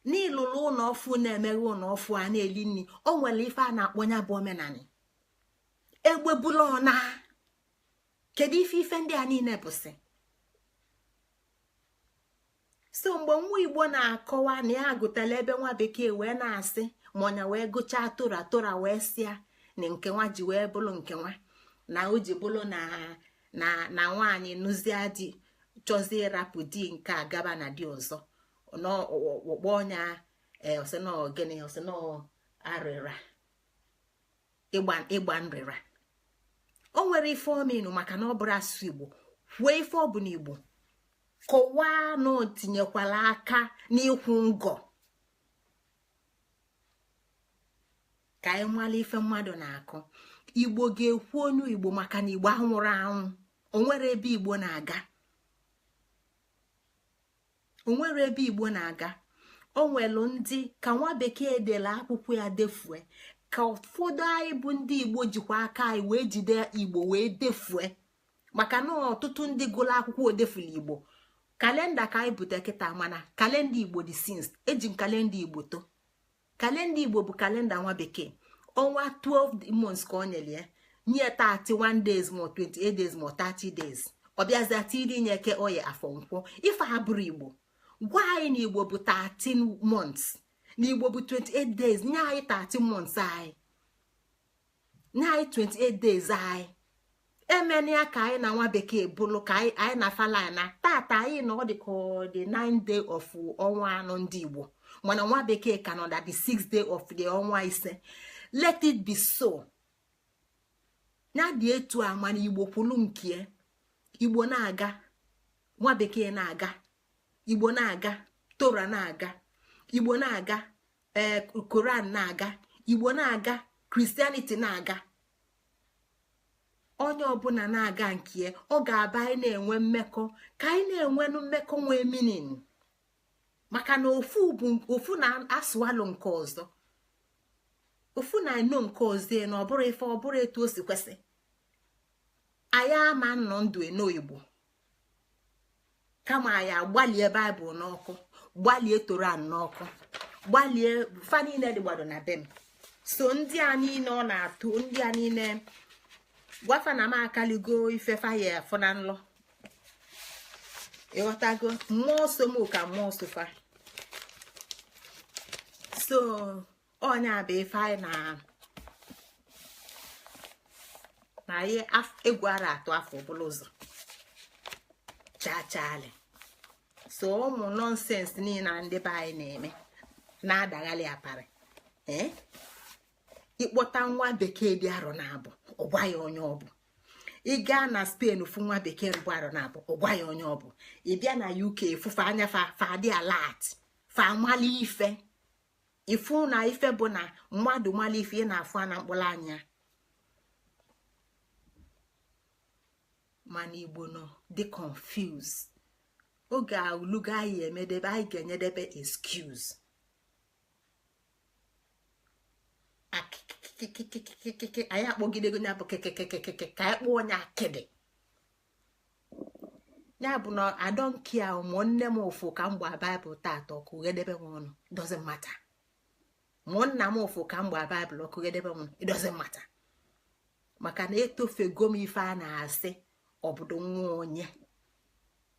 N'ịlụlụ ụlọ ọfụ na-emeghe ụlọ ọfụ a na-eli nri, o nwere ife a na-akpọ ya bụ omenala. Egbebula ọna kedu ife ife ndị a niile bụsị. So mgbe nwa Igbo na-akọwa na ya gụtara ebe nwa bekee wee na-asị ma ọnya wee gụchaa tora tora wee sịa na nke nwa ji wee bụrụ nke nwa na o ji bụrụ na na na nwaanyị nụzie di chọzie ịrapụ di nke a gaba na di ọzọ n'ọkpọ ọnya ọsịnọ gịnị, ọsịnọ arịra ịgba nrịra. O nwere ife omenu maka na ọ bụrụ asụsụ Igbo. Kwuo ife ọ bụ n'Igbo, kọwaa na o tinyekwala aka n'ịkwụ ngọ ka anyị nwale ife mmadụ na-akọ. Igbo ga-ekwu onu Igbo maka na Igbo anwụrụ anwụ. Onwere ebe Igbo na-aga, onwere ebe Igbo na-aga. O nwelu ndị ka nwa bekee dere akwụkwọ ya defue, ka ụfọdụ anyị bụ ndị Igbo jikwa aka anyị wee jide Igbo wee defue, maka na ọtụtụ ndị gụrụ akwụkwọ odefula Igbo. Kalenda ka anyị bute kịta, mana kalenda Igbo dị since eji m kalenda Igbo too. Kalenda Igbo bụ kalenda nwa bekee. Ọnwa 12 months ka ọ nyere ya, nye 31 days ma 28 days ma 30 days. Ọ bịazịa tiri nye ke oye afọ nkwọ. Ife abụrụ Igbo gwa anyị na Igbo bụ 13 months, na Igbo bụ 28 days. Nye anyị 13 months anyị, nye anyị 28 days anyị. Emena ya ka anyị na nwa bekee bụrụ ka anyị na falana tata. Anyị na ọ dị ka the 9 day of ọnwa anọ ndị Igbo, mana nwa bekee ka nọ na the 6 day of the ọnwa ise. Let it be so. Ya dị etu a, mana Igbo kwulu nke Igbo na-aga, nwa bekee na-aga, Igbo na-aga, Tora na-aga, Igbo na-aga, ee, Koran na-aga, Igbo na-aga, Christianity na-aga. Onye ọbụla na-aga nke ọ ga-aba. Anyị na-enwe mmekọ ka anyị na-enwenụ mmekọ nwee meaning, maka na ofu bụ ofu na-asụalụ nke ọzọ, ofu na-eno nke ọzọ, na ọ bụrụ ife ọ bụrụ etu o si kwesị. Anyị ama nnọ ndụ eno Igbo, kama anyị agbalie Baịbụl n'ọkụ, gbalie Toran n'ọkụ, gbalie fa niile dị gbado na be m. So ndị a niile ọ na-atụ, ndị a niile gwafa na m akaligo ife faya afọ na nlọ. Ịghọtago? Mmụọ so m ka mmụọ sofa. So onye bụ ife anyị na na anyị egwu ara atụ afọ bụla ụzọ chachaali. So ụmụ nonsense niile na ndị be anyị na-eme na-adaghalị aparị. Ee, ịkpọta nwa bekee dị arọ na abụ, ọgwa ya onye ọ bụ. Ị gaa na Spain fụ nwa bekee bụ arọ na abụ, ọgwa ya onye ọ bụ. Ị bịa na UK fụfe anya fa, fa dị alert, fa amala ife. Ifu na ife bụ na mmadụ mala ife ị na-afụ na mkpụrụ anya. Mana Igbo nọ dị confused. Oge olugo anyị emedebe, anyị ga-enyedebe excuse. Akịkịkịkịkịkị anyị akpọgidego ya bụ kịkịkịkịkị ka anyị kpọọ onye akịdị. Ya bụ na I don't care mụọ nne m ụfụ ka m gbaa Baịbụl taata ọkụ ghedebe m ọnụ, doesn't matter. Mụọ nna m ụfụ ka m gbaa Baịbụl ọkụ ghedebe m ọnụ, it doesn't matter. Maka na etofego m ife a na-asị obodo nwa onye.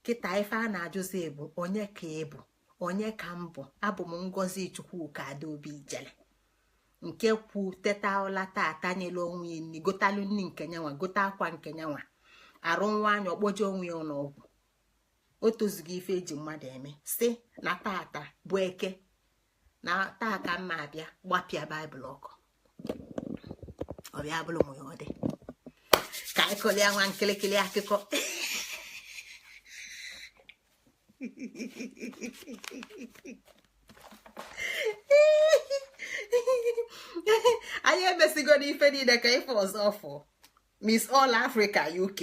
Kịta ife a na-ajụzi bụ onye ka ị bụ, onye ka m bụ. Abụ m Ngozi Chukwuka Adaobi Ijele nke kwu teta ụla tata nyelu onwe ya nni, gotalụ nni nke nyanwa, gote akwa nke nyanwa, arụ nwa anya ọkpọje onwe ya ụlọọgwụ. O tozugo ife eji mmadụ eme, si na tata bụ eke, na taa ka mma abịa gbapịa baịbụl ọkụ, ọbịa bụrụ m ya. Ọ dị ka anyị kọlịa nwa nkịlịkịlị akụkọ. Anyị emesigo n'ife niile ka ife ọzọ fụ. Miss All Africa UK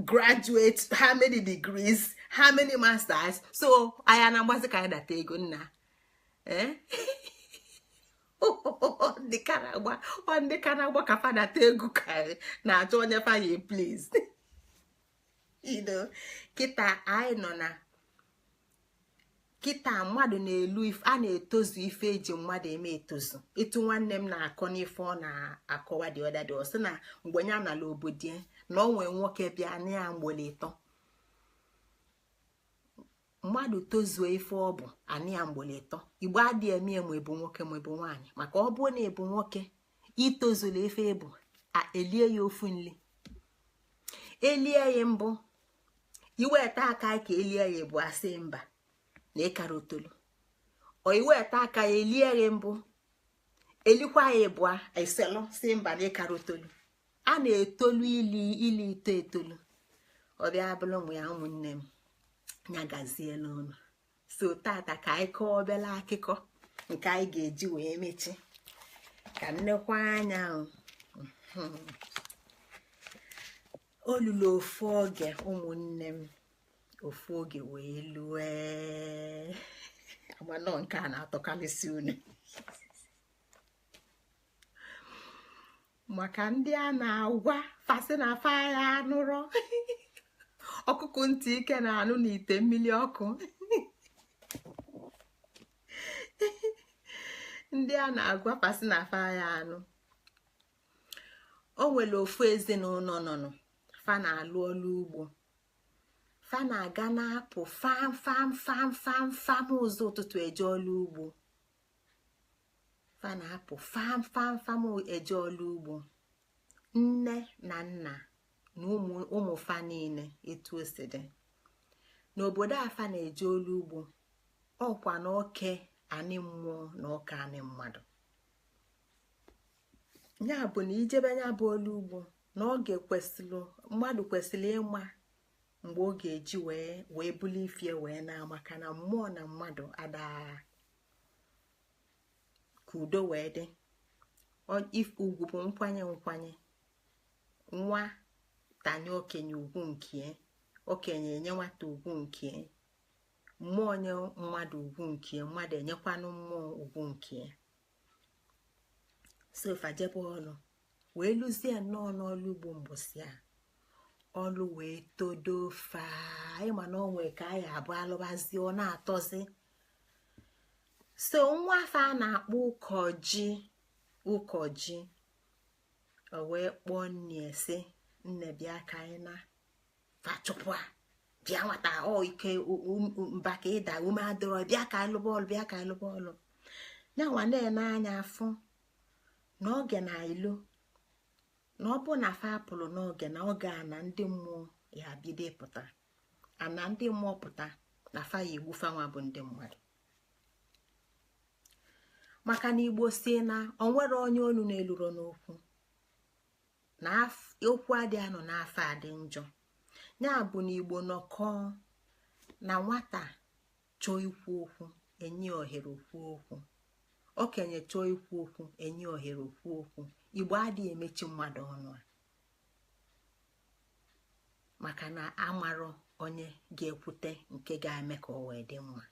graduate, how many degrees, how many masters? So anyị na-agbazi ka anyị data ego nna. Ndị ka na-agba ka fadata ego ka na-achọ onye fanye, please. Kịta anyị nọ na kịta mmadụ na-elu a na-etozu ife eji mmadụ eme etozu. Etu nwanne m na-akọ n'ife ọ na-akọwa dị ọda dị, ọ sị na mgbe ya nala obodo na ọ nwee nwoke bịa na ya mgbele ịtọ mmadụ tozuo ife ọ bụ anị ya mgbele ịtọ. Igbo adịghị eme ma ịbụ nwoke ma ịbụ nwaanyị, maka ọ bụrụ na ịbụ nwoke itozula ife ịbụ, elie ya ofu nli, elie ya mbụ, iweta aka ka elie ya bụ asị mba na ịkara otolu, ọ iweta aka ya elie ya mbụ, elikwa ya ịbụa eselụ si mba na ịkara otolu. A na-etolu ili ili ito etolu. Ọbịa bụrụ ụmụ ya, ụmụnne m, ya gaziela ụnụ. So tata ka anyị kọọ obere akụkọ nke anyị ga-eji wee mechi ka nnekwa anya. Olulu ofu oge, ụmụnne m, ofu oge wee lue amanọ nke a na-atọkarịsị unu maka ndị a na-agwa fasị na fa ya anụrọ ọkụkụ ntị ike na-anụ n'ite mmiri ọkụ. Ndị a na-agwa fasị na fa ya anụ. O nwere ofu ezinụlọ nọnụ fa na-alụ ọlụ ugbo, fa na-aga na-apụ fam fam fam fam fam ụzọ ụtụtụ eje ọlụ ugbo, fa na-apụ fam fam fam eje ọlụ ugbo. Nne na nna na ụmụ fa niile etu o si dị n'obodo a fa na-eje ọlụ ugbo, ọkwa na oke anị mmụọ na oke anị mmadụ. Ya bụ na ijebe ya bụ ọlụ ugbo na oge kwesịrị mmadụ kwesịrị ịma mgbe ọ ga-eji wee buli ifie wee na, maka na mmụọ na mmadụ adaa ka udo wee dị. Ugwu bụ nkwanye nkwanye, nwa tanye okenye ugwu nke okenye enye nwata ugwu nke mmụọ, nye mmadụ ugwu nke mmadụ enyekwanụ mmụọ ugwu nke. So fajebe ọlụ wee lụzie nnọọ n'ọlụ ugbo mbọsị a ọlụ wee todo faa, ịma na onwe ka anyị abụ alụbazi ọ na-atọzi. So nwa afọ a na-akpọ ụkọji ụkọji o wee kpọọ nne sị nne bịa ka anyị na fachụpụ a, bịa nwata ọ ike mba ka ịda ume adịrọ, bịa ka anyị lụba ọlụ, bịa ka anyị lụba ọlụ. Nyanwa na-ene anya afụ na oge na ilu na ọ bụ na fa apụrụ n'oge na oge a na ndị mmụọ ya bido pụta, ana ndị mmụọ pụta na fa ya egbu fanwa bụ ndị mmadụ. Maka na igbo si na onwere onye onu na-eluro n'okwu na okwu adị anọ n'afọ adị njọ. Ya bụ na igbo nọkọọ na nwata chọọ ikwu okwu enye ohere okwu okwu, okenye chọọ ikwu okwu enye ohere okwu okwu. Igbo adịghị emechi mmadụ ọnụ a, maka na amarọ onye ga-ekwute nke ga-eme ka ọ wee dị mma.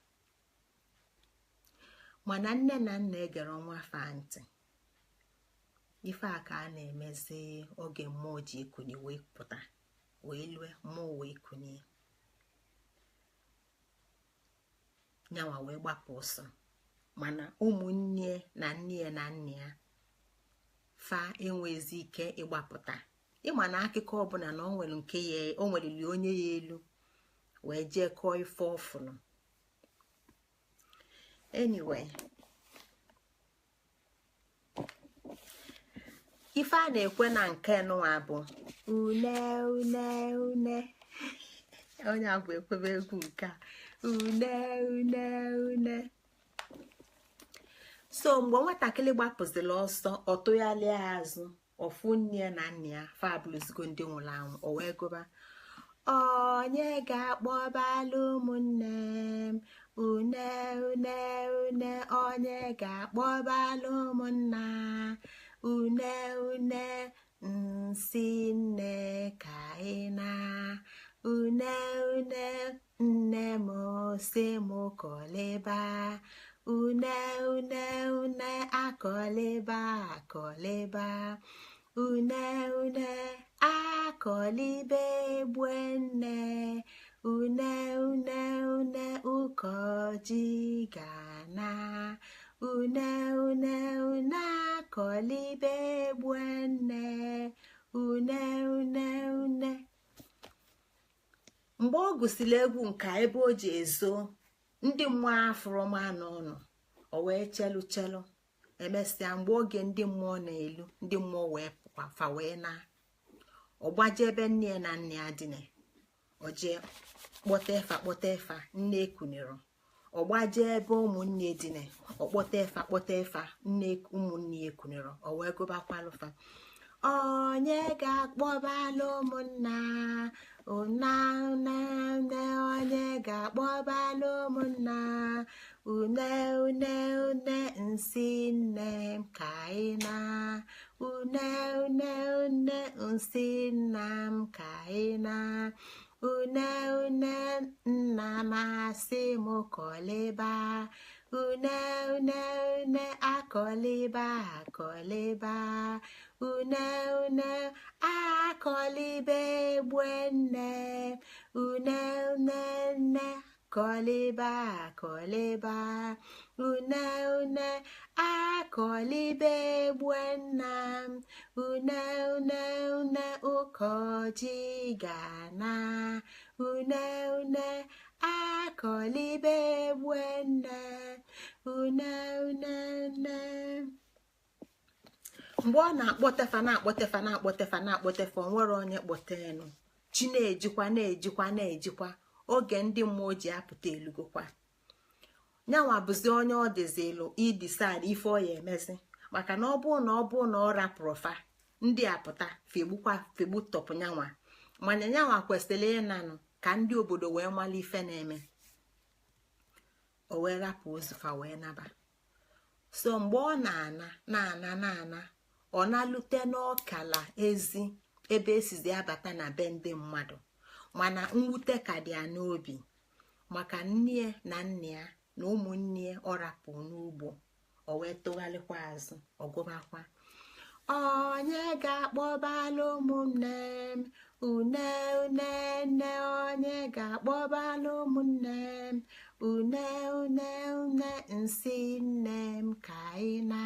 Mana nne na nna egere nwa fa ntị. Ife a ka a na-emezi oge mmụọ ji ekuni wee pụta wee lue mmụọ wee kunie nyanwa wee gbapụ ọsọ. Mana ụmụnne na nne ya na nna ya fa enwezi ike ịgbapụta. Ịma na akụkọ ọbụla na o nwere nke ya, o nwereli onye ya elu, Wee jee kọọ ife ọfụlụ. Anyway, ife a na-ekwe na nke nụwa bụ une une une. Onye a bụ ekwebe egwu nke a, une une une. So mgbe nwatakịrị gbapụziri ọsọ, ọ tụgharịa azụ, ọfụ nne na nna ya fa abụrụzigo ndị nwụrụ anwụ. O wee gụba, onye ga-akpọbalụ ụmụnne m, une une une, onye ga-akpọbalụ ụmụnna, une une, nsị nne ka ị na, une une, nne m sị m kọlịba, une une une, akọlịba akọlịba, une une, akọlibe egbue nne, une une une, ụkọji ga-ana, une une une, akọlibe egbue nne, une une une. Mgbe ọ gụsịrị egwu nka ebe o ji ezo, ndị mmụọ afụrụma n'ọnụ, o wee chelu chelu. Emesịa, mgbe oge ndị mmụọ na-elu, ndị mmụọ wee pụkwa, fa wee na ọgbaje ebe nne ya na nne ya dine. Oje kpọta efa, kpọta efa, nne ekunere. Ọgbaje ebe ụmụnne dine, ọkpọta efa, kpọta efa, nne ụmụnne ekunere. O wee gụbakwalụfa, onye ga-akpọbalụ ụmụnna, una una une, onye ga-akpọbalụ ụmụnna, une une une, nsị nne m ka ị na, une une une, nsị nna m ka ị na, une une, nna m asị m kọlịba, une une une, akọlịba akọlịba, une une, akọlịba egbue nne, une une nne, kọlịba akọlịba, une une, akọlịba egbue nna m, une une une, ụkọji ga-ana, une une, akọlịba egbue nne, une une une. Mgbe ọ na-akpọtefa na-akpọtefa na-akpọtefa na-akpọtefa, o nwere onye kpọtenụ. Chi na-ejikwa na-ejikwa na-ejikwa, oge ndị mmụọ ji apụta elugokwa. Nyanwa bụzi onye ọ dịzilu idecide ife ọ ya emezi, maka na ọ bụ na ọ bụ na ọ rapụrụ fa, ndị apụta fegbukwa fegbu tọpụ nyanwa. Mana nyanwa kwesịrị ịnanụ ka ndị obodo wee mara ife na-eme. O wee rapụ ozufa wee naba. So mgbe ọ na-ana na-ana na-ana, ọ na-alute n'ọkala ezi ebe esizi abata na be ndị mmadụ. Mana mwute ka dị ya n'obi maka nne na nna ya na ụmụnne ọ rapụ n'ugbo. O wee tụgharịkwa azụ, ọgụbakwa, onye ga-akpọbalụ ụmụnne m, une une nne, onye ga-akpọbalụ ụmụnne m, une une une, nsị nne m ka ị na,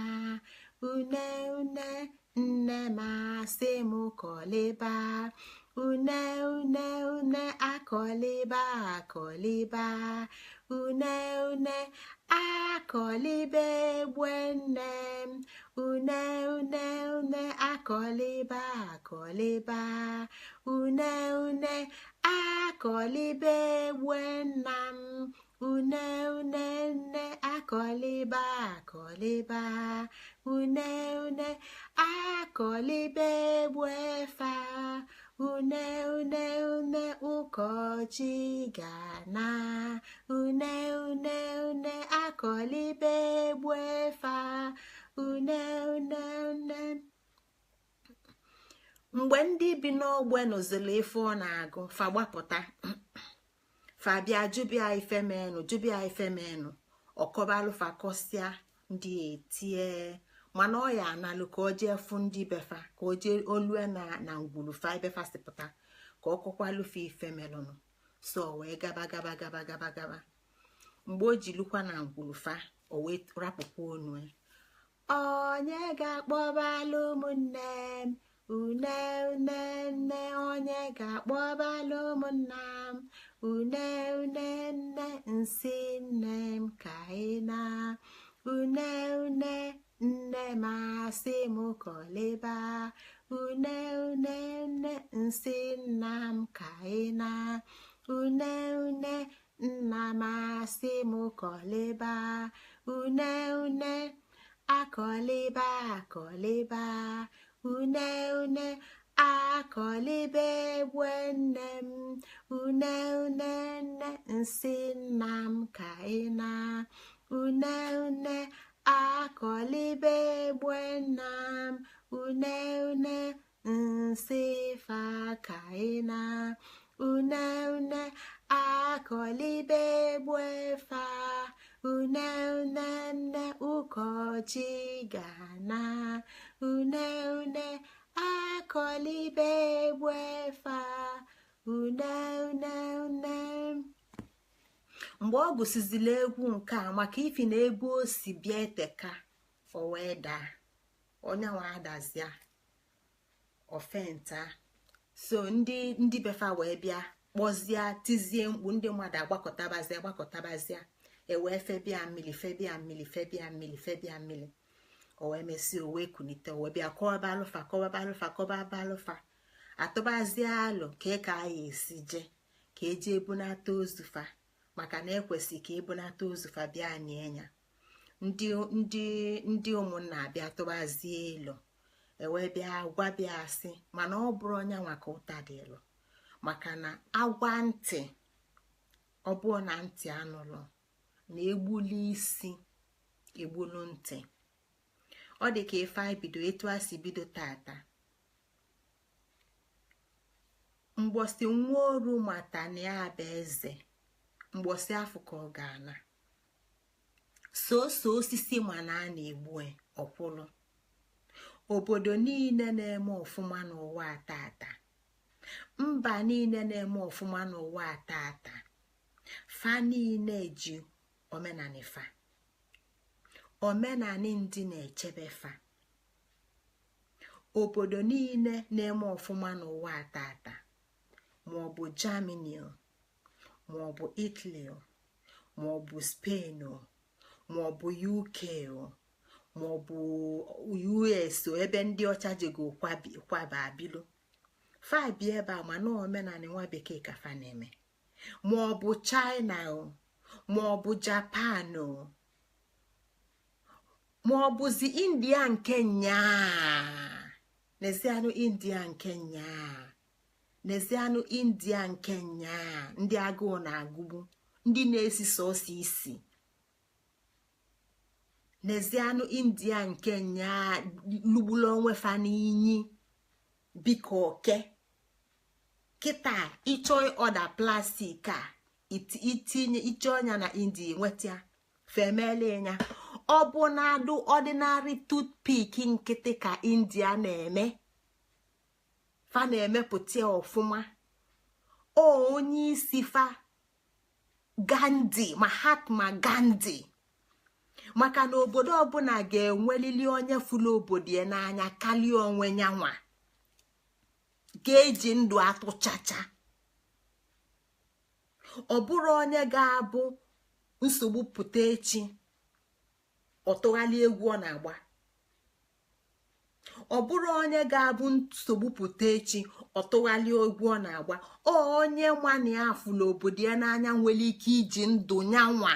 une une, nne m asị m kọlịba, une une une, akọlịba akọlịba, une une, akọlịba egbue nne m, une une une, akọlịba akọlịba, une une, akọlịba egbue nna m, une une nne, akọlịba akọlịba, une une, akọlịba egbue fa, une une une, ụkọchị ga-ana, une une une, akọlịba egbue fa, une une une. Mgbe ndị bi n'ogbe nụziri ife ọ na-agụ, fa gbapụta, fa bịa jụbịa ife menụ, jụbịa ife menụ. Ọkọbalụfa kọsịa, ndị etie. Mana ọ ya analụ ka o jee fụ ndị befa, ka o jee olue na ngwulufa ebefa si pụta, ka ọ kọkwalụfe ife melụnụ. So wee gaba gaba gaba gaba gaba. Mgbe o ji lukwa na ngwulufa, o wee rapụkwa onu, onye ga-akpọbalụ ụmụnne m, une une nne, onye ga-akpọbalụ ụmụnna m, Une une nne, nsị nne m ka ị na. Une une nne m asị m kọlịba. Une une nne, nsị nna m ka ị na. Une une nna m asị m kọlịba. Une une akọlịba akọlịba. Une une akọlịba egbe nne m. Une une nne, nsị nna m ka ị na. Une une akọlịba egbe nna m. Une une nsị fa ka ị na. Une une akọlịba egbe fa. Une une nne, ụkọchị ga-ana. Une une akọlịba egbe fa. Une une une. Mgbe ọ gụsizila egwu nke a, maka ifi na ebe o si bịa eteka, o wee daa. Onyenwe adazia ofenta. So ndị befa wee bịa kpọzie, tizie mkpu, ndị mmadụ agbakọtabazia gbakọtabazia, ewee febia mmiri, febia mmiri, febia mmiri, febia mmiri. O wee mesịa, o wee kunite, o wee bịa kọwaba alụfa, kọwaba alụfa, kọwaba alụfa, atụbazie alụ ka ị ka a ya esi je ka eji ebunata ozufa, maka na ekwesị ka ebunata ozufa bịa nie ya. Ndị ụmụnna abịa tụbazie elu, ewee bịa gwa bịa asị, mana ọ bụrụ onye nwa ka ụta dịlụ, maka na agwa ntị, ọ bụrụ na ntị anụlụ na egbulu isi egbulu ntị. Ọ dị ka ife anyị bido, etu a si bido tata. Mgbọsị nwa oru mata na ya bụ eze, mgbọsị afọ ka ọ ga-ana. Soso osisi mana a na-egbu ọkwụlụ. Obodo niile na-eme ọfụma n'ụwa tata, mba niile na-eme ọfụma n'ụwa tata, fa niile ji omenani fa, omenani ndị na-echebe fa. Obodo niile na-eme ọfụma n'ụwa tata, maọbụ Germany, maọbụ Italy, maọbụ Spain, maọbụ UK, maọbụ US, ebe ndị ọcha jego kwaba abilo fa bi ebe a, mana omenani nwa bekee ka fa na-eme, maọbụ China, maọbụ Japan, maọbụzi India nke nyaa. N'ezianụ India nke nyaa, n'ezianụ India nke nyaa, ndị agụụ na-agụgbu, ndị na-esi sọsọ isi. N'ezianụ India nke nyaa lugbulu onwe fa n'inyi. Biko, oke kịta ịchọ ọda plastic a itinye iche ọnya na India nweta femele ya. Ọ bụ na-adụ ordinary toothpick nkịtị ka India na-eme, fa na-emepụta ọfụma. O onye isi fa, Gandhi, Mahatma Gandhi, maka na obodo ọbụla ga-enwelili onye fụlụ obodo ya n'anya karịa onwe nyanwa, ga-eji ndụ atụchacha. Ọ bụrụ onye ga-abụ nsogbu pụta echi, ọtụgharị egwu ọ na-agba. Ọ bụrụ onye ga-abụ nsogbu pụta echi, ọtụgharị egwu ọ na-agba. Onye nwana ya fụlụ obodo ya n'anya nwere ike iji ndụ nyanwa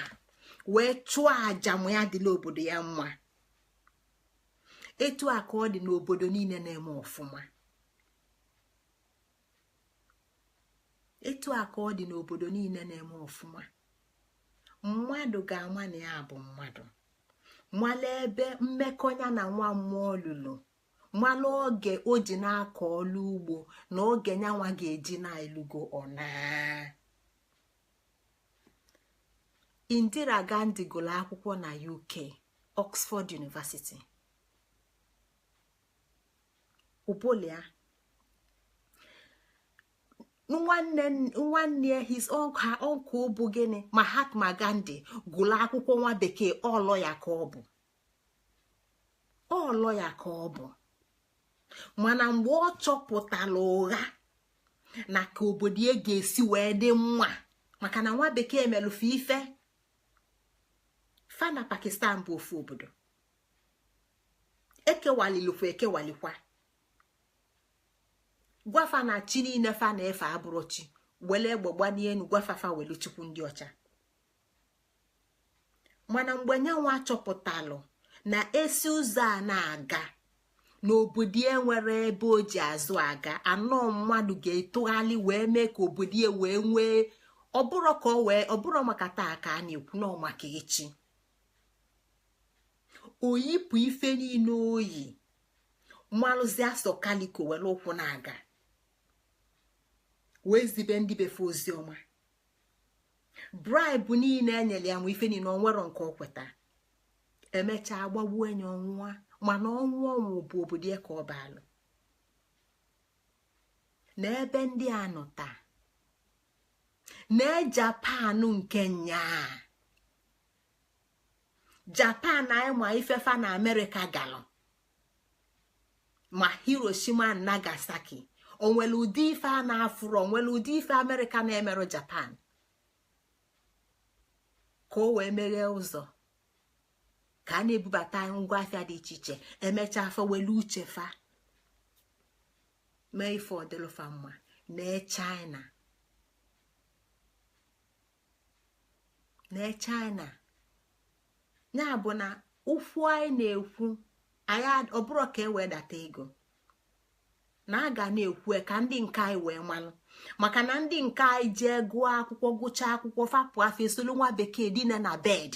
wee chụọ àjà ma ya dịla obodo ya mma. Etu a ka ọ dị n'obodo niile na-eme ọfụma. Etu a ka ọ dị n'obodo niile na-eme ọfụma. Mmadụ ga-ama na ya bụ mmadụ, mala ebe mmekọ ya na nwa mmụọ lụrụ, mala oge o ji na-akọ ọlụ ugbo na oge nyanwa ga-eji na-elugo ọna. Indira Gandhi gụrụ akwụkwọ na UK, Oxford University. Ụbụlịa nwanne ya, his her uncle bụ gịnị, Mahatma Gandhi, gụrụ akwụkwọ nwa bekee. Ọlọ ya ka ọ bụ, ọlọ ya ka ọ bụ. Mana mgbe ọ chọpụtara ụgha na ka obodo ya ga-esi wee dị mma, Maka na nwa bekee melụfe ife fa na Pakistan bụ ofu obodo, ekewalilukwa ekewalikwa. Gwafa na chi niile fa na-efe abụrụ chi, wele egbe gbanie enu, gwafafa welu chukwu ndị ọcha. Mana mgbe nyanwa chọpụtalụ na esi ụzọ a na-aga n'obodo e nwere ebe o ji azụ aga, anọ mmadụ ga-etogharị wee mee ka obodo ya wee nwee, ọbụrụ ka ọ wee ọbụrụ maka taa ka a na-ekwu nọ maka echi. Oyipụ ife niile oyi malụzi asọ kaliko, were ụkwụ na-aga wee zibe ndị befe ozi ọma. Bribe niile enyere ya ma ife niile, onwero nke ọ kweta. Emechaa gbagbuo enye ọnwụwa, mana ọnwụ ọnwụ bụ obodo ya ka ọ baalụ. N'ebe ndị a nọ taa na Japan nke nyaa, Japan anyị ma ifefa na Amerịka galụ ma Hiroshima na Nagasaki. Onwere ụdị ife a na-afụrụ, onwere ụdị ife Amerịka na-emerụ Japan ka o wee meghee ụzọ ka a na-ebubata ngwa afịa dị iche iche. Emechaa afọ welu uche fa mee ife ọdịlụfa mma. Na China, na China ya bụ na ụfụ anyị na-ekwu anyị ọbụrụ ka e wee data ego na a ga na-ekwu ka ndị nke anyị wee malụ, maka na ndị nke anyị jee gụọ akwụkwọ, gụchaa akwụkwọ, fapụ afọ, esolu nwa bekee dina na bed,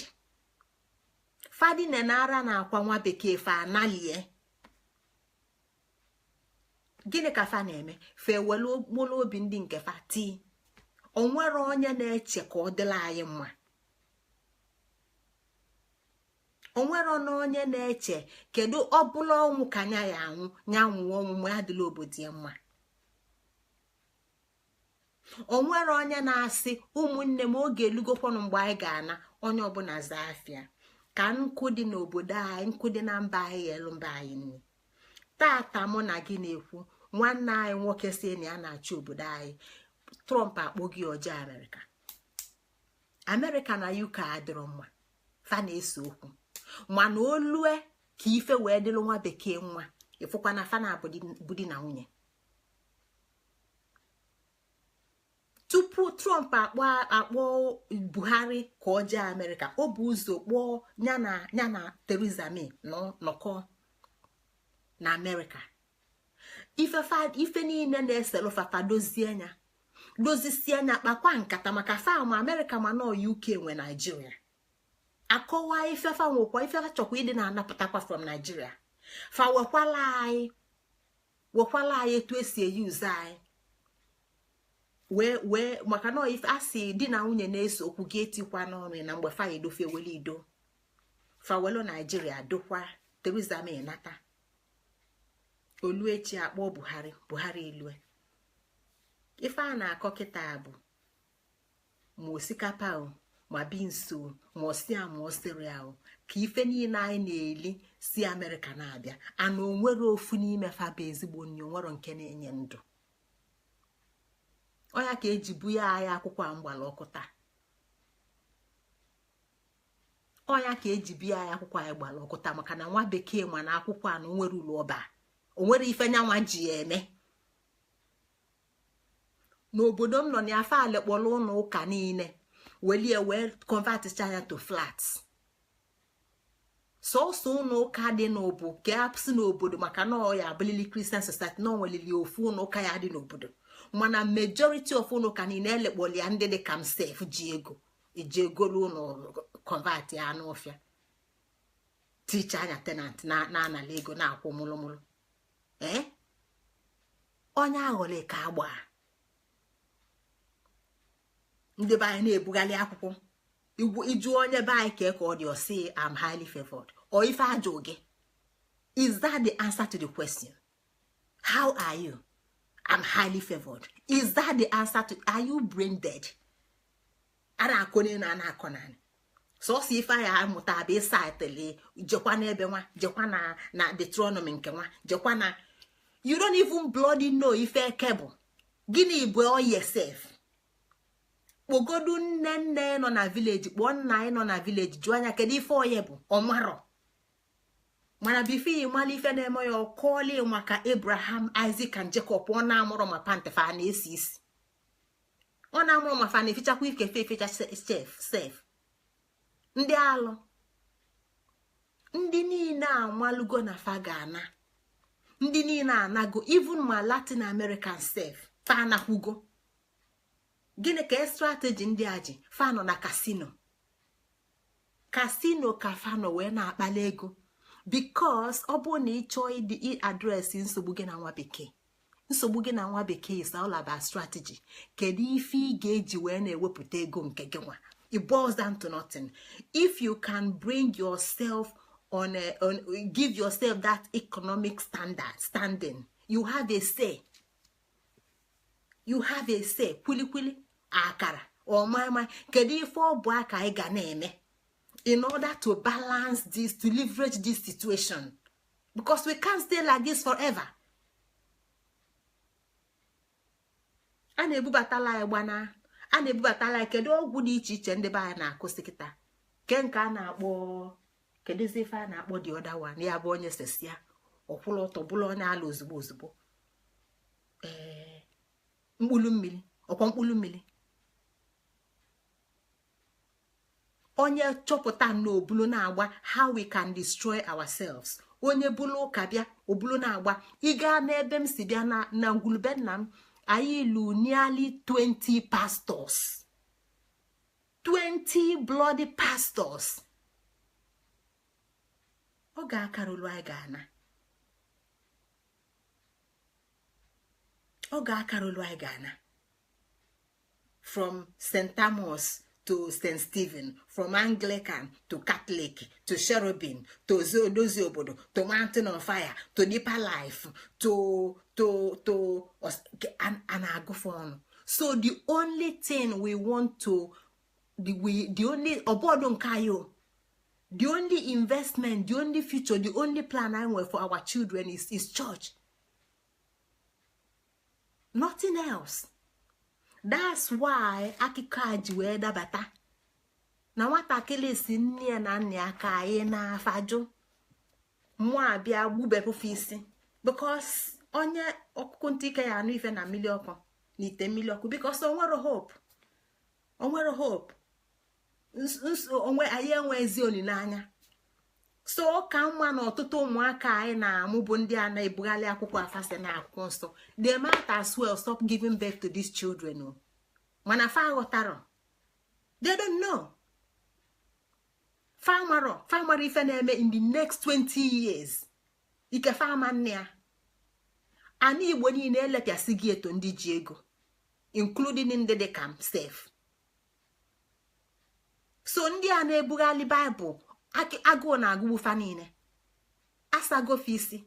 fadina na ara na akwa nwa bekee, fa analie. Gịnị ka fa na-eme? Fa ewelu mkpụrụ obi ndị nke fa tii. Onwere onye na-eche ka ọ dịla anyị mma? Onwere na onye na-eche kedu ọbụla ọnwụ ka nya ya anwụ, nya nwụọ ọnwụ ma ya dịla obodo ya mma? Onwere onye na-asị, ụmụnne m, oge elugokwanụ mgbe anyị ga-ana, onye ọbụla zaa afịa ka nkụ dị n'obodo anyị, nkụ dị na mba anyị ghelu mba anyị nri. Tata mụ na gị na-ekwu, nwanne anyị nwoke si na ya na-achị obodo anyị, Trump akpọghị ọjọọ Amerịka. Amerịka na UK adịrọ mma, fa na-ese okwu, mana olue ka ife wee dịrị nwa bekee nwa, ịfụkwa na fa na-abụ di na nwunye. Tupu Trump akpọ Buhari ka ọ jee Amerịka, o bu ụzọ kpọọ ya na Theresa May nọkọ na Amerịka. Ife niile na-eselu fafa dozie anya, dozisie anya, kpakwa nkata maka fam Amerịka, ma nọ UK nwe Naijiria. Akọwa ifefa nwekwa ifefa chọkwa ịdị na-anapụtakwa from Naijiria. Fa wekwala anyị, wekwala anyị etu esi eyi ụzọ anyị wee wee, maka na ife a sị di na nwunye na-ese okwu gị etikwa n'ọnụ na mgbe fa edofe wele ido fawelu Naijiria dokwa. Theresa May nata oluechi akpọ Buhari, Buhari elue. Ife a na-akọ kịta bụ ma osikapa o, ma beans o, ma osia ma osiri o, ka ife niile anyị na-eli si Amerịka na-abịa. Ana onwere ofu n'ime fa bụ ezigbo nri, onwero nke na-enye ndụ. Ọya ka eji bunye anyị akwụkwọ a mgbala ọkụ taa. Ọya ka eji bunye anyị akwụkwọ anyị gbara ọkụ taa, maka na nwa bekee ma na akwụkwọ a na onwere ụlọ ọba, onwere ife nyanwa ji ya eme. N'obodo m nọ na afa alekpọrọ ụlọ ụka niile welie wee convertcha ya to flats. Sọsọ ụlọ ụka dị n'obu ka a sị n'obodo, maka na ọ ya abụlili Christian Society na onwelili ofu ụlọ ụka ya dị n'obodo, mana majority of ụlọ ụka niile elekpọrọ ya ndị dị ka m sef ji ego eji egolu ụlọ convert ya n'ọfịa, ticha anya tenant na-anala ego na-akwụ mụlụmụlụ. Ee, onye aghọrọ ka agba ndị be anyị na-ebugharị akwụkwọ iju onye be anyị ka ọ dị, ọsị am highly favored or ife ajụ gị. Is that the answer to the question? How are you? I'm highly favored. Is that the answer to are you brain dead? A na-akọ n'elu, a na-akọ naanị sọsọ ife anyị amụta bụ ịsa etele, jekwa n'ebe nwa, jekwa na na Deuteronomy nke nwa, jekwa na you don't even bloody know ife eke bụ gịnị bụ oye sef. Kpogodu nne nne nọ na village, kpọọ nna anyị nọ na village, jụọ anya kedu ife onye bụ ọmarọ. Mana before ịmala ife na-eme ya, ọkọọla maka Abraham, Isaac and Jacob. Ọ na-amụrụ ma pantị fa na-esi isi, ọ na-amụrụ ma fa na-efichakwa ike fe efecha sef sef. Ndị alụ, ndị niile amalụgo na fa ga-ana, ndị niile anago, even ma Latin American sef, fa anakwugo. Gịnị ka strategy ndị a ji? Fa nọ na casino, casino ka fa nọ wee na-akpali ego, because ọ bụrụ na ị chọọ ịdị address nsogbu gị na nwa bekee, nsogbu gị na nwa bekee is all about strategy. Kedu ife ị ga-eji wee na-ewepụta ego nke gị nwa? It boils down to nothing. If you can bring yourself on give yourself that economic standard standing, you have a say, you have a say. Kwilikwili, akara, ọmama, kedu ife ọ bụ aka anyị ga na-eme in order to balance this, to leverage this situation? Because we can't stay like this forever. A na-ebubatala anyị gbana, a na-ebubatala anyị kedu ọgwụ dị iche iche ndị be anyị na-akụsị kịta, ke nke a na-akpọ, kedụzi ife a na-akpọ the other one, ya bụ onye sesia ọkwụrụ ọtọ bụrụ onye ala ozugbo ozugbo. Ee, mkpụrụ mmiri, ọkwa mkpụrụ mmiri. Onye chọpụta na obulu na-agba how we can destroy ourselves. Onye bulu ụka bịa, obulu na-agba. Ị gaa n'ebe m si bịa na ngwulube nna m, anyị lu nearly 20 pastors, 20 bloody pastors. Ọ ga-akarụlụ anyị ga-ana, ọ ga-akarụlụ anyị ga-ana. From St. Thomas to St. Stephen, from Anglican to Catholic to Cherubim to Odozi Obodo to Mountain of Fire to Deeper Life to a na-agụfe ọnụ. So the only thing we want to the, we, the only ọbọdụ nke anyị o, the only investment, the only future, the only plan anyị nwere for our children is church, nothing else. That's why akụkọ a ji wee dabata na nwatakịrị si nne ya na nna ya ka anyị na-afajụ mmụọ abịa gbubepụfe isi, because onye ọkụkụ ntị ike ya anụ ife na mmiri ọkụ, na ite mmiri ọkụ, because onwere hope, onwere hope, onwe anyị enwe ezi olileanya. So ọ ka mma na ọtụtụ ụmụaka anyị na-amụ bụ ndị a na-ebugharị akwụkwọ afasị na akwụkwọ nsọ. They might as well stop giving birth to these children o. Mana fa aghọtarọ, they don't know. Fa marọ, fa mara ife na-eme in the next 20 years. Ike fa ama nne ya. Ana Igbo niile elepịasị gị eto ndị ji ego, including ndị dị ka m sef. So ndị a na-ebugharị baịbụl, agụụ na-agụgbu fa niile, asagofe isi.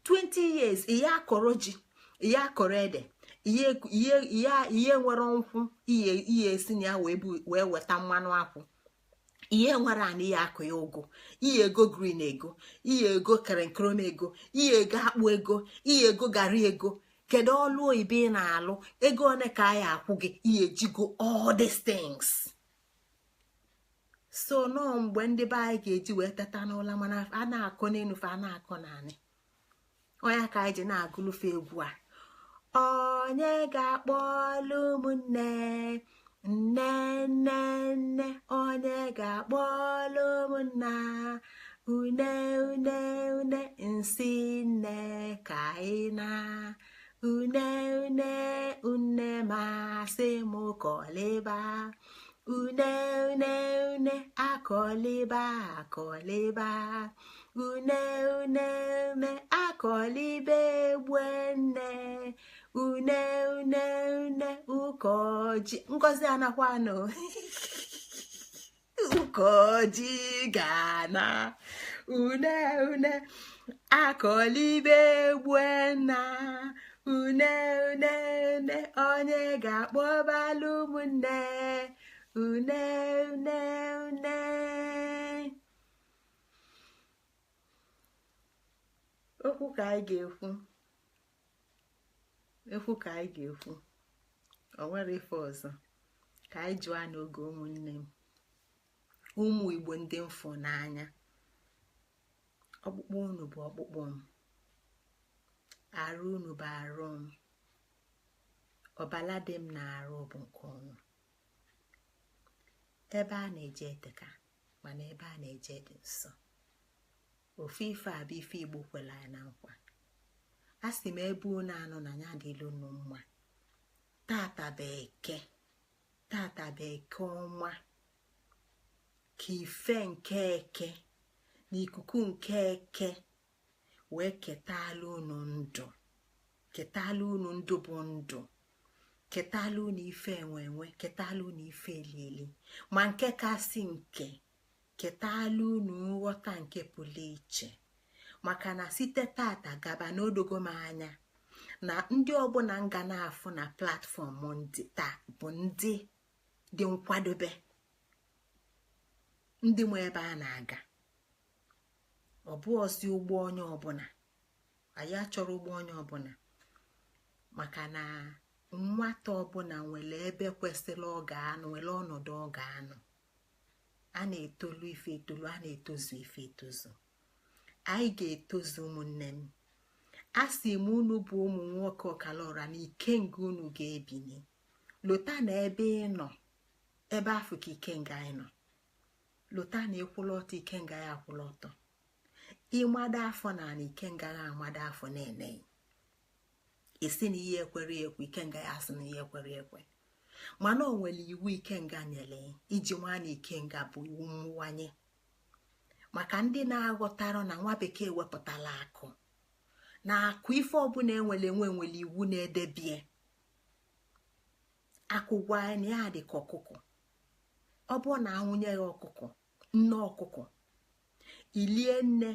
20 years, ihe akọrọ ji, ihe akọrọ ede, ihe nwere nkwụ, ihe esi na ya wee weta mmanụ akwụ, ihe nwere ana, ihe akụ ya ụgụ, ihe ego green ego, ihe ego kerenkrom ego, ihe ego akpụ ego, ihe ego gari ego. Kedu ọlụ oyibo ị na-alụ? Ego one ka anyị akwụ gị? Ihe ejigo all these things. So nọọ mgbe ndị be anyị ga-eji wee teta n'ụla, mana a na-akọ n'elu fa, a na-akọ naanị onye ka anyị ji na-agụlụfe egwu a. Onye ga-akpọlụ ụmụnne nne nne nne, onye ga-akpọlụ ụmụnna une une une, nsị nne ka anyị na une une une, masị m kọlịba une une une, akọlịba akọlịba une une une, akọlịba egbe nne une une une, ụkọji ngozi anakwanụ, ụkọji gana une une, akọlibe egbe nna une une une, onye ga-akpọbalụ ụmụnne une une une. Okwu ka anyị ga-ekwu, okwu ka anyị ga-ekwu. O nwere ife ọzọ ka anyị jụọ n'oge. Ụmụnne m, ụmụ Igbo ndị mfụ n'anya, ọkpụkpụ unu bụ ọkpụkpụ m, arụ unu bụ arụ m, ọbala dị m na-arụ bụ nke unu. Ebe a na-eje eteka, mana ebe a na-eje dị nso. Ofu ife a bụ ife Igbo kwere anyị na nkwa. A sị m, ebe unu anọ na ya adịla unu mma. Tata bụ Eke, tata bụ Eke ọnwa, ka ife nke Eke na ikuku nke Eke wee ketala unu ndụ, ketala unu ndụ bụ ndụ, ketala unu ife enwe enwe, ketala unu ife elieli, ma nke kasị nke, ketala unu nghọta nke pụrụ iche. Maka na site tata gaba n'odogo m anya na ndị ọbụla nga na-afụ na platform ndị taa bụ ndị dị nkwadobe, ndị nwe ebe a na-aga. Ọ bụ ọzi ụgbọ onye ọbụla, anyị achọrọ ụgbọ onye ọbụla, maka na nwata ọbụla nwere ebe kwesịrị ọ ga-anọ, nwere ọnọdụ ọ ga-anọ. A na-etolu ife etolu, a na-etozu ife etozu. Anyị ga-etozu. Ụmụnne m, a sị m unu bụ ụmụ nwoke ọkalaọra na ikenga unu ga-ebini. Lota na ebe ị nọ, ebe afọ ka ikenga anyị nọ. Lota na ịkwụla ọtọ, ikenga ya akwụla ọtọ. Ịmado afọ na ana, ikenga ya amado afọ na-eneghị isi na ihe ekwere ekwe, ikenga ya asị na ihe ekwere ekwe. Mana o nwere iwu ikenga nyere iji nwa na ikenga bụ iwu mwanye, maka ndị na-aghọtara na nwa bekee wepụtala akụ na akụ. Ife ọbụla enwere enwe nwere iwu na-edebie akụ. Gwa anyị na ya dị ka ọkụkọ. Ọ bụrụ na anwụnye ya ọkụkọ, nne ọkụkọ ilie, nne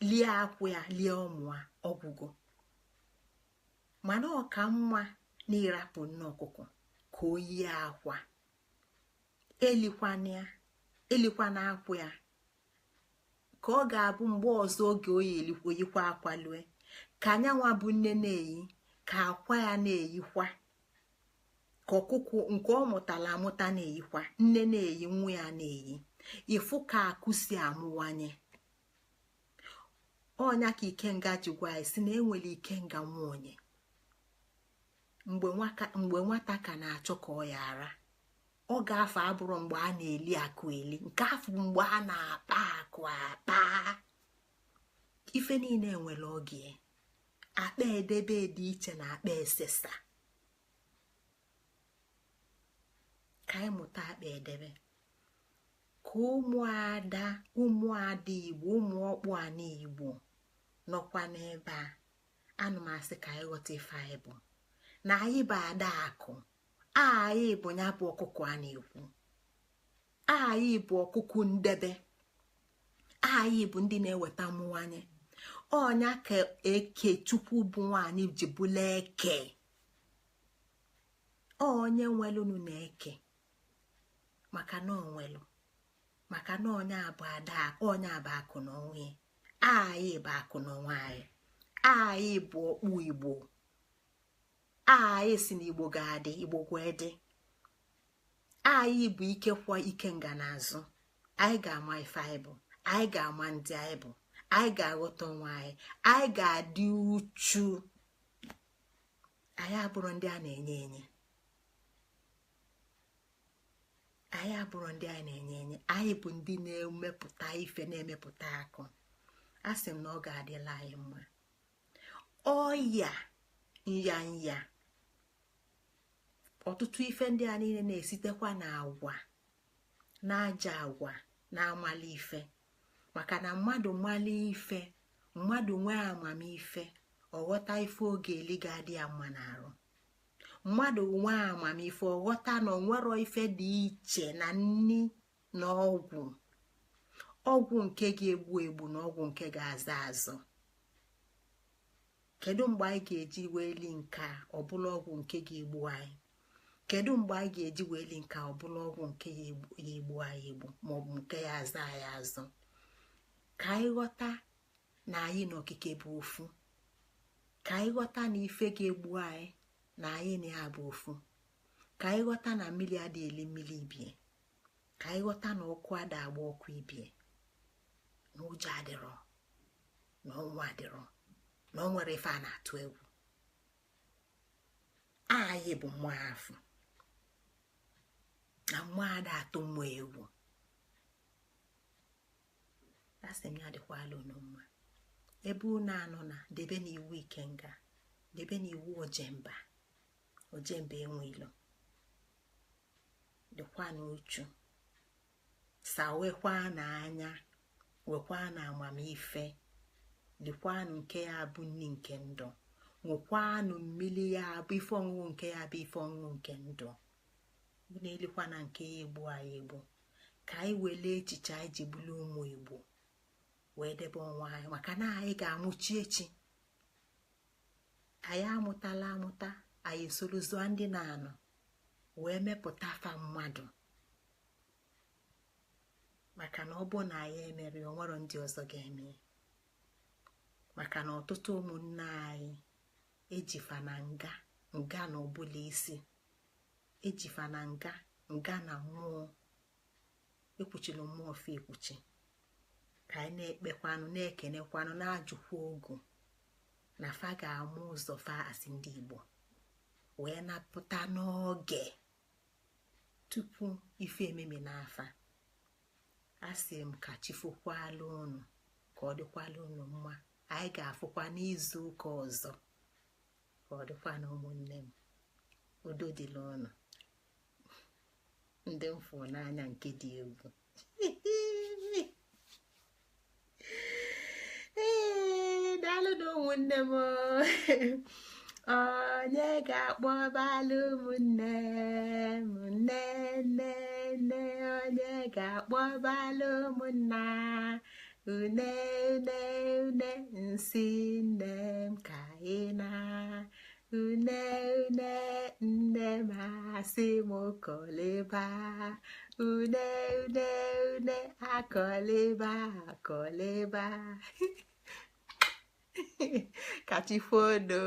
lie akwụ ya, lie ụmụa ọgwụgo. Mana ọ ka mma na ịrapụ nne ọkụkọ ka o yie akwa, elikwana akwụ ya, ka ọ ga-abụ mgbe ọzọ oge oyi oyikwa akwa lue, ka anyanwa bụ nne na-eyi, ka akwa ya na-eyikwa, ka ọkụkọ nke ọ mụtara amụta na-eyikwa, nne na-eyi, nwa ya na-eyi. Ịfụ ka akụ si amụwanye. Ọnya ka ikenga ji gwa anyị si na enwere ikenga nwa onye mgbe nwata ka na-achọ ka ọ ya ara. Ọ ga-afọ abụrụ mgbe a na-eli akụ eli, nke afọ bụ mgbe a na-akpa akụ akpa. Ife niile nwere oge. Akpa edebe dị iche na akpa esesa. Ka anyị mụta akpa edebe, ka ụmụada, ụmụada Igbo, ụmụ ọkpụ ana Igbo nọkwa n'ebe a. Anụ m asị ka anyị ghọta ife anyị bụ, na anyị bụ ada akụ. Anyị bụ ya bụ ọkụkọ a na-ekwu. Anyị bụ ọkụkọ ndebe. Anyị bụ ndị na-eweta mmụwanye. Ọnya ka Eke Chukwu bụ nwaanyị ji bụla eke. Onye nwelunu na-eke, maka na onwelu, maka na onye abụ ada, onye abụ akụ na onwe. Anyị bụ akụ na onwe anyị. Anyị bụ ọkpụ Igbo. Anyị si na Igbo ga-adị, Igbo gwee dị. Anyị bụ ike kwa ike nga n'azụ. Anyị ga-ama ife anyị bụ, anyị ga-ama ndị anyị bụ, anyị ga-aghọta onwe anyị, anyị ga-adị uchu. Anyị abụrụ ndị a na-enye enye, anyị abụrụ ndị a na-enye enye. Anyị bụ ndị na-emepụta ife, na-emepụta akụ. A sị m na ọ ga-adịla anyị mma. Ọya nyanya, ọtụtụ ife ndị a niile na-esitekwa na agwa na aja agwa na amali ife, maka na mmadụ mali ife, mmadụ nwee amamife, ọghọta ife oge eli ga-adị ya mma n'arụ. Mmadụ nwee amamife, ọghọta na onwero ife dị iche na nni na ọgwụ, ọgwụ nke ga-egbu egbu na ọgwụ nke ga-azọ azọ. Kedu mgbe anyị ga-eji wee li nke a ọbụla ọgwụ nke ga-egbu anyị? Kedu mgbe anyị ga-eji wee li nke a ọbụla ọgwụ nke ya egbu anyị egbu, maọbụ nke ya azọ anyị azọ? Ka anyị ghọta na anyị na okike bụ ofu. Ka anyị ghọta na ife ga-egbu anyị na anyị na ya bụ ofu. Ka anyị ghọta na mmiri adịghị eli mmiri ibie. Ka anyị ghọta na ọkụ ada agba ọkụ ibie, na ụjọ adịrọ, na ọnwụ adịrọ, na ọ nwere ife a na-atụ egwu. Anyị bụ mmụọ afụ na mmụọ ada atụ mmụọ egwu. Asị m ya dịkwala unu mma. Ebe unu anọ na debe n'iwu ikenga, debe n'iwu ojemba, ojemba enwe ilo, dịkwa n'uchu, sawekwa n'anya, wekwa na amamife, dịkwanụ nke ya bụ nni nke ndụ, nwekwanụ mmiri ya bụ ife ọṅụṅụ nke ya bụ ife ọṅụṅụ nke ndụ. Unu elikwa na nke ya egbu anyị egbu. Ka anyị wele echiche anyị ji bụrụ ụmụ Igbo wee debe onwe anyị, maka na anyị ga-amụchi echi. Anyị amụtala amụta, anyị esorozuo ndị na-anọ wee mepụta afa mmadụ, maka na ọ bụ na anyị emere, onwero ndị ọzọ ga-eme. Maka na ọtụtụ ụmụnne anyị ejifa na nga nga na ọbụla isi ejifa na nga nga na mmụọ ekwuchiri mmụọ fe ekwuchi. Ka anyị na-ekpekwanụ, na-ekenekwanụ, na-ajụkwa ogu na fa ga-amụ ụzọ fa asị ndị Igbo wee napụta n'oge tupu ife ememe n'afa. Asị m ka chi fokwala unu, ka ọ dịkwala unu mma. Anyị ga-afụkwa n'izu ụka ọzọ. Ka ọ dịkwa na ụmụnne m, udo dịla unu ndị m fụ n'anya nke dị egwu. Ee, daalụ na ụmụnne m. Onye ga-akpọbalụ ụmụnne m, nne nne nne, onye ga-akpọbalụ ụmụnna, une une une, nsị nne m ka ị na, une une nne m asị m kọlịba, une une une, akọlịba akọlịba. Ka chi fodo.